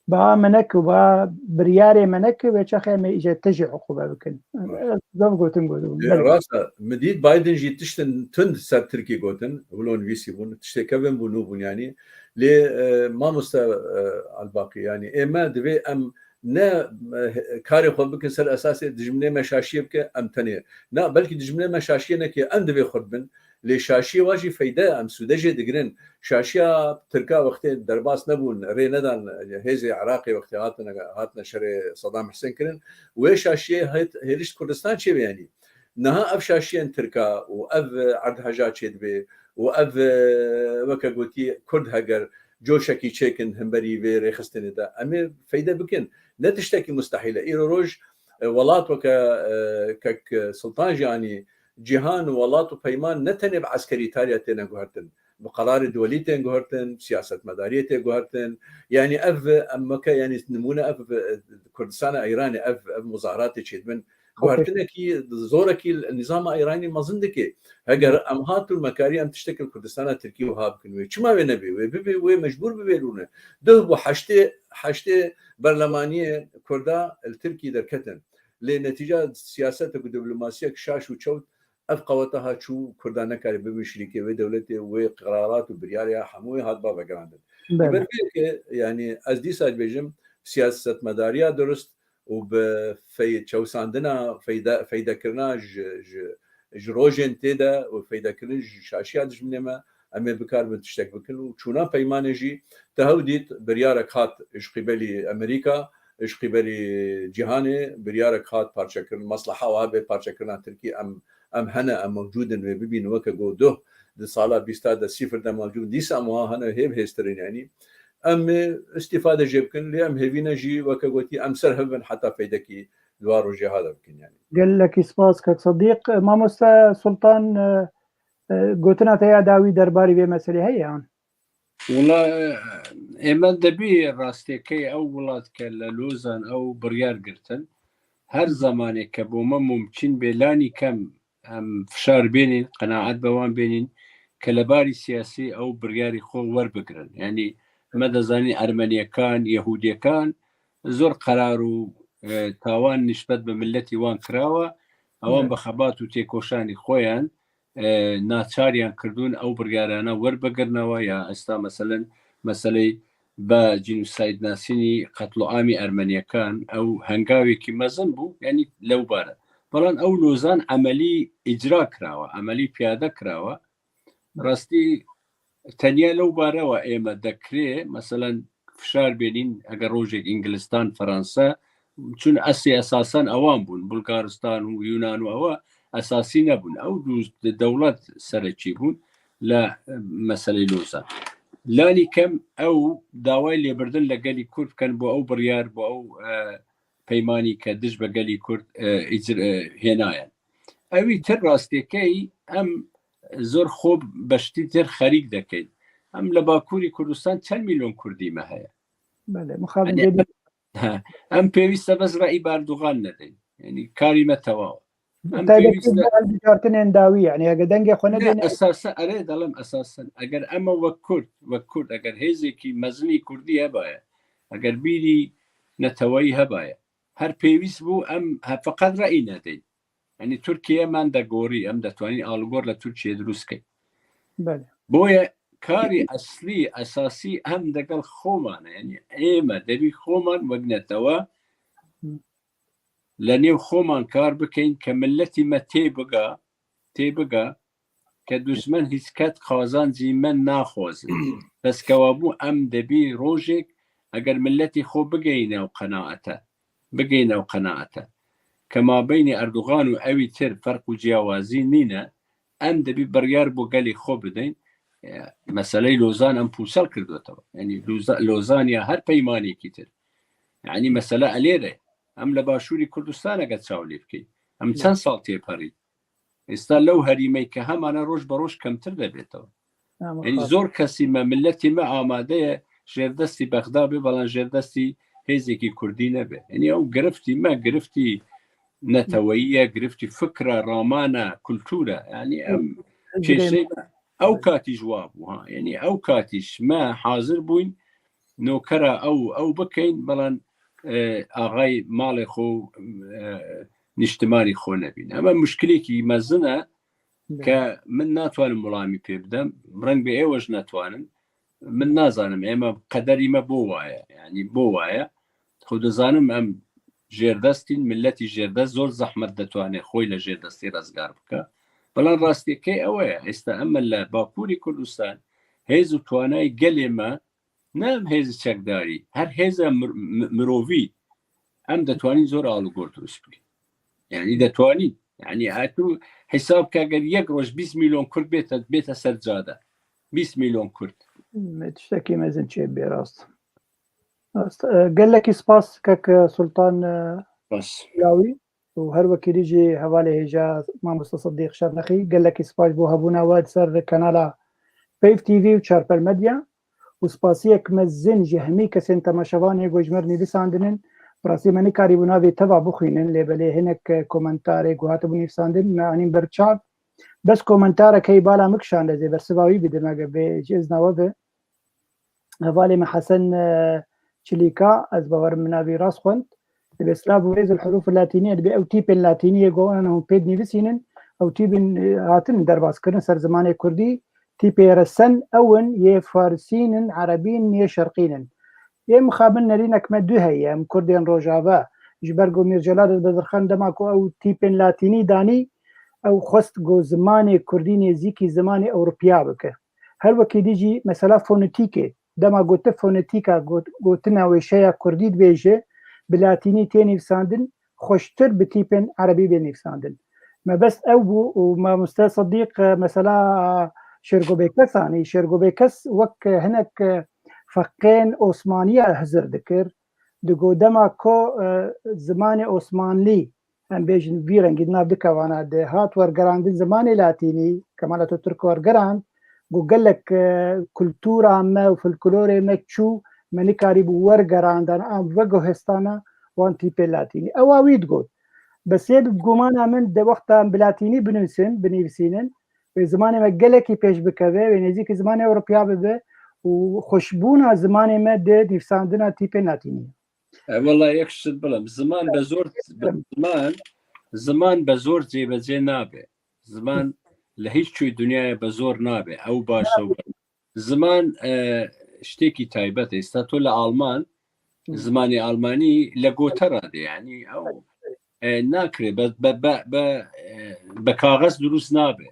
ba me neke, ba biryarê me neke, wê çaxê me îje te jî uqûbe bikin. Baş. Ez zaf gotin gotin. Lê Belê. Rast e, min dît Biden jî tiştin tund ser Tirkî gotin, wilo nivîsî bûn, tiştê kevin bû, nû bûn yani. Lê, e, mamoste, e, Albaqî, yani ê me divê em ne, e, karê xwe bikin ser esasê dijminê me şaşiyê bike, em tenê. Na, belkî dijminê me şaşiyê neke, em divê xurt bin. Lê şaşiyê wa jî feyde, em sûde jê digirin. Şaşiya Tirka wextê derbas nebûn, rê nedan hêzê Iraqê wextê hatine, hatine şerê Saddam Husên kirin. Wê şaşiyê hêt-, hêlişt Kurdistan çêbe yanî. Niha ev şaşiyên Tirka û ev erdheja çêdibe û ev, e, weke gotî Kurd heger coşekî çêkin himberî vê rêxistinê de, em ê feyde bikin. Ne tiştekî mustehîl e. Îro roj, e, welat weke, e, kek Sultan jî anî, cîhan û welat û peyman ne tenê bi eskerî tariya têne guhertin. Bi qerarê dewlî tên guhertin, siyasetmedariyê tê guhertin. Yanî ev, em weke, yanî nimûne ev, e, Kurdistana Îranê, ev, ev muzaharatê çêdibin. Guhertinekî, zorekî li nîzama Îranî mezin dike. Heger em hatûn me karî em tiştekî li Kurdistana Tirkî wiha bikin wê. Çima wê nebê? Wê bibê, wê mecbûr bibê rûne. Duh bû heştê, heştê berlemaniyê Kurda li Tirkî derketin. Lê netîca siyasetek û diplomasiyek şaş û çewt ev qeweta ha çû Kurda nekarî bibin şirîkê wê dewletê, wê qerarat û biryarê ya hemûyê hat bavegirandin. Ji ber vê yekê, yanî ez dîsa dibêjim, siyasetmedariya durust û bi fey-, çewsandina feyde-, feydekirina ji, ji, ji rojên tê de û feydekirin ji şaşiya dijminê me, em ê bikaribin tiştek bikin û çûna peymanê jî te hew dît biryarek hat ji qîbelî Amerîka, ji qîbelî cîhanê biryarek hat parçekirin. Mesleha wiha bê parçekirina Tirkî em, em hene, em mewcûd in, wê bibînin weke go duh di sala bîsta de sîfir de mewcûd in. Dîsa em wiha hene hê bi hêztir in yanî. Em ê îstîfade jê bikin, lê em hêvî ne jî weke gotî em ser hev bin heta feydekî di wan rojê ha de bikin yanî. Gelekî spas kek Sedîq. Mamoste Sultan, e, e, gotina te ya dawî derbarî vê meselê heye yan? Wela, e, ême dibî rastêkey ew welat ke li Lozan ew biryar girtin. Her zemanê ke bo me mumkîn bê lanî kem em fişar bênîn, qenaet bi wan bênîn ke li barî siyasî ew biryarî xwe werbigirin. Yanî me dizanîn Ermeniyekan, Yehûdiyekan zor qerar û, e, tawan nîşbet bi miletî wan kirawe. Ewan Evet. bi xebat û têkoşanî xwe yan, e, naçariyan kirdûn ew biryarana werbigirnewe ya esta meselen meseley be cînûsayd nasînî qetloamî Ermeniyekan ew hengawekî mezin bû, yanî lewbare. Belan ew Lozan emelî îcra kirawe, emelî piyade kirawe. Rastî tenya lew barewa ême dekirê, meselen fişar bênîn, eger rojek Îngilistan, Fransa, çun esê esasen ewan bûn, Bulgaristan û Yunan û ewa esasî nebûn. Ew du de-, dewlet serekî bûn le, e, meselê Lozan. Lanî kem ew daway lêbirdin le gelî Kurd ken bo ew biryar, bo ew, e, peymanî ke dij be gelî Kurd, e, îcr-, e, hênayen. Ewî tir rastêkey em zor xwe beştî tir xerîk dekeyn. Em li Bakurî Kurdistan çend milyon Kurdî me heye? Belê, mixabin Yanî, jê de he, em pêwîst e bes reî bi Erdogan nedeyn. Yanî karî me tewaw e. Em Taybetî pêwîst e bi hilbijartinên dawî, yanî eger dengê xwe Ne, nedêne. esasa, erê, delim esasen. Eger em wek Kurd, wek Kurd, eger hêzekî mezinî Kurdî hebaye, eger bîrî neteweyî hebaye, her pêwîst bû em he feqet reî nedeyn. Yanî Tirkiye me de gorî, em detwanîn algor li Tirkiye dirust keyn. Belê. Boye karî eslî, esasî em degel xoman e. Yanî ême debî xoman wek netewe Hı. li nêv xoman kar bikeyn ke miletî me tê biga, tê biga ke duşmen hîç ket qazancî me naxwazin. Bes kewabû em debî rojek eger miletî xwe bigeyne ew qenaete, bigeyne ew qenaete ke mabeynî Erdogan û ewî tir ferq û ciyawazî nîne, em debî biryar bo gelê xwe bideyn. E, meseleyê Lozan em pûsel kirdotewe. Yanî Loza-, Lozan ya her peymanekî tir. Yanî mesela elêre. Em li Başûrî Kurdistan eger çav lê bikeyn. Em Ya. çend sal têperîn. Êsta lew herîmey ke hemane roj be roj kemtir debêtewe. Ya, Yanî mixabin. zor kesî me, miletî me amade ye jêrdestî Bexda be, belan jêrdestî hêzekî Kurdî nebe. Yanî ew giriftî me, giriftî neteweyî ye, giriftî fikra, ramana, kultura. Yanî em Ez kêşey girêdayî. me ew katî ji wa bû, ha. Yanî ew katî ji me hazir bûyn nokera ew, ew bikeyn, belan, e, axay malê xwe, e, niştimanî xwe nebîn. Ema muşkilekî mezin e Belê. ke min natwanim wilamî pê bidem, reng bê êwe ji netwanin. Min nazanim, ême qederî me bo waye, yanî bo waye. Xwe dizanim em jêrdestîn, miletî jêrdest zor zehmet detwane xwe le jêrdestî rezgar bike. Belan rastiyekê ew e. Êsta em li Bakurê Kurdistan hêz û twanayê gelê me, ne em hêz çekdarî, her hêza mir-, mi-, mirovî, em detwanîn zor alûgor dirust bikin. Yanî detwanîn. Yanî, e, tu hesab ke eger yek roj bîst milyon Kurd bête, bête ser cade. Bîst milyon Kurd. Me tiştekî mezin çê bê rast. Rast. E, gelekî spas kek, e, Sultan, e, Spas. Lawî. Û her wekî dî jî hevalê hêja mamoste Sidîq Şernexî, gelekî spas bo hebûna we di ser kanala Peyv T V û Çarpel Medya. Û spasiyek mezin ji hemî kesên temaşevanê ku ji me re nivîsandinin. Bi rastî me nikarîbû navê teva bixwînin, lê belê hinek komentarê ku hatibû nivîsandin me anîn ber çav. Bes komentarek hey bala min kişand, ez ê bersiva wî bidim, eger bê ji izna we be. Hevalê me Hesen, e, Çilîka, ez bawerim min navî rast xwend. Dibê silav û rêz û hurûf latînî, dibê ew tîpên latînî yê ku hûn pê dinivîsînin, ew tîpên, e, hatin derbas kirin ser zimanê kurdî, tîpê resen ew in, yê farisîn in, erebîn, yê şerqîn in. Yê mixabin nerînek me du heye, em kurdên rojava, ji ber ku Mîr Celal Bedirxan dema ku ew tîpên latînî danî, ew xwest ku zimanê kurdî nêzîkî zimanê ewropiya bike. Her wekî dî jî mesela fonetîkê, dema gote fonetîka, got-, gotina wêşeya kurdî dibêje, bi latînî tê nivîsandin, xweştir bi tîpên erebî bê nivîsandin. Mebest ew bû û mamoste Sidîq, e, mesela Şêrgo Bêkes anî. Şêrgo Bêkes wek, e, hinek, e, feqên Osmaniya hizir dikir. Digot dema ku, e, zimanê Osmanlî, em bêjin, vî rengî di nav du kevana de hat wergerandin zimanê latînî, Kemal Atatürk wergerand, got gelek, e, kultura me û folklorê me çû, me nikarîbû wergerandan an veguhestana wan tîpê latînî. Ewa wî digot. Bes yê bi gumana min de wexta em bi latînî binivîsin, binivîsînin, wê zimanê me gelekî pêş bikeve, wê nêzîkî zimanê Ewropiya bibe û xweşbûna zimanê me di nivîsandina tîpên latînî. E, wela yek şit bilim. Ziman be zor, ziman, ziman be zor cêbecê nabe. Ziman li hiç çûyî dinyayê be zor nabe. Ew baş, ew baş. Ziman, e, ştêkî taybet e. Êsta tu li Alman, Hı. zimanê Almanî li gote radê. Yanî ew, e, nakire. Be, be, be, be, e, be kaxez dirust nabe.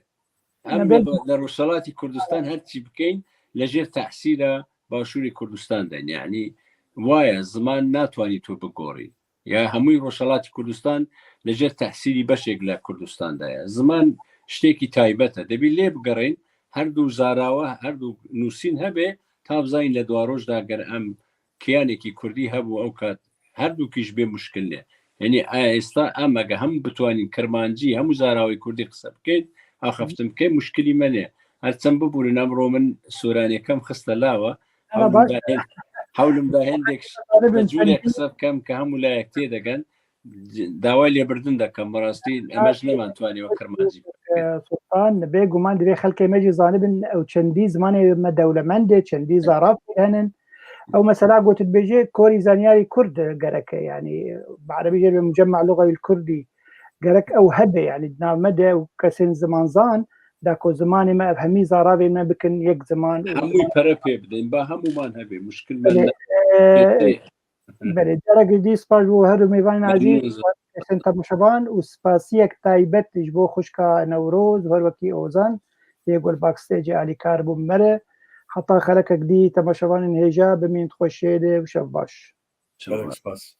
Em Ne li, be- li Rojhelatî Kurdistan her çî bikeyn, li jêr tehsîla Başûrê Kurdistan de. Yanî, waye, ziman natwanî tu bigorî. Ya hemûyî Rojhelatî Kurdistan li jêr tehsîlî beşek li Kurdistan de ye. Ziman ştêkî taybet e. Dibî lê bigerên, her du zarawa, her du nûsîn hebe, ta bizanîn li dwaroj de ger em kiyanekî kurdî hebû, ew kat her dûkî ji bê muşkil ne. Yanî, e, êsta em ege hemû bitwanîn kirmancî, hemû zarawê kurdî qise bikeyn, axaftin bikeyn, muşkilî me ne. Her çend bibûrin, emro min soranê kem xiste lawa. Ama Hewlim baş. da hên-, hewlim da hêndek Hadi ben bi cûrê sen- qise bikem ke hemû layek tê degen. Daway lêbirdin dekem, bi rastî, em ji neman twanî wek kirmancî. E, Sultan, bê guman divê xelkê me jî zanibin, ew çendî zimanê me dewlemend e, çendî zaraf henin. Ew mesela got dibêje, korî zanyarî kurd gerek e, yanî, bi erebî jê dibê mucemma lugawîl kurdî. Gerek ew hebe, yanî, di nav me de ew kesên zimanzan, da ku zimanê me ev hemî zaravê me bikin yek ziman. Hemû pere pê bidin, ba hemûman hebe, muşkil me Belê, ne. e, Pê tê. Belê, careke dî spas bo her du mêvanên Memnûn azîz, ez. spas kesên temaşevan û spasiyek taybet ji bo xwişka Newroz, her wekî Ozan, yê ku li backstageê alîkar bû me re. Heta xelekek dî temaşevanên hêja, bimînin di xweşiyê de û şev baş. Gelek spas.